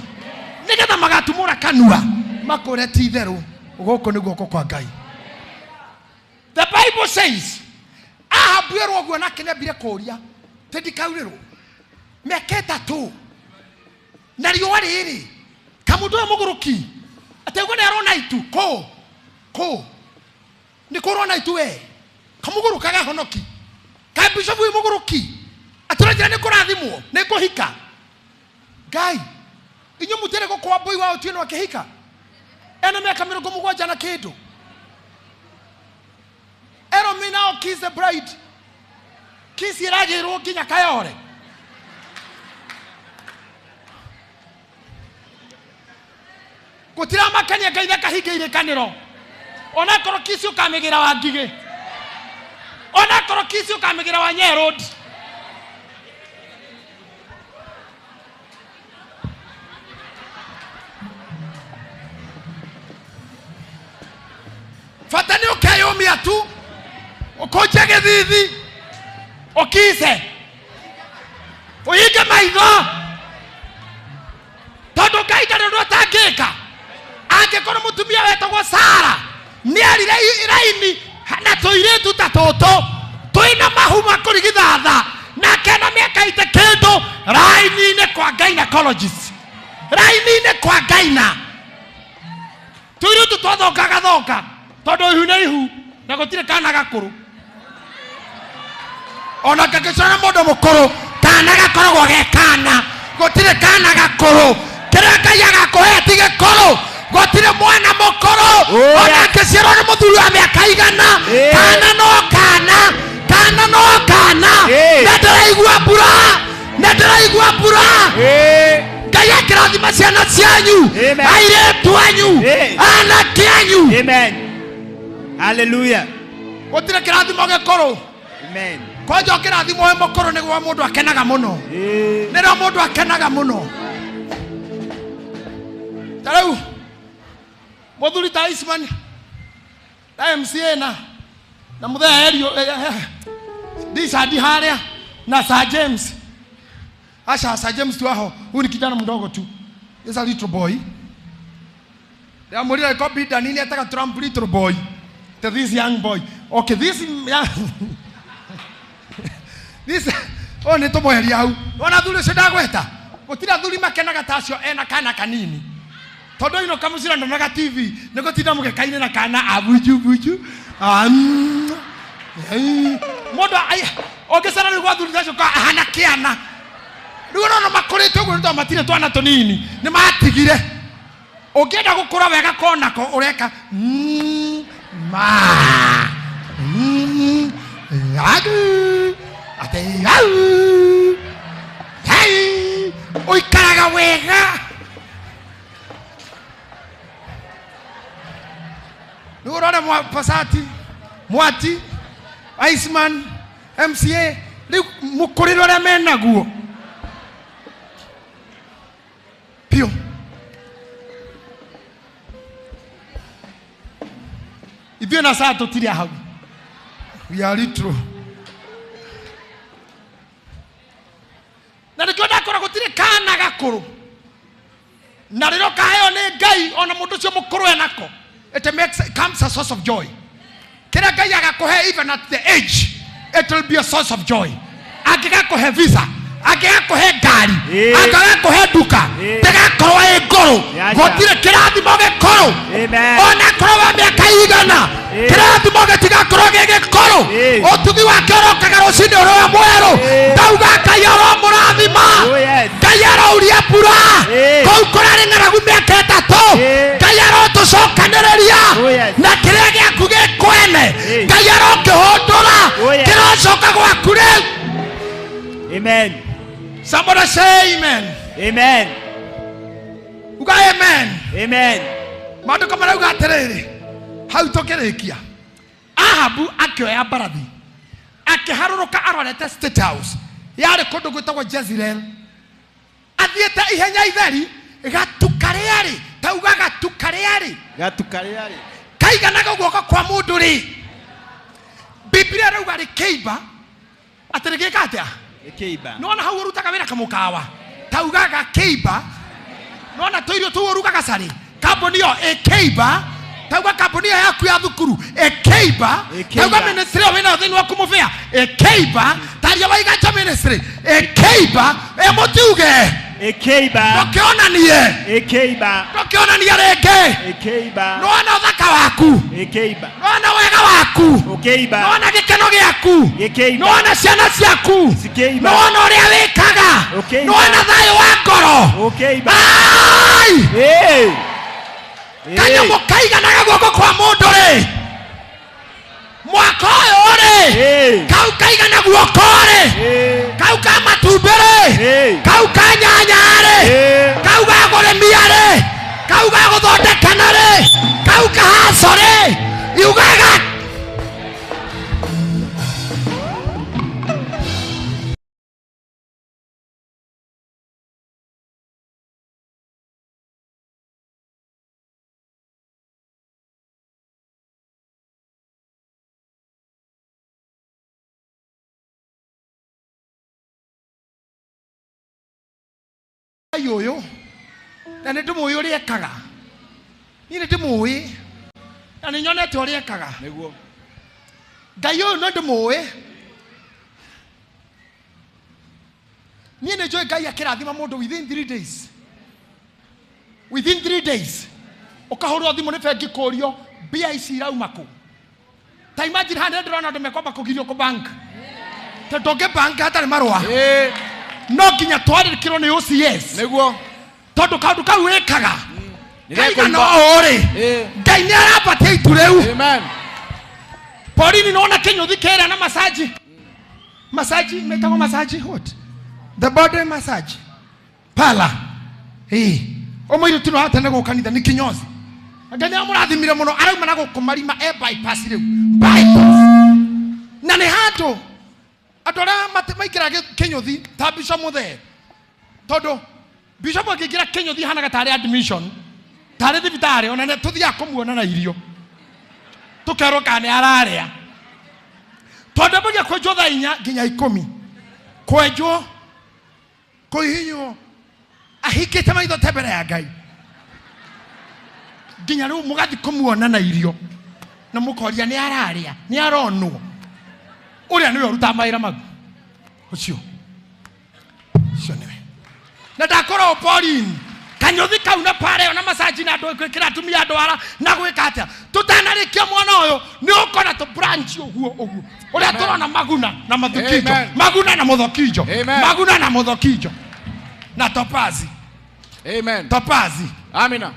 nĩgetha magatumũra kanua makũre ti itherũ gũkũ nĩ guoko kwa Ngai. The Bible says Ahabu erwo ũguo nake nĩambire kũũria tĩ ndikaurĩrwo mĩaka ĩtatũ na riũa rĩrĩ kamũndũ ũyũ mũgũrũki atĩ ũguo nĩarona itu kũ kũ nĩ kũrona itu we kamũgũrũka gahonoki ka bishop ũyũ mũgũrũki atũranjĩra nĩ kũrathimwo nĩ kũhika. Ngai inyuĩ mũtirĩ gũkwa mbũi wa Otieno akĩhika ena mĩaka 70 na kĩndũ. Ero me now kiss the bride. Kiss ĩragĩrwo nginya Kayore. Gũtiramakania Ngai ndakahinge irĩkanĩro. Onakorwo kiss ũkamĩgĩra wa Ngigĩ. Onakorwo kiss ũkamĩgĩra wa Nyayo Road. Bata nĩ ũkeyũmia tu, ũkũnje gĩthithi, ũkice, ũhinge maitho, tondũ Ngai ndarĩ ũndũ atangĩka. Angĩkorwo mũtumia wetagwo Sara nĩarire raini na tũirĩtu ta tũtũ twĩna mahu ma kũrigithatha nake ena mĩaka ite kĩndũ raini-inĩ kwa gynecologist, raini-inĩ kwa gyna, tũirĩtu twathongaga thonga tondũ ihu nĩ ihu na gũtirĩ kana gakũrũ. Ona ngangĩcora mũndũ mũkũrũ kana gakoragwo ge kana, gũtirĩ kana gakũrũ. Kĩrĩa Ngai agakũhe ti gĩkũrũ. Gũtirĩ mwana mũkũrũ ona angĩciarwo nĩ mũthuri wa mĩaka igana, kana no kana, kana no kana. Nĩ ndĩraigua mbura, nĩ ndĩraigua mbura. Ngai akĩrathima ciana cianyu, airĩtu anyu, anake anyu. Amen. Hallelujah. Gũtirĩ kĩrathimo gĩkũrũ. Amen. Kwanja ũkĩrathimwo wĩ mũkũrũ nĩguo mũndũ akenaga mũno. Nĩrĩo mũndũ akenaga mũno. Ta rĩu mũthuri ta Isman na MCA na mũthee Erio Dicadi harĩa na Sir James. Asha Sir James tu aho, huyu ni kijana mdogo tu. Is a little boy. Ndamwĩrire kombinda nini etaga Trump little boy. To this young boy. Okay, this this oh nĩ tũmweheria hau. Wona thuri ũcio ndagweta. Gũtirĩ athuri makenaga ta acio ena kana kanini. Tondũ ino kamũcira ndonaga TV nĩ gũtinda mũgeka-inĩ na kana abuju buju. Mũndũ ũngĩcera rĩu gwa thuri acio ahana kĩana. Rĩu ũrona makũrĩte ũguo nĩ tondũ matirĩ twana tũnini nĩ matigire. Ũngĩenda gũkũra wega konako ũreka ma agu ate au hei ũikaraga wega. Rĩu ũrore Pasati, Mwati, Iceman, MCA rĩu mũkũrĩre ũrĩa menaguo piũ. Ithuĩ na saa tũtirĩ hau. We are little. Na nĩkĩo ndakora gũtirĩ kana gakũrũ na rĩrĩa ũkaheo nĩ Ngai ona mũndũ ũcio mũkũrũ enako, it makes it comes a source of joy. Kĩrĩa Ngai agakũhe even at the age, it will be a source of joy. Angĩgakũhe visa, angĩgakũhe ngari, angĩgakũhe nduka, ndĩgakorwo ĩ ngũrũ. Gũtirĩ kĩrathimo gĩkũrũ. Ona korwo wa mĩaka igana, kĩrathimo gĩtigakorwo gĩ gĩkũrũ. Ũtugi wake ũrokaga rũcinĩ ũrĩ mwerũ. Ndauga Ngai aromũrathima. Ngai arauria mbura. Kũu kũrarĩ ng'aragu mĩaka ĩtatũ. Ngai arotũcokanĩrĩria na kĩrĩa gĩaku gĩkwene. Ngai arokĩhũndũra. Kĩrocoka gwaku rĩu. Amen. Somebody say amen. Amen. Uga amen. Amen. Maandĩko marauga atĩrĩrĩ, hau tũkĩrĩkia, Ahabu akĩoya mbarathi akĩharũrũka arorete State House yarĩ kũndũ gwĩtagwo Jezreel, athiĩte ihenya itheri gatuka rĩarĩ, tauga gatuka rĩarĩ, gatuka rĩarĩ kaiganaga guoko kwa mũndũ rĩ. Biblia rauga rĩkĩimba atĩ rĩgĩka atĩa? Rĩkĩimba. Nĩwona hau ũrutaga wĩra kamũkawa, tauga gakĩimba. Nĩwona tũirio tũu ũrugaga carĩ, kambuni ĩyo ĩkĩimba. Tauga kambuni ĩyo yaku ya thukuru ĩkĩimba. Tauga ministry ĩyo wĩnayo thĩinĩ waku mũbĩa ĩkĩimba. Taria waigacha ministry ĩkĩimba. Ĩmũtiuge ĩkĩimba. Ndũkĩonanie ĩkĩimba. Ndũkĩonanie rĩngĩ ĩkĩimba. Nĩwona ũthaka waku ĩkĩimba. Nĩwona wega waku ũkĩimba. Nĩwona gĩkeno gĩaku gĩkĩimba. Nĩwona ciana ciaku cikĩimba. Nĩwona ũrĩa wĩkaga ũkĩimba. Nĩwona thayũ wa ngoro ũkĩimba. Ai! Kanyamũ kaiganaga guoko kwa mũndũ rĩ, mwaka ũyũ rĩ, kau kaigana guoko rĩ, kau ka matumbĩ rĩ, kau ka nyanya rĩ, kau ga kũrĩmia rĩ, kau ga gũthondekana rĩ, kau ka haco rĩ, iugaga ũyũ na nĩ ndĩmũĩ ũrĩa ekaga. Niĩ nĩ ndĩmũĩ na nĩ nyonete ũrĩa ekaga. Nĩguo. Ngai ũyũ nĩ ndĩmũĩ. Niĩ nĩ njũĩ Ngai akĩrathima mũndũ within 3 days. Within 3 days ũkahũrwo thimũ nĩ bengi kũrio mbia ici irauma kũ. Ta imagine haha ndĩrona andũ mekwamba kũgirio kũ bank. Tondũ ndũngĩ bank hatarĩ marũa. No nginya twarĩkĩrwo nĩ OCS. Nĩguo. Tondũ kaũndũ kau wĩkaga kaigana ũũ rĩ, Ngai nĩ arambatia itu rĩu. Amen. Porini nĩwona kĩnyũthi kĩrĩa na massage. Massage metagwo massage what? The body massage. Pala. Ũmũirĩtu no atene gũka kanitha nĩ kinyozi. Ngai nĩ amũrathimire mũno arauma na gũkũ marima e bypass rĩu. Bypass. Na nĩ handũ andũ arĩa maingĩraga kĩnyũthi ta Bishop Muthee. Tondũ Bishop angĩingĩra kĩnyũthi hanaga tarĩ admission, tarĩ thibitarĩ, ona tũthiaga kũmuona na irio. Tũkerwo kana nĩ ararĩa. Tondũ ambagia kwenjwo thaa 4 nginya 10. Kwenjwo, kũhihinywo, ahingĩte maitho te mbere ya Ngai. Nginya rĩu mũgathiĩ kũmuona na irio. Na mũkoria nĩ ararĩa, nĩ aronwo. Ũrĩa nĩwe ũrutaga mawĩra mau. Ũcio. Ũcio nĩwe. Na ndakorwo Pauline, kanyũthi kau na pare ĩyo na massage na andũ gwĩkĩra atumia andũ ara na gwĩka atĩa. Tũtanarĩkia mwana ũyũ nĩ ũkona tũ branch ũguo ũguo. Ũrĩa tũrona maguna na mathukinjo. Maguna na mũthokinjo. Maguna na mũthokinjo. Na topazi. Amen. Topazi. Amina.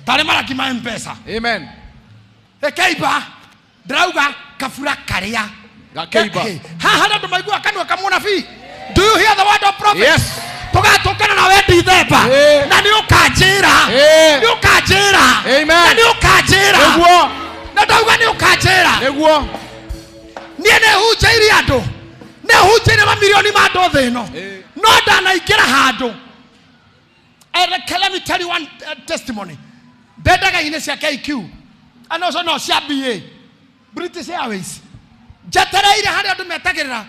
Tarĩ maraki ma mpesa. Amen. Ekeiba ndĩrauga kabura karĩa. Gakeiba. Haha andũ maiguaga kanua ka mũnabii. Do you hear the word of prophet? Yes. Tũgatũngana na we Dithemba. Na nĩ ũkanjĩra. Nĩ ũkanjĩra. Amen. Na nĩ ũkanjĩra. Nĩguo. Na ndauga nĩ ũkanjĩra. Nĩguo. Niĩ nĩ hunjĩirie andũ. Nĩ hunjĩirie mamirioni ma andũ thĩ ĩno. No ndanaingĩra handũ. Let me tell you one testimony. Ndendaga-inĩ cia KQ. And also no cia BA. British Airways. Njetereire harĩa andũ metagĩrĩra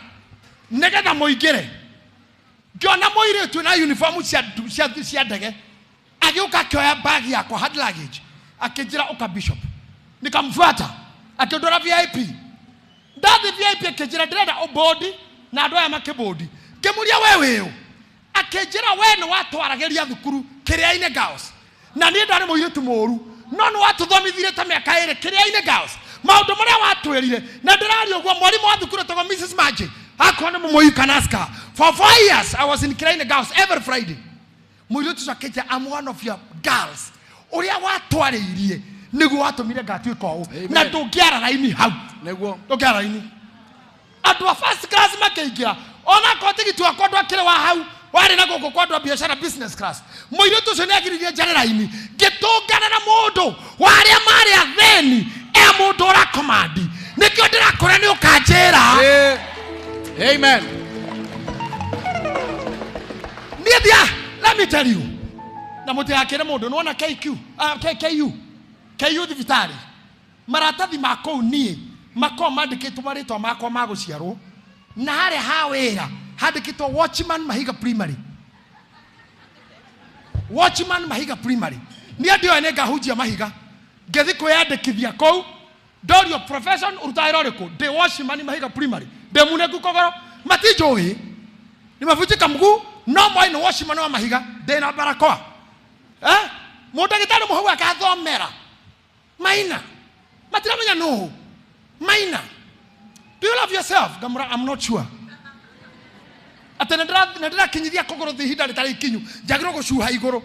nĩgetha mũingĩre. Ngĩona mũirĩtu na uniform cia ndege agĩũka akĩoya bag yakwa hard luggage akĩnjĩra ũka bishop. Nikamfuata akĩndwara VIP. Ndathi VIP akĩnjĩra ndĩrenda ũbodi na andũ aya makĩbodi. Ngĩmũria we wĩũ? Akĩnjĩra we nĩ watwaragĩria thukuru Kĩrĩa-inĩ Girls. Na niĩ ndarĩ mũirĩtu mũũru no nĩ watũthomithirie ta mĩaka ĩrĩ Kĩrĩa-inĩ Girls. Maũndũ marĩa watwĩrire na ndĩraria ũguo mwarimũ wa thukuru etagwo Mrs. Maji akorwo nĩ mũmũi Kanaska. For 4 years I was in Kĩrĩa-inĩ Girls every Friday. Mũirĩtu ũcio akĩnjĩra I'm one of your girls. Ũrĩa watwarĩirie nĩguo watũmire ngatuĩka ũũ. Na ndũngĩara raini hau. Nĩguo. Ndũngĩara raini. Andũ a first class makĩingĩra ona tigiti wakwa ndwakĩrĩ wa hau warĩ na gũkũ kwa andũ a biacara business class. Mũirĩtu ũcio nĩagiririe njare raini ngĩtũngana na mũndũ wa arĩa marĩ athĩni e mũndũ ũrakomandi. Nĩkĩo ndĩrakũra nĩ ũkanjĩra. Amen. Niĩ thia, let me tell you. Na mũtigakĩre mũndũ nĩwona KQ, KU, KU thibitarĩ. Maratathi ma kũu niĩ makoragwo mandĩkĩtwo marĩtwa makwa ma gũciarwo na harĩa ha wĩra handĩkĩtwo Watchman Mahiga Primary. Watchman Mahiga Primary. Niĩ ndĩoĩ nĩ ngahunjia Mahiga. Ngĩthiĩ kwĩyandĩkithia kũu ndorio profession ũrutaga wĩra ũrĩkũ? Ndĩ Watchman Mahiga Primary. Ndĩ munengu kogoro matinjũĩ. Nimevunjika mguu no moĩ nĩ Watchman wa Mahiga ndĩ na barakoa. Mũndagĩtarĩ mũhau akathomera Maina. Matiramenya nũũ. Maina. Do you love yourself? Ngamũra I'm not sure. Atĩ nĩ ndĩrakinyithia kũgũrũ thĩ ihinda rĩtarĩ ikinyu njagĩrĩirwo gũcuha igũrũ.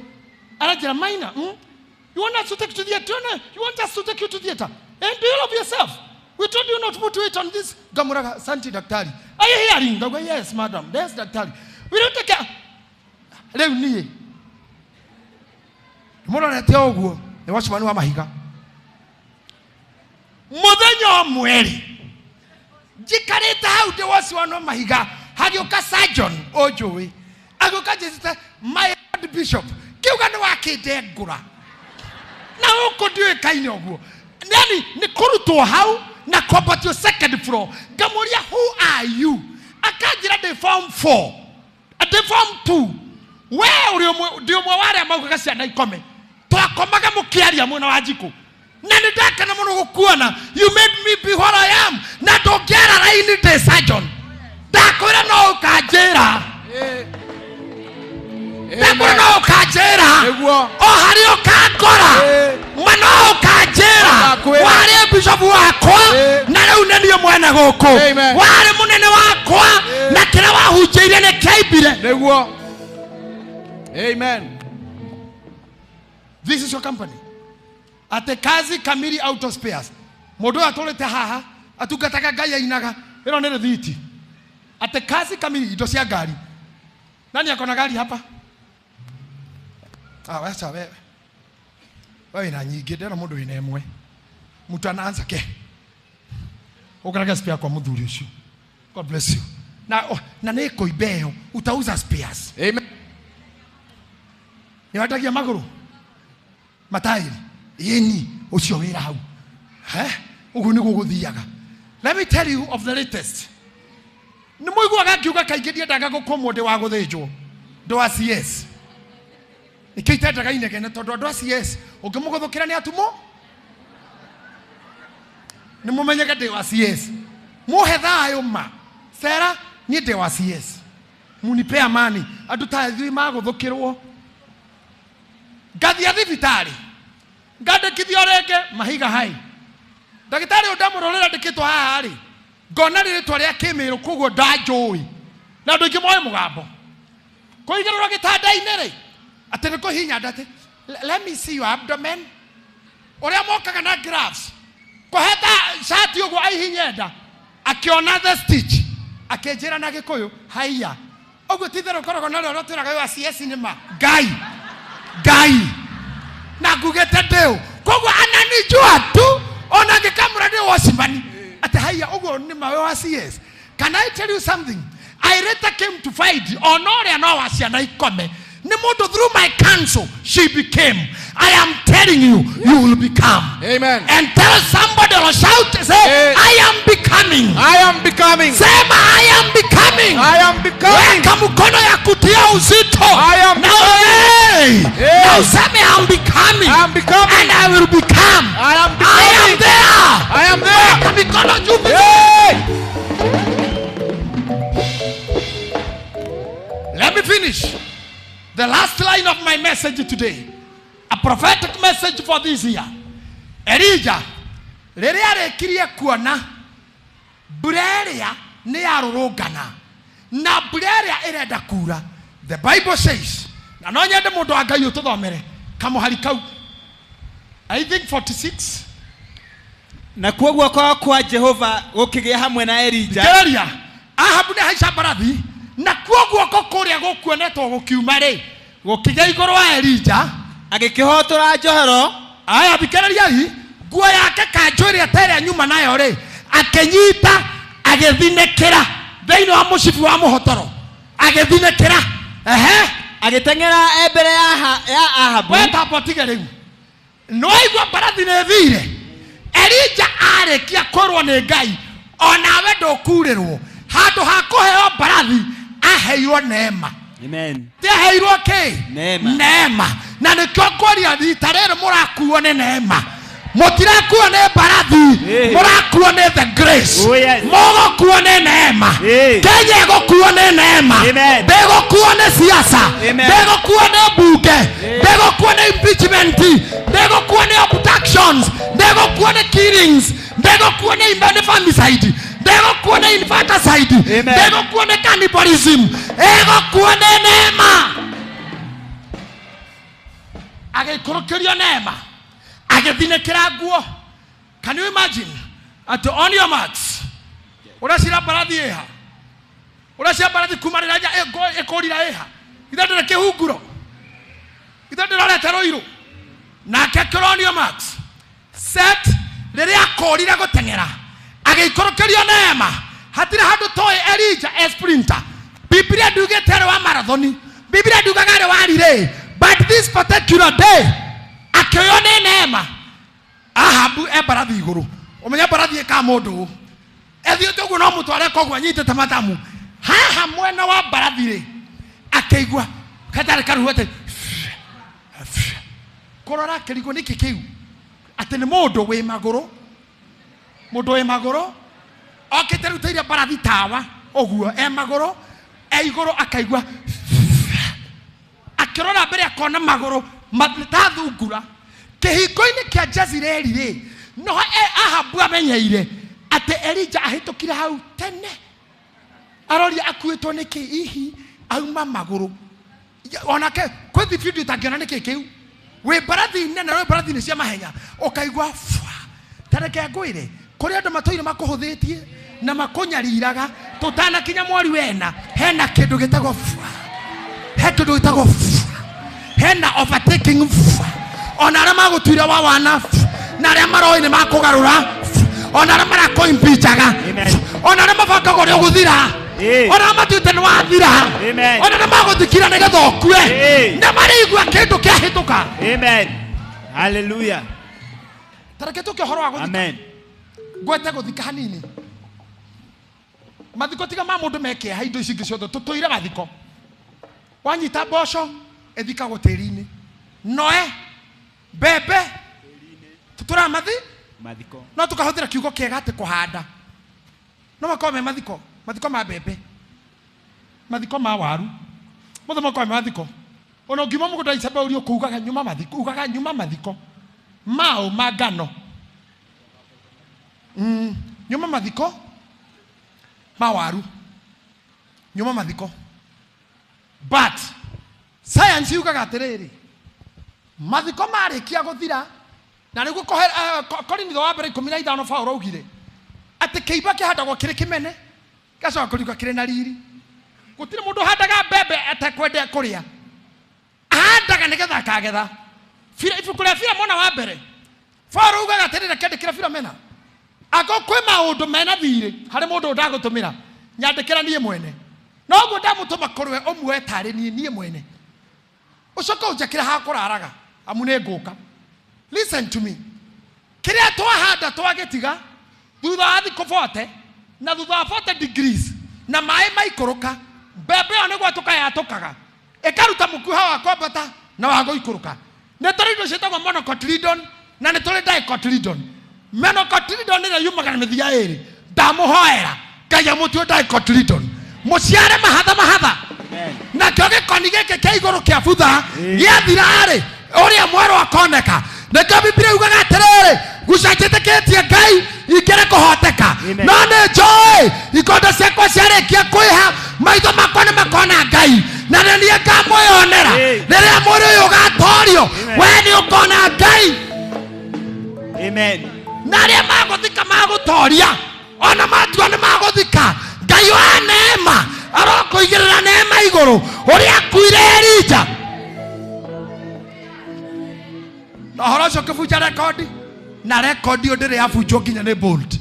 Aranjĩra Maina, you want us to take you to theater? You want us to take you to theater? And do you love yourself? We told you not to put weight on this. Ngamũraga santi daktari. Are you hearing? Ngauga yes madam. Yes daktari. We don't take care. Rĩu niĩ mũrorete ũguo nĩ Watchman wa Mahiga. Mũthenya ũmwe rĩ njikarĩte hau ndĩ Watchman wa Mahiga hagĩũka surgeon ũnjũĩ agĩũka njĩtĩte my lord bishop kiuga nĩ wakĩnde ngũra na gũkũ ndiũĩkaine ũguo yani nĩ kũrutwo hau na kwambatio second floor. Ngamũria who are you? Akanjĩra ndĩ form 4 ndĩ form 2 we ũrĩ ũmwe ndĩ ũmwe wa arĩa maugaga ciana ikome twakomaga mũkĩaria mwena wa njikũ na nĩ ndakena mũno gũkuona. You made me be what I am. Na ndũngĩara raini ndĩ surgeon. Ndakwĩra no ũkanjĩra. Ndakwĩra no ũkanjĩra. O harĩa ũkangora ma no ũkanjĩra. Warĩ bishop wakwa na rĩu nĩ niĩ mwene gũkũ. Warĩ mũnene wakwa na kĩrĩa wahunjĩirie nĩ kĩaimbire. Nĩguo. Amen. This is your company. Ate kazi kamili auto spares. Mũndũ ũyũ atũrĩte haha atungataga Ngai ainaga ĩno nĩ rĩthiti. Ate kazi kamili indo cia ngari. Nani akona gari hapa? Ah, wacha wewe. Wewe na nyingĩ ndĩrona mũndũ wĩna ĩmwe. Mtu anaanza ke. Ũkaraga spare kwa mũthuri ũcio. God bless you. Na na nĩ kũimba ĩyo utauza spares. Amen. Nĩ wendagia magũrũ matairi yeni ũcio wĩra hau. Ũguo nĩguo gũthiaga. Let me tell you of the latest. Nĩ mũiguaga ngiuga kaingĩ ndiendaga gũkũmwo ndĩ wa gũthĩnjwo ndĩ wa CS. Nĩkĩo itendaga inegene tondũ andũ a CS ũngĩmũgũthũkĩra nĩ atumwo. Nĩ mũmenyeke ndĩ wa CS. Mũhe thayũ ma. Sera niĩ ndĩ wa CS. Munipe amani. Andũ ta ithuĩ magũthũkĩrwo. Ngathiĩ thibitarĩ ngandĩkithio rĩngĩ Mahiga hai. Ndagĩtarĩ ũyũ ndamũrorera ndĩkĩtwo haha rĩ ngona rĩtwa rĩa kĩmĩrũ koguo ndanjũĩ na andũ aingĩ moĩ mũgambo. Kũigĩrĩrwo gĩtanda-inĩ rĩ, atĩ nĩ kũhihinya nda atĩ, let me see your abdomen. Ũrĩa mokaga na gloves. Kũheta shati ũguo aihinye nda. Akĩona the stitch. Akĩnjĩra na Gĩkũyũ, haiya. Ũguo ti itherũ ũkoragwo na rũrĩa twĩraga wa CS nĩ ma. Ngai. Ngai. Na ngugĩte ndĩũ. Koguo ananijua tu ona ngĩkamũra ndĩ watchman. Atĩ haiya ũguo nĩ ma wĩ wa CS. Can I tell you something? I later came to find ona ũrĩa no wa ciana ikome. Nĩ mũndũ through my counsel she became. I am telling you, you will become. Amen. And tell somebody or shout, say, Eh. I am becoming. I am becoming. Sema I am becoming. I am becoming. Weka mkono ya kutia uzito. I am na hey, Hey. na useme I'm becoming. I am becoming. And I will become. I am I am becoming. there. I am there. Weka mikono juu. Hey. Let me finish. The last line of my message today. A prophetic message for this year. Elijah, rĩrĩa arĩkirie kuona mbura ĩrĩa nĩ yarũrũngana na mbura ĩrĩa ĩrenda kura. The Bible says, na no nyende mũndũ wa Ngai ũtũthomere kamũhari kau. I think 46. Nakuo guoko kwa Jehova gũkĩgĩa hamwe na Elija. Thikĩrĩria, Ahabu nĩ haica mbarathi nakuo guoko kũrĩa gũkuonetwo gũkiuma rĩ gũkĩgĩa igũrũ wa Elija. Agĩkĩhotora njohero. Aya, thikĩrĩriai, nguo yake kanjũ ĩrĩa ta ĩrĩa nyuma nayo rĩ akĩnyita agĩthinĩkĩra thĩinĩ wa mũcibi wa mũhotoro agĩthinĩkĩra. Ehe. Agĩteng'era e mbere ya Ahabu. We tamba ũtige rĩu nĩwaigua mbarathi nĩ thire. Elija arĩkia kwĩrwo nĩ Ngai onawe ndũkurĩrwo. Handũ ha kũheo mbarathi aheirwo neema. Amen. Ti aheirwo kĩ? Neema. Neema. Na nĩkĩo ngwaria rita rĩrĩ mũrakuo nĩ neema. Mũtirakuo nĩ mbarathi, mũrakuo nĩ the grace. Oh, yes. Mũgũkuo nĩ neema. Kenya ĩgũkuo nĩ neema. Amen. Ndĩgũkuo nĩ siasa. Amen. Ndĩgũkuo nĩ mbunge. Ndĩgũkuo nĩ impeachment. Ndĩgũkuo nĩ abductions. Ndĩgũkuo nĩ killings. Ndĩgũkuo nĩ femicide. Ndĩgũkuo nĩ infanticide. Amen. Ndĩgũkuo nĩ cannibalism. Ĩgũkuo nĩ neema. Agĩikũrũkĩrio neema. Agĩthinĩkĩra nguo. Can you imagine? At on your marks. Ũracira mbarathi ĩha. Ũracira mbarathi kuma rĩrĩa ĩkũrira ĩha. Ithe ndĩrĩ kĩhunguro. Ithe ndĩrorete rũirũ. Nake akĩrwo on your marks. Set. Rĩrĩa akũrire gũteng'era. Agĩikũrũkĩrio neema. Hatirĩ handũ toĩ Elijah e sprinter. Biblia ndugĩte arĩ wa marathoni. Biblia ndugaga arĩ wa relay. But this particular day akĩoywo nĩ neema. Ahabu e mbarathi igũrũ. Ũmenye mbarathi ĩkaga mũndũ ũũ. Ethiĩte ũguo no mũtware koguo anyitĩte matamu. Haha mwena wa mbarathi rĩ, akĩigua gatarĩ karuhu atĩ kũrora akĩrigwo nĩkĩ kĩu. Atĩ nĩ mũndũ wĩ magũrũ. Mũndũ wĩ magũrũ okĩte rutĩire mbarathi tawa ũguo e magũrũ e igũrũ akaigua akĩrora mbere akona magũrũ ta thungura. Kĩhingo-inĩ kĩa Jezreeli rĩ noho Ahabu amenyeire atĩ Elijah ahĩtũkire hau tene. Aroria akuĩtwo nĩkĩ hihi auma magũrũ. Onake kwĩ video ũtangĩona nĩkĩ kĩu. Wĩ mbarathi nene, wĩ mbarathi-inĩ cia mahenya ũkaigua fwa. Ta reke ngwĩre kũrĩ andũ matũire makũhũthĩtie na makũnyariraga tũtanakinya mweri wena hena kĩndũ gĩtagwo fwa. He kĩndũ gĩtagwo fwa. Hena overtaking fwa. Ona arĩa magũtuire wa wana fwa. Na arĩa maroĩ nĩ makũgarũra fwa. Ona arĩa marakũimpeachaga Amen. fwa. Ona arĩa mabangaga ũrĩa ũgũthira. Ona arĩa matuĩte nĩ wathira. Amen. Ona arĩa magũthikira nĩgetha ũkue. Nĩ marĩigua kĩndũ kĩahĩtũka. Amen. Hallelujah. Ta reke tũke ũhoro wa gũthika. Amen. Ngwete gũthika hanini. Mathiko tiga ma mũndũ mekĩeha indo ici ingĩ ciothe tũtũire mathiko. Wanyita mboco ĩthikagwo tĩri-inĩ. Noe mbembe tũtũraga mathi Mathiko. no tũkahũthĩra kiugo kĩega atĩ kũhanda. No makorwo me mathiko, mathiko ma mbembe, mathiko ma waru, mothe makorwo me mathiko. Ona ũngiuma mũgũnda icembe ũrie ũkaugaga nyuma mathiko, ugaga nyuma mathiko mao ma ngano. Nyuma mathiko ma waru, nyuma mathiko. But Science yugaga atĩrĩrĩ, mathiko marĩkia gũthira na nĩguo Korinitho wa mbere 15 Paũlũ augire atĩ kĩimba kĩhandagwo kĩrĩ kĩmene gĩgacoka kũriũka kĩrĩ na riri. Gũtirĩ mũndũ ũhandaga mbembe atekwenda kũrĩa, ahandaga nĩgetha akagetha. Ibuku rĩa Filemona wa mbere Paũlũ augaga atĩrĩrĩ, akĩandĩkĩra Filomena, angĩkorwo kwĩ maũndũ mena thirĩ harĩ mũndũ ndagũtũmĩra, nyandĩkĩra niĩ mwene, noguo ndamũtũma kũrĩ we ũmuoe tarĩ niĩ niĩ mwene, ũcoke ũnjakĩre ha kũraraga amu nĩ ngũka. Listen to me, kĩrĩa twahanda twagĩtiga thutha wa thikũ 40 na thutha wa 40 degrees na maĩ maikũrũka, mbembe ĩyo nĩ gwatũka yatũkaga ĩkaruta mũkuha wa kwambata na wa gũikũrũka. Nĩ tũrĩ indo ciĩtagwo monocotyledon na nĩ tũrĩ dicotyledon. Monocotyledon ĩrĩa yumaga na mĩthia ĩrĩ, ndamũhoera Ngai amũtue dicotyledon, mũciare mahatha mahatha. Nakĩo gĩkoni gĩkĩ kĩa igũrũ kĩa butha gĩathira-rĩ, ũrĩa mwerũ akoneka. Nĩkĩo Bibilia yugaga atĩrĩrĩ, guca njĩtĩkĩtie Ngai ingĩrĩ kũhoteka, no nĩ njũĩ ikonde ciakwa ciarĩkia kwĩha, maitho makwa nĩ makona Ngai na nĩ niĩ ngamwĩonera. Rĩrĩa mwĩrĩ ũyũ ũgatorio, we nĩ ũkona Ngai. Amen. Na arĩa magũthika magũtoria, ona matua nĩ magũthika, Ngai wa neema arokũigĩrĩra neema igũrũ ũrĩa akuire Elija. Na ũhoro ũcio ũkĩbunja rekondi, na rekondi ĩyo ndĩrĩ yabunjwo nginya nĩ Bolt.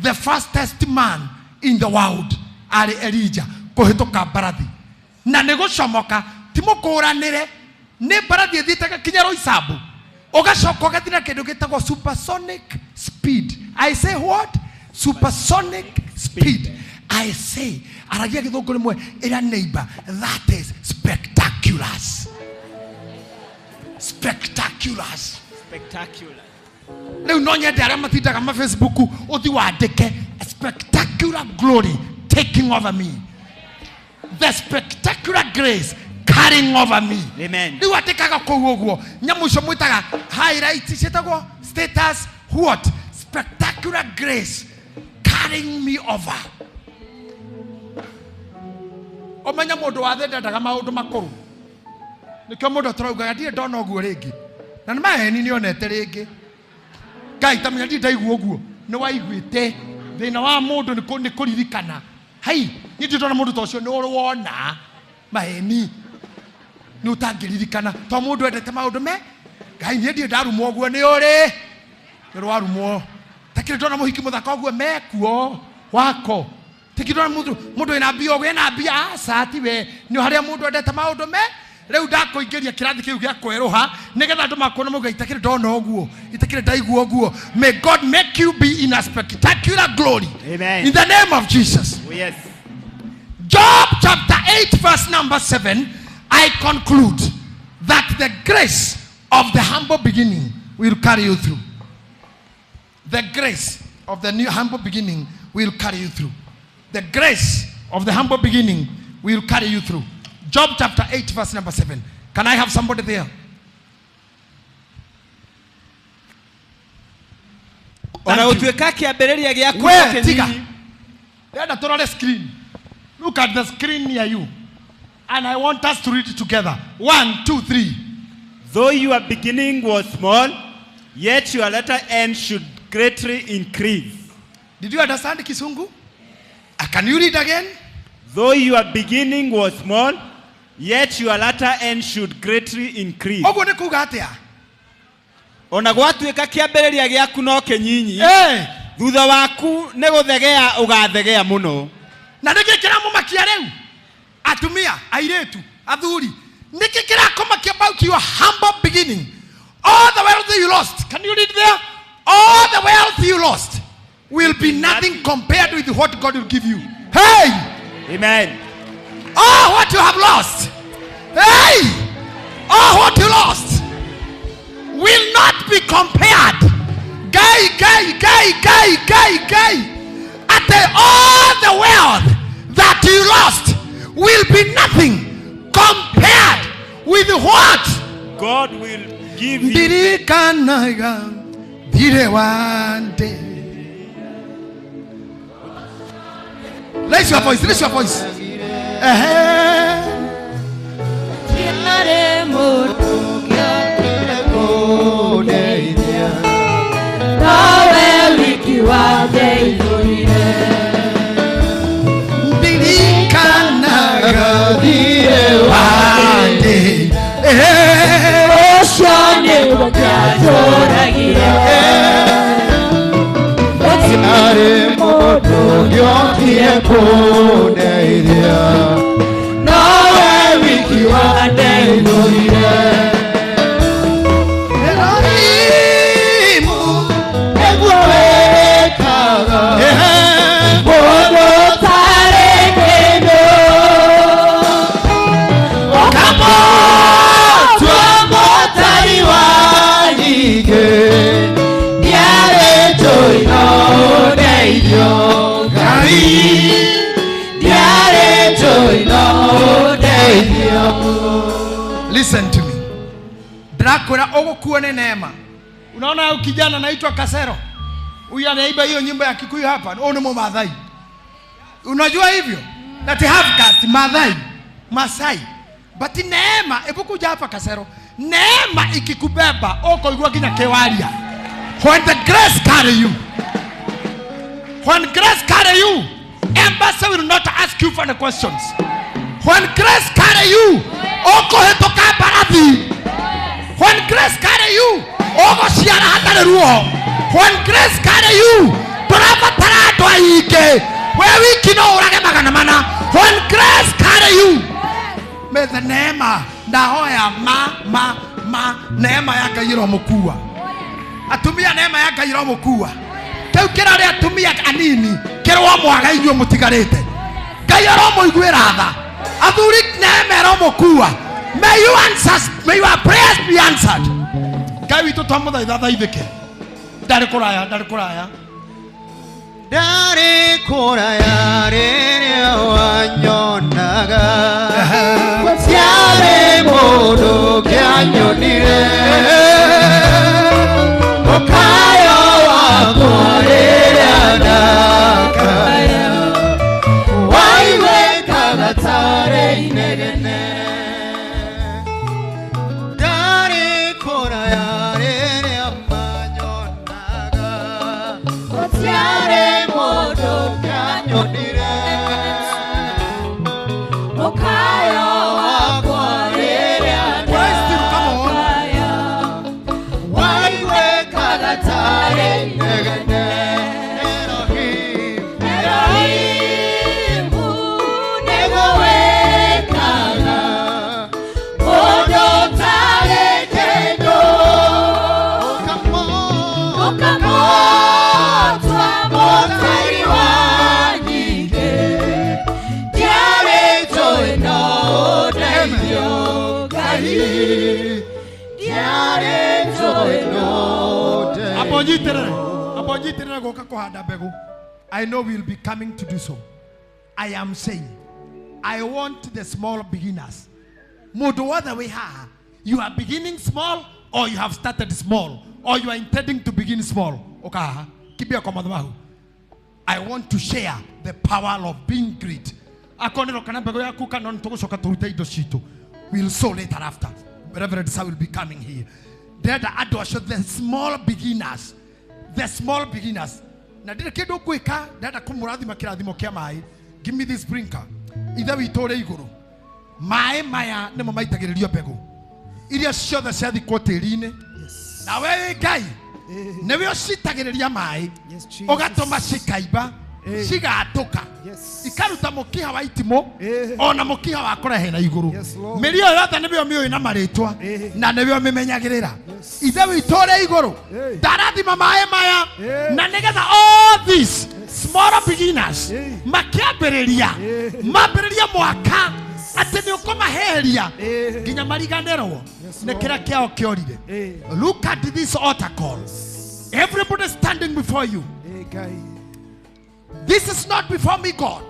The fastest man in the world arĩ Elija kũhĩtũka mbarathi, na nĩ gũcomoka, ti mũkũranĩre, nĩ mbarathi ĩthiĩte ĩgakinya Roysambu, ũgacoka ũgathiĩ na kĩndũ gĩtagwo supersonic speed. I say what? Supersonic speed. I say, aragia gĩthũngũ rĩmwe, ĩra neighbor, that is spectacular. Spectacular. Spectacular. Rĩu no nyende arĩa matindaga ma Facebook ũthi wandĩke spectacular glory taking over me, the spectacular grace carrying over me. Amen. Rĩu andĩkaga kũu ũguo, nyamũ icio mwĩtaga highlight ciĩtagwo status what? Spectacular grace carrying me over. Ũmenye mũndũ wa thĩ ndendaga maũndũ makũrũ, nĩkĩo mũndũ tũraugaga ndirĩ ndona ũguo rĩngĩ, na nĩ maheni nĩonete rĩngĩ. Ngai tamenya ndirĩ ndaigua ũguo, nĩ waiguĩte. Thĩna wa mũndũ nĩ kũririkana, hai niĩ ndirĩ ndona mũndũ ta ũcio, nĩ ũrĩ wona maheni, nĩ ũtangĩririkana to mũndũ endete maũndũ me Ngai niĩ ndirĩ ndarumwo ũguo, nĩ ũrĩ nĩ ũrĩ warumwo. Takĩrĩ ndona mũhiki mũthaka ũguo mekuo wako, tikĩ ndona mũndũ wĩna mbia ũguo ena mbia, aca tiwe, nĩ harĩa mũndũ endete maũndũ me. Rĩu ndakũingĩria kĩrathi kĩu gĩa kwerũha nĩgetha andũ makuona mauga itakĩrĩ ndona ũguo, itakĩrĩ ndaigua ũguo. May God make you be in a spectacular glory. Amen. In the name of Jesus. Oh, yes. Job chapter 8 verse number 7, I conclude that the grace of the humble beginning will carry you through. The grace of the new humble beginning will carry you through. The grace of the humble beginning will carry you through. Job chapter 8 verse number 7. Can I have somebody there? Ona Thank you. gũtuĩka kĩambĩrĩria gĩaku We, tiga. kĩnini, Ndĩrenda tũrore screen. Look at the screen near you. And I want us to read it together. 1, 2, 3. Though your beginning was small, yet your latter end should greatly increase. Did you understand Kisungu? Can you read again? Though your beginning was small, yet your latter end should greatly increase. Ũguo nĩ kuga atĩa? Ona gwatuĩka kĩambĩrĩria gĩaku no kĩnyinyi, Eh, thutha waku nĩ gũthegea ũgathegea mũno. Na nĩkĩ kĩramũmakia rĩu? Atumia, airĩtu, athuri, nĩkĩ kĩrakũmakia about your humble beginning? All the wealth you lost, can you read there? All the wealth you lost will be nothing compared with what God will give you. Hey! Amen. All what you have lost, hey! All what you lost will not be compared. Guy, guy, guy, guy, guy, guy. At the, all the wealth that you lost will be nothing compared with what God will give you. Ndirikanaga thirĩ wa ndĩ. Raise your voice, raise your voice. Ehe. Tiare Gũtiarĩ mũndũ ũngĩokire kũndeithia, nowe wiki wandeithũrire. Elohimu nĩguo wĩkaga mũndũ ũtarĩ kĩndũ, ũkamũtua mũtari wa nyingĩ. Ndiarĩ njũĩ no ũndeithio Ngai, ndiarĩ njũĩ no ũndeithio. Listen to me. Ndĩrakwĩra ũgũkuo nĩ neema. Unaona huyu kijana anaitwa Kasero, huyu anaiba hiyo nyimbo ya Kikuyu hapa, huyu ni Mumathai. Unajua hivyo? That half caste Mathai, Masai. But neema, hebu kuja hapa Kasero. Neema ikikubeba, ukoigua nginya kewaria. When the grace carry you, when grace carry you, embassy will not ask you for the questions. When grace carry you, ukohĩtũka mbarathi. When grace carry you, ũgũciara hatarĩ ruo. When grace carry you, ndũrabatara andũ aingĩ. We wiki no ũrage magana mana. When grace carry you, may the neema ndahoya ma neema ya Ngai ĩromũkua. Atumia neema ya Ngai ĩromũkua. Kĩu kĩrarĩ atumia anini kĩrwo mwaga inyuĩ mũtigarĩte. Ngai aromũiguĩra tha. Athuri neema ĩromũkua. May you answers, may your prayers be answered. Ngai witũ twamũthaitha thaithĩke. Ndarĩ kũraya, ndarĩ kũraya. Ndarĩ kũraya rĩrĩa wanyonaga, gũtiarĩ mũndũ ũngĩanyonire. Mũkayo wakwa rĩrĩa ndakaya, waiguĩkaga tarĩ inegene. Ndarĩ kũraya rĩrĩa manyonaga, gũtiarĩ mũndũ ũngĩanyonire. Mũkayo wakwa rĩrĩa Praise him, come on. ndakaya, waiguĩkaga tarĩ inegene. Elohim, Elohimu nĩguo wĩkaga mũndũ ũtarĩ kĩndũ, ũkamũtua mũtari wa nyingĩ. Ndiarĩ njũĩ no ũndeithio Ngai, ndiarĩ njũĩ no ũndeithio. Amba ũnyitĩrĩre. Amba ũnyitĩrĩre gũka kũhanda mbegũ. I know we'll be coming to do so. I am saying, I want the small beginners. Mũndũ wothe wĩ haha, you are beginning small or you have started small or you are intending to begin small. Ũka haha, kimbia kwa madhabahu. I want to share the power of being great. Akorwo nĩ roka na mbegũ yaku kana nĩ tũgũcoka tũrute indo citũ. We'll sow later after. Reverend Sir will be coming here. Ndĩrenda andũ acio, the small beginners, the small beginners. Na ndĩrĩ kĩndũ ngwĩka, ndĩrenda kũmũrathima kĩrathimo kĩa maĩ. Give me this sprinkler. Ithe witũ ũrĩ igũrũ, maĩ maya nĩmo maitagĩrĩrio mbegũ iria ciothe ciathikwo tĩri-inĩ. Na we wĩ Ngai, nĩwe ũcitagĩrĩria maĩ, Yes, Jesus. ũgatũma cikaimba, cigatũka, ikaruta mũkiha wa itimũ ona mũkiha wa kũrehe na igũrũ. Yes, Lord. Mĩri ĩyo yothe nĩwe ũmĩũĩ na marĩtwa na nĩwe ũmĩmenyagĩrĩra. Ithe witũ ũrĩ igũrũ, ndarathima maĩ maya na nĩgetha all these small beginners makĩambĩrĩria mambĩrĩrie mwaka atĩ nĩ ũkũmaheria nginya mariganĩrwo nĩ kĩrĩa kĩao kĩorire. Look at this altar call. Everybody standing before you. Ngai. This is not before me, God.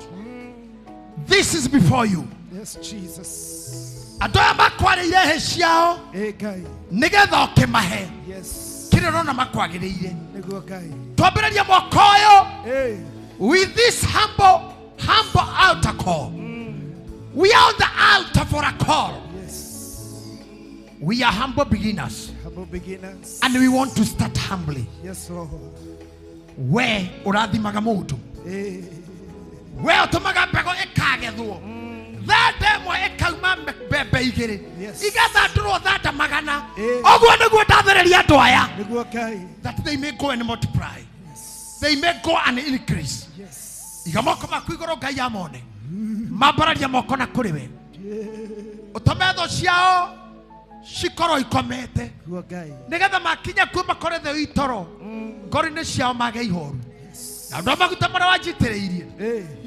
This is before you. Yes, Jesus. Andũ aya makwarĩire hĩ ciao Ngai. nĩgetha ũkĩmahe Yes. kĩrĩa ũrona makwagĩrĩire. Nĩguo Ngai. Twambĩrĩrie mwaka ũyũ with this humble, humble altar call. We are on the altar for a call. Yes. We are humble beginners Humble beginners. and we want to start humbly. Yes, Lord. We ũrathimaga mũndũ, we ũtũmaga mbegũ ĩkagethwo, thanda ĩmwe ĩkauma mbembe igĩrĩ, Yes. igathandũrwo thanda magana. Ũguo nĩguo ndathĩrĩria andũ aya, Nĩguo Ngai. that they may go and multiply. They may go and increase. Iga moko maku igũrũ Ngai amone. Mambararia moko na kũrĩ we. Ũtũme thũ ciao cikorwo ikomete. Nĩgetha makinya kuo makore thĩ itoro. Ngoro-inĩ ciao mage ihoru. Na ndo maguta marĩa wanjitĩrĩirie.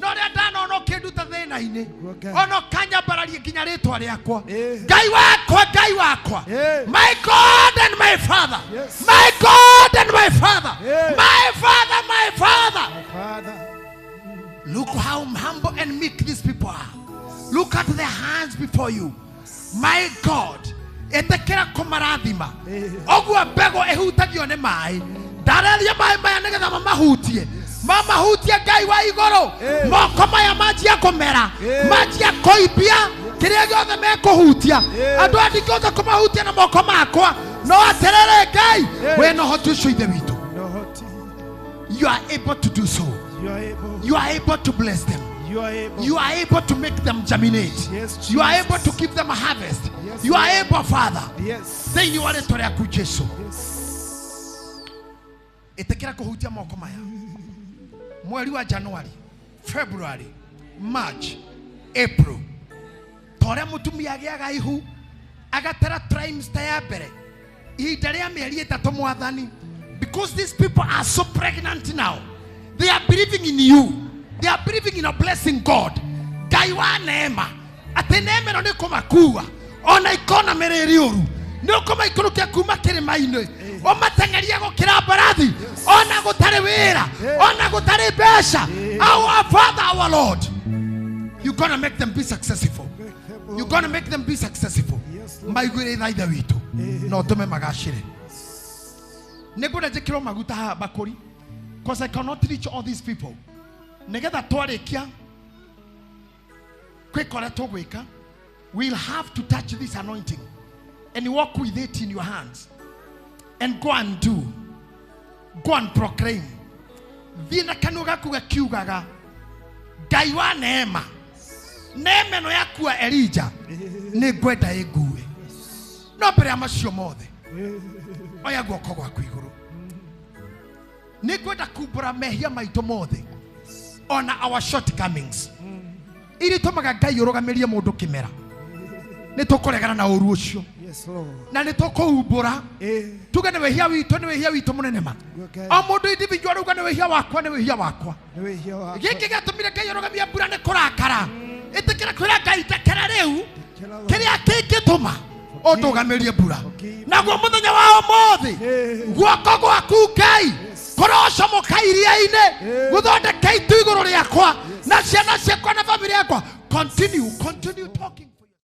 No rĩrĩa ndanona ũkĩnduta thĩna-inĩ, ona ũkanyambararia nginya rĩtwa rĩakwa. Ngai wakwa, Ngai wakwa. My God and my Father. My God and my Father. My Father, my Father. Look how humble and meek these people are. Look at their hands before you. My God. Ĩtĩkĩra kũmarathima. Ũguo mbegũ ĩhutagio nĩ maĩ. Ndareria maĩ maya nĩgetha mamahutie. Mamahutie Ngai wa igũrũ. Moko maya manjia kũmera. Manjia kũimbia kĩrĩa gĩothe mekũhutia. Andũ aya ndingĩhota kũmahutia na moko makwa. No atĩrĩrĩ Ngai, wĩ na ũhoti ũcio Ithe witũ. You are able to do so. You are able to bless them. You are able to make them germinate. Yes, you are able to give them a harvest. Yes, you are able, Father. Yes. Thĩinĩ wa rĩtwa rĩaku Jesu. Yes. Ĩtĩkĩra kũhutia moko maya. Mweri wa January, February, March, April. Ta ũrĩa mũtumia agĩaga ihu agatera trimester ya mbere ihinda rĩa mĩeri ĩtatũ Mwathani, because these people are so pregnant now. They are believing in you. They are believing in a blessing God. Ngai wa neema. Atĩ neema ĩno nĩ kũmakua. Ona ikona mĩrĩri ũru. Nĩ ũkũmaikũrũkia kuma kĩrĩma-inĩ. Ũmateng'erie gũkĩra mbarathi. Ona gũtarĩ wĩra. Ona gũtarĩ mbeca. Our Father, our Lord. You're gonna make them be successful. You're gonna make them be successful. Maiguĩre tha Ithe witũ. Na ũtũme magacĩre. Nĩngwenda njĩkĩrwo maguta haha mbakũri. Because I cannot reach all these people. Nĩgetha twarĩkia kwĩka ũrĩa tũgwĩka, we'll have to touch this anointing and walk with it in your hands and go and do, go and proclaim. Thiĩ na kanua gaku gakiugaga Ngai wa neema, neema ĩno yakua Elijah nĩ ngwenda ĩngue. No mbere ya macio mothe, oya guoko gwaku igũrũ. Nĩ ngwenda kumbũra mehia maitũ mothe, ona our shortcomings iria itũmaga Ngai ũrũgamĩrie mũndũ kĩmera. Nĩ tũkũregana na ũru ũcio. Na nĩ tũkũumbũra tuge nĩ wĩhia witũ, nĩ wĩhia witũ mũnene ma. O mũndũ individual auga nĩ wĩhia wakwa, nĩ wĩhia wakwa. Gĩkĩ gĩatũmire Ngai arũgamie mbura nĩ kũrakara. Ĩtĩkĩra kwĩra Ngai ndekera rĩu kĩrĩa kĩngĩtũma ũndũgamĩrie mbura. Naguo mũthenya wa ũmũthĩ guoko gwaku Ngai kũrocomoka iria-inĩ gũthondeka itu igũrũ rĩakwa na ciana ciakwa na bamĩrĩ yakwa. Continue, continue.